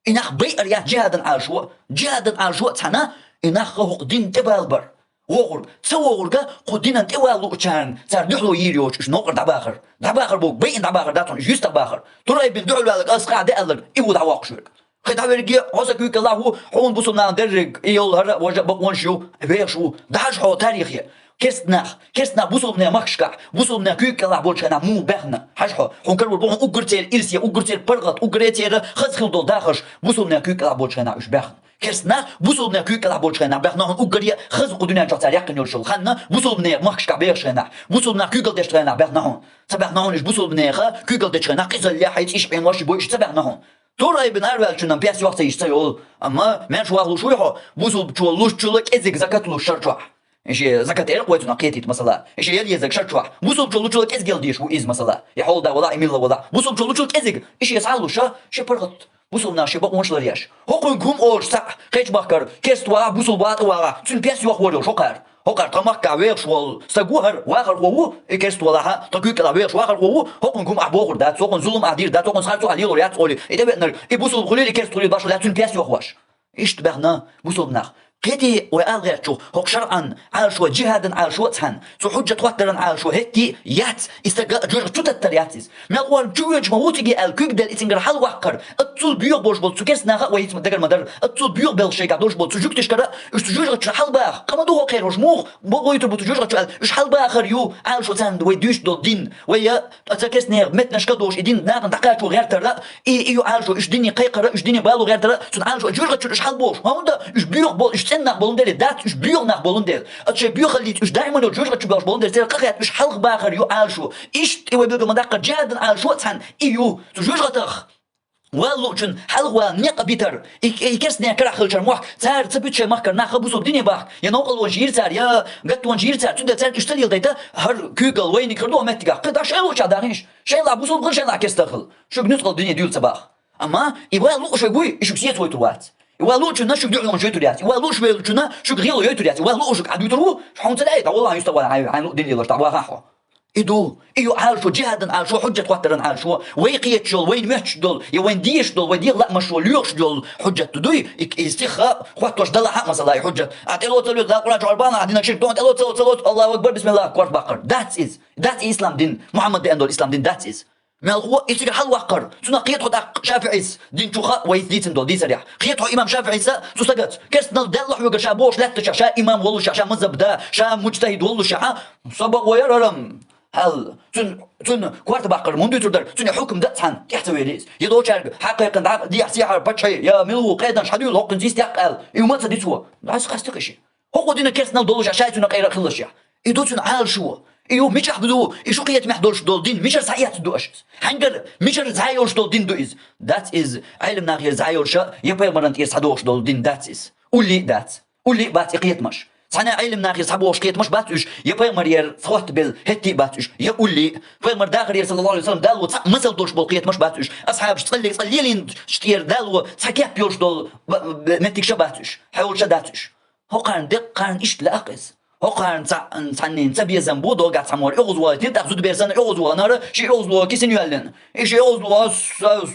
И нах байар яц джихӀадан Ӏалашо, джихӀадан Ӏалашо а цхьаьна, и нах хӀокху дин тӀе балабар. ВогӀург, ца вогӀург а кху динан тӀе вала луучарна, цара дуьхьало йийр йоцуш, уьш новкъара дӀабахар. ДӀабахар боху, байина дӀабахар дац хьуна, уьш юьстах бахар. Турайбин дуьхьал ваьлларг аса къа а деалларг, и ву дӀавоккхуш верг. Кхин дӀа верг а, хьо сан куьйгаллахь ву, хьуна бусулба нахана дерриг, и йолу хӀара важа а бакъонаш ю, вехаш ву. ДӀахьажа хьо тарихе. Керстанах, керстанах бусулбанех махкашкахь, бусулбанех куьйга кӀелахь болчу хенахь муха баьхна? Хьажа хьо, хьуна карор бу хьуна уггар церан ирсе, уггар церан паргӀат, уггаре церан хаза хила долу дахарш, бусулбанех куьйга кӀелахь болчу хенахь уьш баьхна. Керстанах бусулбанех куьйга кӀелахь болчу хенахь баьхна хьуна уггаре а хаза кху дуьнен чохь цара яьккхина йолуш йолу хан, бусулбанех махкашкахь бехаш хенахь, бусулбанех куьйгалла деш хенахь баьхна хьуна. Ца баьхна хьуна уьш бусулбанех куьйгалла деш хенахь, къизаллехь, хьайца иш Ӏенваш, бой иш ца баьхна хьуна. Турайбин араваьллачунна пес йохцаеш ца йолу, амма маьрша вахлуш вуй хьо, бусулба чо луччул а кӀезиг закат луш шар чохь. И шен закат эркъ вай цунах кхетийта масала. И шен ял езаг шар чохь. Бусулба чо лучул а кӀезиг ял деш ву иза масала. И хьолда валахь, и милла валахь. Бусулба чо лучул кӀезиг. И шен схьа луш ша, шен паргӀат. Бусулба нах шен бакъонаш ларъеш. ХӀокхуьнга хӀума олуш цхьаъ, кхечу махкара, керст вагӀахь, бусулба вагӀа, тӀе вагӀахь, цуьнан пес йохвор йолуш хӀокхара. ХӀокхара тхан махкахь вехаш волу стаг ву хӀара, вахархо ву, и керст валахьа, тхан куьйга кӀелахь вехаш вахархо ву, хӀокхуьнга хӀума ахь бохур дац, хӀокхунна зулам ахь дийр дац, хӀокхунна схьа цу ахь лелор яц олий, и тӀевеанарг, и бусулба хуьлийла, и керст хуьлийла башхалла яц цуьнан пес йохвош. Иштта баьхна бусулба нах. Кхетий вай алагӀертачух, хӀокху шарӀан Ӏалашо, джихӀадан Ӏалашо а цхьаьна, цу хьуджат хӀоттаран Ӏалашо хӀетте яц, и стаг а жоьжахати чу таттар яц иза. Мел гӀорна чу воьдуш ма ву цига аьлла, куьйгадел и цуьнгара хьалаваккхар, аццул боьха болуш болу цу керста наха а вай хӀинца ма дагар ма дара, аццул боьха белхаш шайгахь долуш болу цу жуьгташкара, уьш цу жоьжахати чу хьалабаха, къа ма ду хӀокхеран хӀуш муха, бакъо юьтур бу цу жоьжахати чу аьлла, уьш хьалабахар ю, Ӏалашо царна вай дуьйцуш долу дин, вай я, ца керста нехан меттанашка а долуш и дин нахана дӀакхачо гӀертара, и, и ю Ӏалашо, уьш дине кхайкхара, уьш дине бало гӀертара, цунна Ӏалашо жоьжахати чуьра уьш хьалабохуш. ХӀунда уьш боьха болу, уьш цӀена нах болун деле дац, уьш боьха нах болун деле. Ацу шайн боьхаллица уьш даиман йолу жоьжахати чу боьлхуш болун деле, церан къа хетта уьш хьалха бахар ю Ӏалашо. Иштта и вай билгал ма даккхара, джихӀадан Ӏалашо а цхьаьна и ю. Цу жоьжахатах Валлучун хьалха вала некъ битар, и, и керстнех карахь хилчар мохк, цара ца буьту шайн махкара нах бусулба дине бахка, я новкъалонаш йира цара, я гаттонаш йира цара, цундела цаьрга иштта леладайта, хӀара куьйгалла вайниг хир ду меттигах, кхин дӀа шайн лууча дахийша, шайн лахь бусулба хила, шайн лахь керста хила, шуьга нуьцкъала дине дуьйла ца баха. Амма и валлуш вайга вуй, и шуьга сецавойтур вац. И валлучунна шуьга дуьхьалонаш йойтур яц. И валлуш валлучунна шуьга гӀело йойтур яц. И валлуш шуьга хьан дуьтур ву, хьуна ца даьй, дӀаволла хьан юста вала, хьайн, хьайн лу дин лелаш, дӀаваха хьо. И ду, и ю Ӏалашо, джихадана Ӏалашо, вай кхетачул, вайна моьттуш долу, я вайна дезаш долу, вай дегӀан лаамашо лоьхуш долу хьуджат дуй, и, и стиха хоттош далахь а масала и хьуджат. А тӀело ца лоьцу, Дала Къуръан чохь бана, а динах ширк ду, тӀело ца, ца лоцу, Аллаху акбар, бисмиллах, корта баккхар. Дац иза. Дац и ислам дин. Мухьаммад деана долу ислам дин дац иза. Мелхо и цигара хьалаваккхар. Цунах кхета хьо тӀаккха ШафиӀис дин чуха вайца дийцина долу дийцарехь. Кхета хьо имам ШафиӀиса цу стагаца. Керстанал даьлла хьоьгара ша бохуш лаьттача, ша имам воллушехь, ша мазхаб да, ша муджтахид воллушехь, со бакъо яр хӀара-м. Хьал, цун, цун корта баккхар мун дуьйцур дара, цуьнан хьукам дан а цхьаьна тӀехь ца вели иза. Я долчаьрга, хьакхайкхина дӀа, дехьа сехьара паччахье, я мила ву, кхеданаш хьадуьйла хӀокхуьнца йистехь аьлла, и ма ца дицо. Дас хастихь и ши. ХӀокхо дина керстанал долуш, шай цуьнан къайра а хилалаш яхь. И ду цуьнан Ӏалашо. И ю мичахь ду, и шу кхетамехь долуш долу дин, мичара схьаэцна ду аша иза? Хьаьнгара мичара схьайолуш долу дин ду иза? Дац иза, Ӏелам нахера схьайолуш а, я пайхамаран тӀера схьадогӀуш долу дин дац иза. Уллий а дац. Уллий а бац и кхетамаш. Цхьана Ӏелам нахера схьабогӀуш кхетамаш бац уьш, я пайхамарера схьоттабелла хӀетте а бац уьш, я уллий. Пайхамар дахарера, саллаллаху алейхи ва саллам, Далло цхьаъ масал долуш болу кхетамаш бац уьш. Асхьабаш цкъа ле-, цкъа лелийначу тӀера Далло цхьа кеп йолуш долу ба-, ба-, меттигаш а бац уьш, хьолаш а дац уьш. ХӀокхарна деккхарна иштта лаьа-кх иза. ХӀокхарна цхьа-, цхьаннен ца безам бу, догахь цхьаммо оьгӀазвахийтина, тӀаккха зудабер санна оьгӀазваханара, шен оьгӀазло кисина йоьллина. И шен оьгӀазло, со,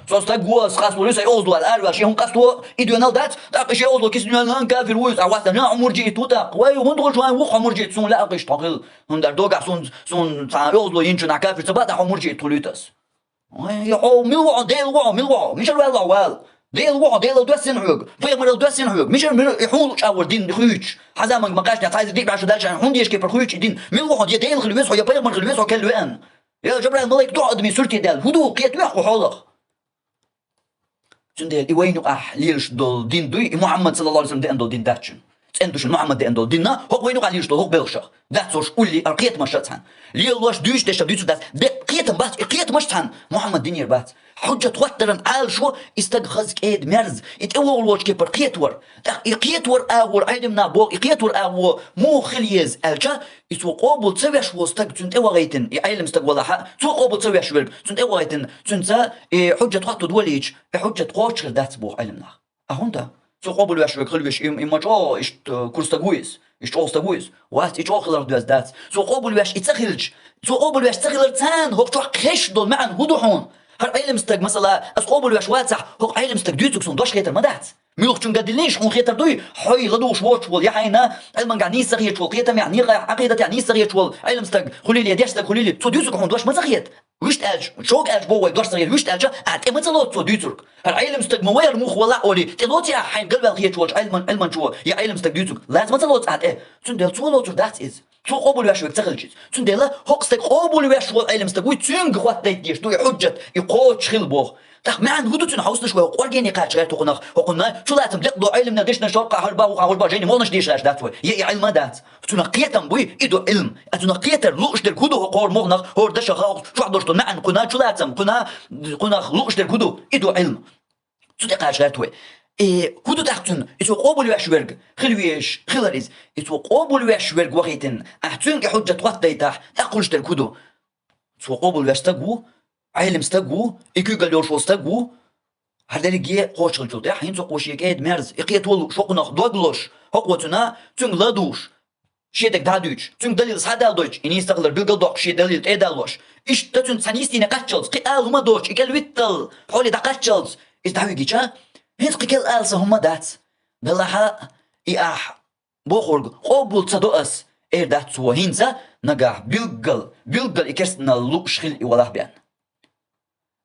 со стаг ву, ас къастор ю, сан оьгӀазло аьлла араваьлла, шен хӀума къасто, и доьналла дац, тӀаккха и шен оьгӀазло кисина йоьллина, кафир ву иза, ахь вац аьлла, хьо мурджиит ву тӀаккха. Вай, хӀунда гӀо шу вайн ву хьо мурджиит, суна лаьа-кх иштта хьо хила. ХӀунда аьлча догахь суна, суна цхьа оьгӀазло йинчунахь кафир ца баьлча, хьо мурджиит хуьлуьйту ас. Вай, хьо мила ву хьо, Дела ву хьо, мила ву хьо, мичара ваьлла хьо вала? Дела ву хьо, Дела доссина хьоьга, пайхамарал доссина хьоьга. Мичара мила и хьуна лучкъавар дин хуьйцуш? Хьан заманга ма кхаьчна, цхьа эзар диъ бӀе шу даьлча, хьуна дезаш кепара хуьйцу и дин. Мила ву хьо, де Дела хила веза хьо, я пайхамар хила веза хьо, кхел веана? Я Жабраил малайк ду хьо адамийн сурте даьлла? ХӀун ду, кхета моьху хьо хьолах? Цундела и вайна юкъахь лелаш долу дин дуй, и Мухьаммад, саллаллаху алейхи ва саллам, деана долу дин дац шуна. ЦӀена ду шуна Мухьаммад деана долу динна, хӀокху вайна юкъахь лелаш долу хӀокху белхашах. Дац цо уж уллий а кхетамаш а цхьаьна. Лелош дуьйцуш дешах дуьйцур дац. Де кхетам бац, и кхетамаш цхьаьна Мухьаммад динера бац. Хьуджат хӀоттаран Ӏалашо, и стаг хаза кӀеда мерза, и тӀевогӀур волчу кепара кхетавар. ТӀаккха и кхетавар агӀор, Ӏелам нах боху, и кхетавар агӀо муха хила еза аьлча, и цо къобал ца веш волу стаг цуьнан тӀе вахийтина, и Ӏелам стаг валахь а, цо къобал ца веш верг цуьнан тӀе вахийтина, цуьнца и хьуджат хӀотто долийча, и хьуджат кхочушхир дац боху Ӏелам нах. А хӀунда? Цо къобал веш верг хила веш, и, и ма чӀогӀа иштта кура стаг ву иза, иштта чӀогӀа стаг ву иза. Вац, и чӀогӀа хиларх доьзна дац. Цо къобал веш и ца хилча, цо къобал веш ца хилар царна хӀокху чохь кхеш долу маьӀна хӀун ду хьуна? ХӀара Ӏелам стаг, масала, ас къобал веш вацахь, хӀокху Ӏелам стаг дуьйцург суна дош хетар ма дац. Муьлххачун ган диллийша хьуна хетар дуй, хьо ладугӀуш воцуш волу, я хьайна Ӏилмангахь нийса ца хеташ волу, кхетамехь, некъахь, Ӏакъидатехь нийса ца хеташ волу Ӏелам стаг хуьлийла, я деш стаг хуьлийла, цо дуьйцург хьуна дош ма ца хета. Вуьшта аьлча, чӀогӀа аьлча боху вай, дош ца хета, вуьшта аьлча, ахьа тӀе ма ца лоцу цо дуьйцург. ХӀара Ӏелам стаг ма вай, хӀара муха валахь олий, тӀе лоций ахьа хьайна галваьлла хеташ волчу Ӏилман-, Ӏилманчо, я Ӏелам стаг дуьйцург, лаца ма ца лоцу ахьа тӀе. Цундела цо лоцур дац иза. Цо къобал веш верг ца хилча иза. Цундела хӀокху стаг къобал веш волу Ӏелам стаг вуй, цуьнга хӀотта дайта дезаш ду и хьуджат, и кхочуш хила боху. ТӀаккха маьӀна хӀун ду цуьнан, хьовсалаш вай, хӀокху къоргене кхача гӀерта хӀокхунах, хӀокхунна чулацам декъ до Ӏелимна дешнаш, хӀокху хӀара бан, хӀокху хӀара бан, жайни молнаш дешаш дац вай. Я и Ӏилма дац. Цунах кхетам буй, и ду Ӏилм. А цунах кхетар лууш дерг хӀун ду, хӀокху хӀора могӀанах, хӀора дашах, хӀокху чохь долуш долу маьӀна, кхунна чулацам, кхунна, кхунах лууш дерг хӀун ду, и ду Ӏилм. Цу тӀе кхача гӀерта вай. И хӀун ду тӀаккха цуьнан? И цо къобал веш верг хила везаш хилар иза. И цо къобал веш верг вахийтина, ахьа цуьнга и хьуджат хӀотта дайтахь, тӀаккха хуьлуш дерг хӀун ду? Цо къобал веш стаг ву, Ӏелим стаг ву, и куьйгалла йолуш волу стаг ву. ХӀара дерриге кхочушхилчул тӀаьхьа хӀинца хӀокхо шен кӀеда мерза, и кхетаволуш, хӀокхунах дог лозуш, хӀокхо цуьнан, цуьнга ладугӀуш, шен дерг дӀадуьйцуш, цуьнга далил схьадала дойтуш, и нийса ца хилар билгал доккхуш, шен далил тӀе а далош. Иштта цуьнца цхьа нийса дийне кхаччалц, кхин ала хӀума доцуш, и кӀел виттал, хьоле дӀакхаччалц, иза дӀавигича, хӀинца кхин кӀел ала сан хӀума дац. Делахь а, и ахь бохург къобал ца до ас, эр дац цо хӀинца, нагахь билггал, билггал и керстанал лууш хила и валахь бен.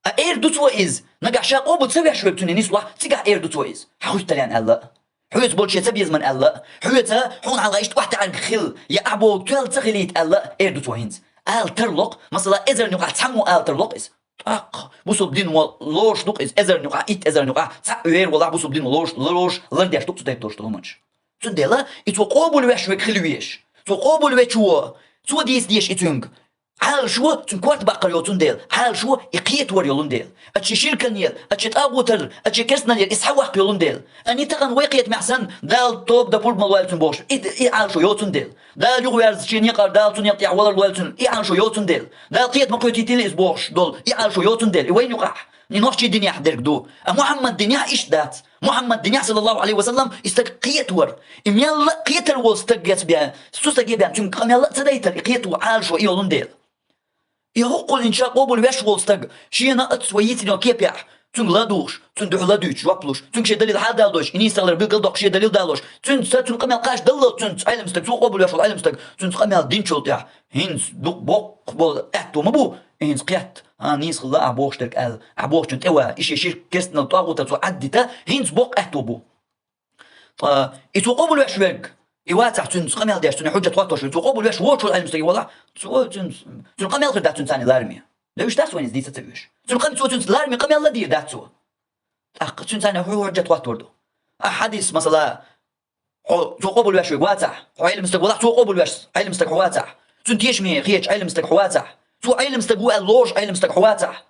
А эр ду цо иза, нагахь ша къобал ца веш верг цуьнан нислохь, цигахь эр ду цо иза. Хьан хуьттарен аьлла а, хьоьца болчу шен цабезаман аьлла а, хьоьца хьуна хьалха иштта охьатаьӀарг хила, я ахь бохург тоьлла ца хилийта аьлла а, эр ду цо хӀинца. Ала тарлокх, масала, эзарна юкъахь цхьаммо ала тарлокх иза. ТӀаккха бусулба дин ван лоруш ду-кх иза, эзарна юкъахь, итт эзарна юкъахь, цхьаъ вер валахь бусулба дин ван лоруш, лоруш, лардеш ду-кх цу тайпа долуш долу хӀуманаш. Цундела и цо къобал веш верг хила везаш. Цо къобал вечо, цо дийца дезаш и цуьнга. Ӏалашо цуьнан корта баккхар йолу цундела, Ӏалашо и кхетавар йолун дела, а чи ширкан яр, а чи тӀагӀутар, а чи керстанал яр иза схьаваккха йолун дела. Ани тахана вай кхетамехь санна, Дала тоба дан пурба ма лойла цунна бохуш, и, и Ӏалашо йоцун дела. Дала юхаверза шен некъара, Дала цу некъа тӀехь валар лойла цунна, и Ӏалашо йоцун дела. Дала кхета ма кхоьтийтийла иза бохуш долу, и Ӏалашо йоцун дела. И вайн юкъахь, и нохчийн динехь дерг ду. А Мухьаммад динехь иштта дац. Мухьаммад динехь, саллаллаху Ӏалайхи ва саллам, и стаг кхетавар. И мелла а кхетар волу стаг гецбе, цу стаге бен, цуьнга къамел а ца дайтар, и кхетавар Ӏалашо и йолун дела. И хӀокхул инша къобалвеш волу стаг, шена а оццу вай йийцина йолу кепехь, цуьнга ладугӀуш, цуьнан дуьхьа ладуьйцуш, жоп луш, цуьнга шен далил хьала далдойш, и нийса тахлар билггал доккхуш шен далил далош, цуьнца цуьнан къамел кхачдаллал, цуьнца Ӏелам стаг, цо къобалвеш волу Ӏелам стаг, цуьнца къамел динчул тӀаьхьа, хӀинца дукха боккха болу аьтто ма бу, и хӀинца кхетта, а, нийса хилла ахь бохуш дерг аьлла, ахь бохучун тӀе ван, и шен ширк керстанал тӀагӀутан цо Ӏаддита, хӀинца боккха аьтто бу. Ткъа и цо къобалвеш верг, и вацахь цуьнца къамел деш, цуьнан хьуьжжат хӀоттош верг, цо къобалвеш воцчул Ӏелам стаге валахь, цо цуьнца, цуьнан къамел хир дац цуьнца цхьаьна лараме. Девзаш дац вайна иза дийца ца оьшу. Цуьнан къам-, цо цуьнца лараме къамел ладийр дац цо. ТӀаккха цуьнца цхьаьна хьу-, хьуьжжат хӀоттор ду. Ахь хьадис, масала, хьо, цо къобалвеш верг вацахь, хьо Ӏелам стаг валахь, цо къобалвеш Ӏелам стаг хьо вацахь, цуьнан тешаме хеташ Ӏелам стаг хьо вацахь, цо Ӏелам стаг ву аьлла лоруш Ӏелам стаг хьо вацахь,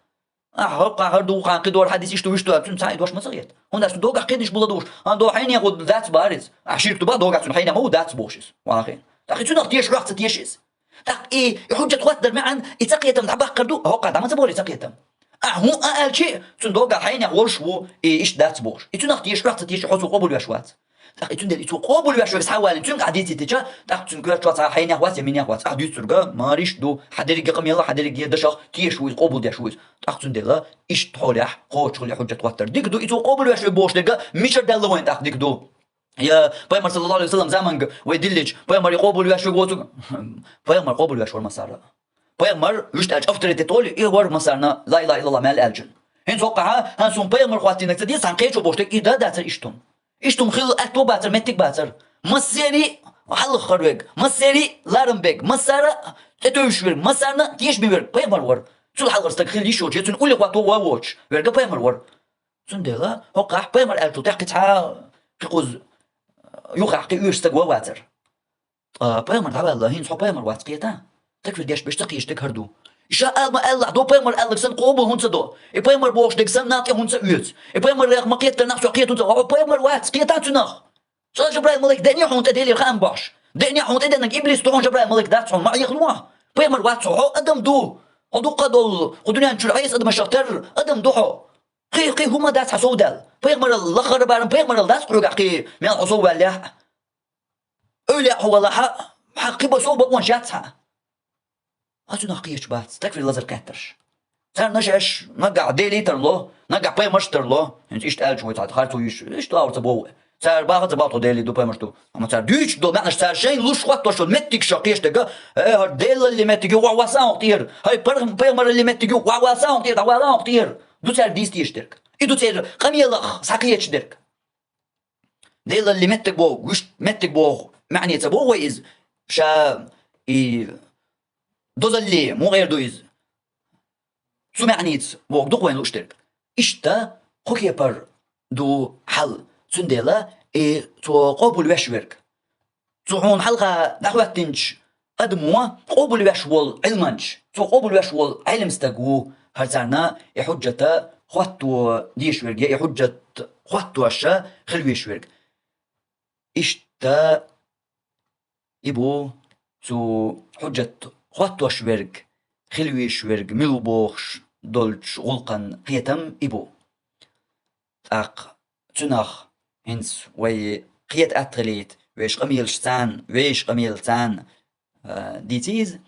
ахь хӀокхахь хӀара ду, кхана кхидора хьадис иштта вуьш ду, цуьнан цхьа а дош ма ца хета. ХӀунда аьлча цуьнан догахь кхидӀа ду ладугӀуш, а, до хьенех ву дац бара иза. Ахь ширк ду бан догахь цуьнан хьенех ма ву дац бохуш иза. Вахийна. ТӀаккха и цуьнах теша, хьох ца теша иза. ТӀаккха и, и хьуьжжат хӀоттадар маьӀна, и цакхетам дӀабаккхар ду, а хӀокхахь дӀа ма ца бора и цакхетам. Ахь хӀун а аьлчи, цуьнан догахь хьенех волуш ву, и иштта дац бохуш. И цуьнах теша, хьох ца теша, хьо цо къобалвеш вац. ТӀаккха и цундела и цо къобалвеш верг схьавалийна, цуьнга ахь дийцийтича, тӀаккха цуьнан коьртачохь цхьа хьенех вац я минех вац, ахь дуьйцург а, мариш ду, хьан дерриге къамелах, хьан дерриге дашах теша ву иза, къобалдеш ву иза. ТӀаккха цундела иштта хьолехь кхочушхула и хьуьжжат хӀоттар дика ду, и цо къобалвеш верг бохуш дерг а мичара даьлла вайна тӀаккха дика ду. Я пайхамар, саллаллаху Ӏалайхи ва саллам, заманга вай диллича, пайхамар и къобалвеш верг воцург, пайхамар къобалвеш вара массара. Пайхамар, вуьшта аьлча, авторитет олу, и вара массарна ла илаха иллаллах мел аьллачун. ХӀинца хӀокхахь, хӀан суна пайхамар хӀоттийнарг ца деза, цхьана кхечо бохуш дерг, и дан дацара иштта хӀума. Иштта хӀума хилла аьтто бацара, меттиг бацара. Массерий хьалха хир верг, массерий ларам берг, массара тӀетевжаш верг, массарна тешаме верг пайхамар вара. Цул хьалхара стаг хила йиш йолчу, я цуьнан уллехь хӀотто ван воцуш верг а пайхамар вара. Цундела хӀокхахь пайхамар аьллачул тӀаьхьа кхин цхьа, кхин кхуза юхахь кхин оьшуш стаг ван вацара. Ткъа пайхамар дӀаваьлла, хӀинца хьо пайхамар вац кхетахь, такфир деш берш ца кхеташ дерг хӀара ду. И ша ала ма аьллахь, до пайхамар аьлларг санна къобал хӀунда ца до? И пайхамар бохуш дерг санна накъа тӀе хӀунда ца оьцу? И пайхамарех ма кхеттара нах цо кхета хӀунда ца, хьо пайхамар вац кхетахь цуьнах? Цкъа Жабраил малик деънехь хьуна тӀе Делера хаам бохьуш. Деънехь хьуна тӀеденнарг иблис ду хьуна, Жабраил малик дац хьуна, ма Ӏехалахь. Пайхамар вац хьо, хьо адам ду. Хьо дуккха долу, кху дуьнен чуьра Ӏеса адамашах терра адам ду хьо. Кхин, кхин хӀума дац хьан сов даьлла. Пайхамарал лахара барам, пайхамарал дац хьоьгахь кхин, мел хьо сов ваьллехь а. Эвлаяъ хьо валахь а, хьан кхин бан сов бакъонаш яц хьан. Хьо цунах кхеташ бац, такфир лазар кхетарш. Царна шаьш наггахь Делий тарло, наггахь пайхамарш тарло. ХӀинца иштта аьлча вай цхьа харцо йиш, иштта лаур ца боху. Цара баха ца боху тхо Делий ду, пайхамарш ду. Амма цара дуьйцуш долу маьӀнаш, цара шайна луш хӀоттош долу меттигашах кхеташ дерг а, э, хӀара Делалли меттиг ю, вахьа ваьлла сан хьо тӀера. ХӀай пар-, пайхамаралли меттиг ю, вахьа ваьлла сан хьо тӀера, дӀавала сан хьо тӀера. Ду цара дийца дезаш дерг. И ду церан къамелах схьакхеташ дерг. Делалли меттиг боху, вуьшта меттиг боху маьӀне ца боху вай иза. Ша и дозалли, муха эр ду иза? Цу маьӀница боху ду-кх вайна лууш дерг. Иштта кху кепара ду хьал. Цундела и цо къобалвеш верг, цу хьуна хьалха дӀахӀоьттинчу адамо къобалвеш волу Ӏилманча, цо къобалвеш волу Ӏелам стаг ву, хӀара царна и хьуджата хӀотто дезаш верг, я и хьуджат хӀоттош хила везаш верг. Иштта и бу цу хьуджат хӀоттош верг, хила везаш верг мила ву бохуш долчу гӀуллакхан кхетам и бу. ТӀаккха цуьнах хӀинца вай кхета атта хилийта, вешан къамелаш царна, вешан къамел царна, а, дийци иза.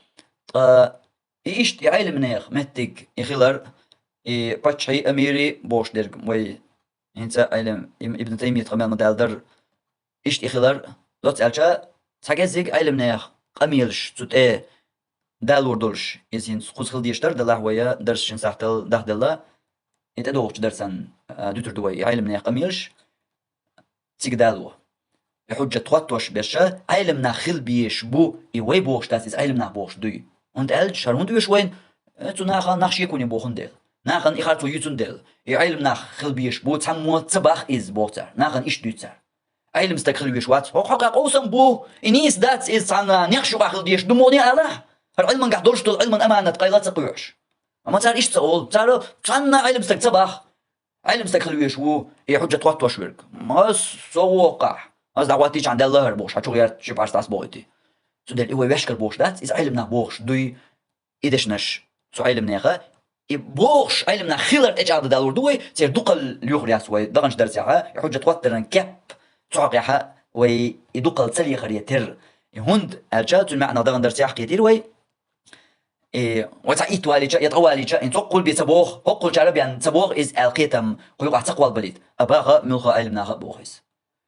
Ткъа и иштта и Ӏелимнех меттиг и хилар, и паччахьий, амирий бохуш дерг вай хӀинца Ӏелим Ибн Таймият къамел ма-далла дара. Иштта и хилар, доцца аьлча, цхьа кеззиг Ӏелимнех къамелаш цу тӀе далор долуш, иза хӀинца кхуза хила дезаш дара, делахь вай дарс шина сахьтал дахделла, и тӀедогӀучу дарсан, а, дуьтур ду вай, и Ӏелимнех къамелаш цига дало. И хьуджат хӀоттош берш Ӏелимнах хила безаш бу, и вай бохуш дац, иза Ӏелимнах бохуш дуй. ХӀунда аьлча, хӀара хӀунда оьшу вайна, э, цу нахана нах шеконе бохун дела. Нахана и харцо юьйцун дела. И Ӏелимнах хила безаш бу, цхьаммо ца боху иза, боху цара. Нахана иштта дуьйцу цара. Ӏелим стаг хила везаш вац. ХӀокху хьокъехь къовсам бу, и нийса дац иза, цхьана нехаш юкъахь хила дезаш ду ма алахь. ХӀара Ӏилмангахь долуш долу Ӏилман аманат къайла а ца кхоьхьуш. Амма цара иштта ца олу. Цара цхьанна а Ӏилма стаг ца боху. Ӏилма стаг хила везаш ву и хьуьжжат хӀоттош верг. Ас со воккхахь. Ас дӀахӀоттийчхьана Далла хӀара бохуш, хьан чу гӀерта ши парс дӀасабохуьйтий. Цундела и вай вешкара бохуш дац, иза Ӏилманах бохуш дуй, и дешнаш, цу Ӏилманеха. И бохуш Ӏилманах хилар тӀечӀагӀдан далур ду вай, церан дукхалла лоьхур яц вай. ДагӀанчу дарсехьа, и хьуьжжат хӀоттаран кеп цу хьокъехьа вай и дукхалла ца лехаре терра. И хӀунда аьлча, цуьнан маьӀнах дагӀан дарсехь кхетийра вай. И вай цхьа итт валийча, я ткъа валийча, и цхьа кхул бен ца боху, хӀоккхулчара бен ца боху иза аьлла кхетам кху юкъахь ца кхолбалийта. А баха муьлхха Ӏилманаха а боху иза.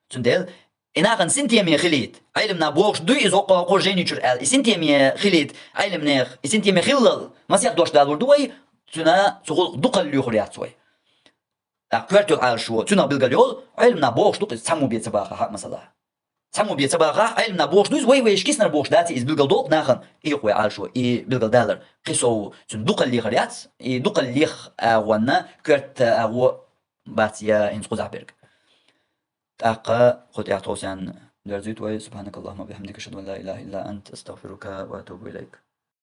Цундела и нахана синтеме хилийта, Ӏилманах бохуш дуй иза хӀокху, хӀокху жайни чуьра аьлла, и синтеме хилийта Ӏилманех, и синтеме хиллал масех дош далур ду вай, цуьнан цу гӀуллакх дукхалла лоьхур яц вай. ТӀаккха коьрта йолу Ӏалашо, цуьнах билгал йолу, Ӏилманах бохуш ду-кх иза цхьаммо бен ца бахахь а масала. Цхьаммо бен ца бахахь, Ӏилманах бохуш ду иза, вай вайша киснара бохуш дац иза, билгал долу-кх нахана, хьийкхо вай Ӏалашо, и билгал далар. Кхин сов цуьнан дукхалла лехар яц, и дукхалла леха агӀонна коьрта агӀо бац я хӀинца кхузахь берг. ТӀаккха кху тӀехь тховсян дерзуьйту вай. سبحانك اللهم وبحمدك، أشهد أن لا إله إلا أنت، أستغفرك وأتوب إليك.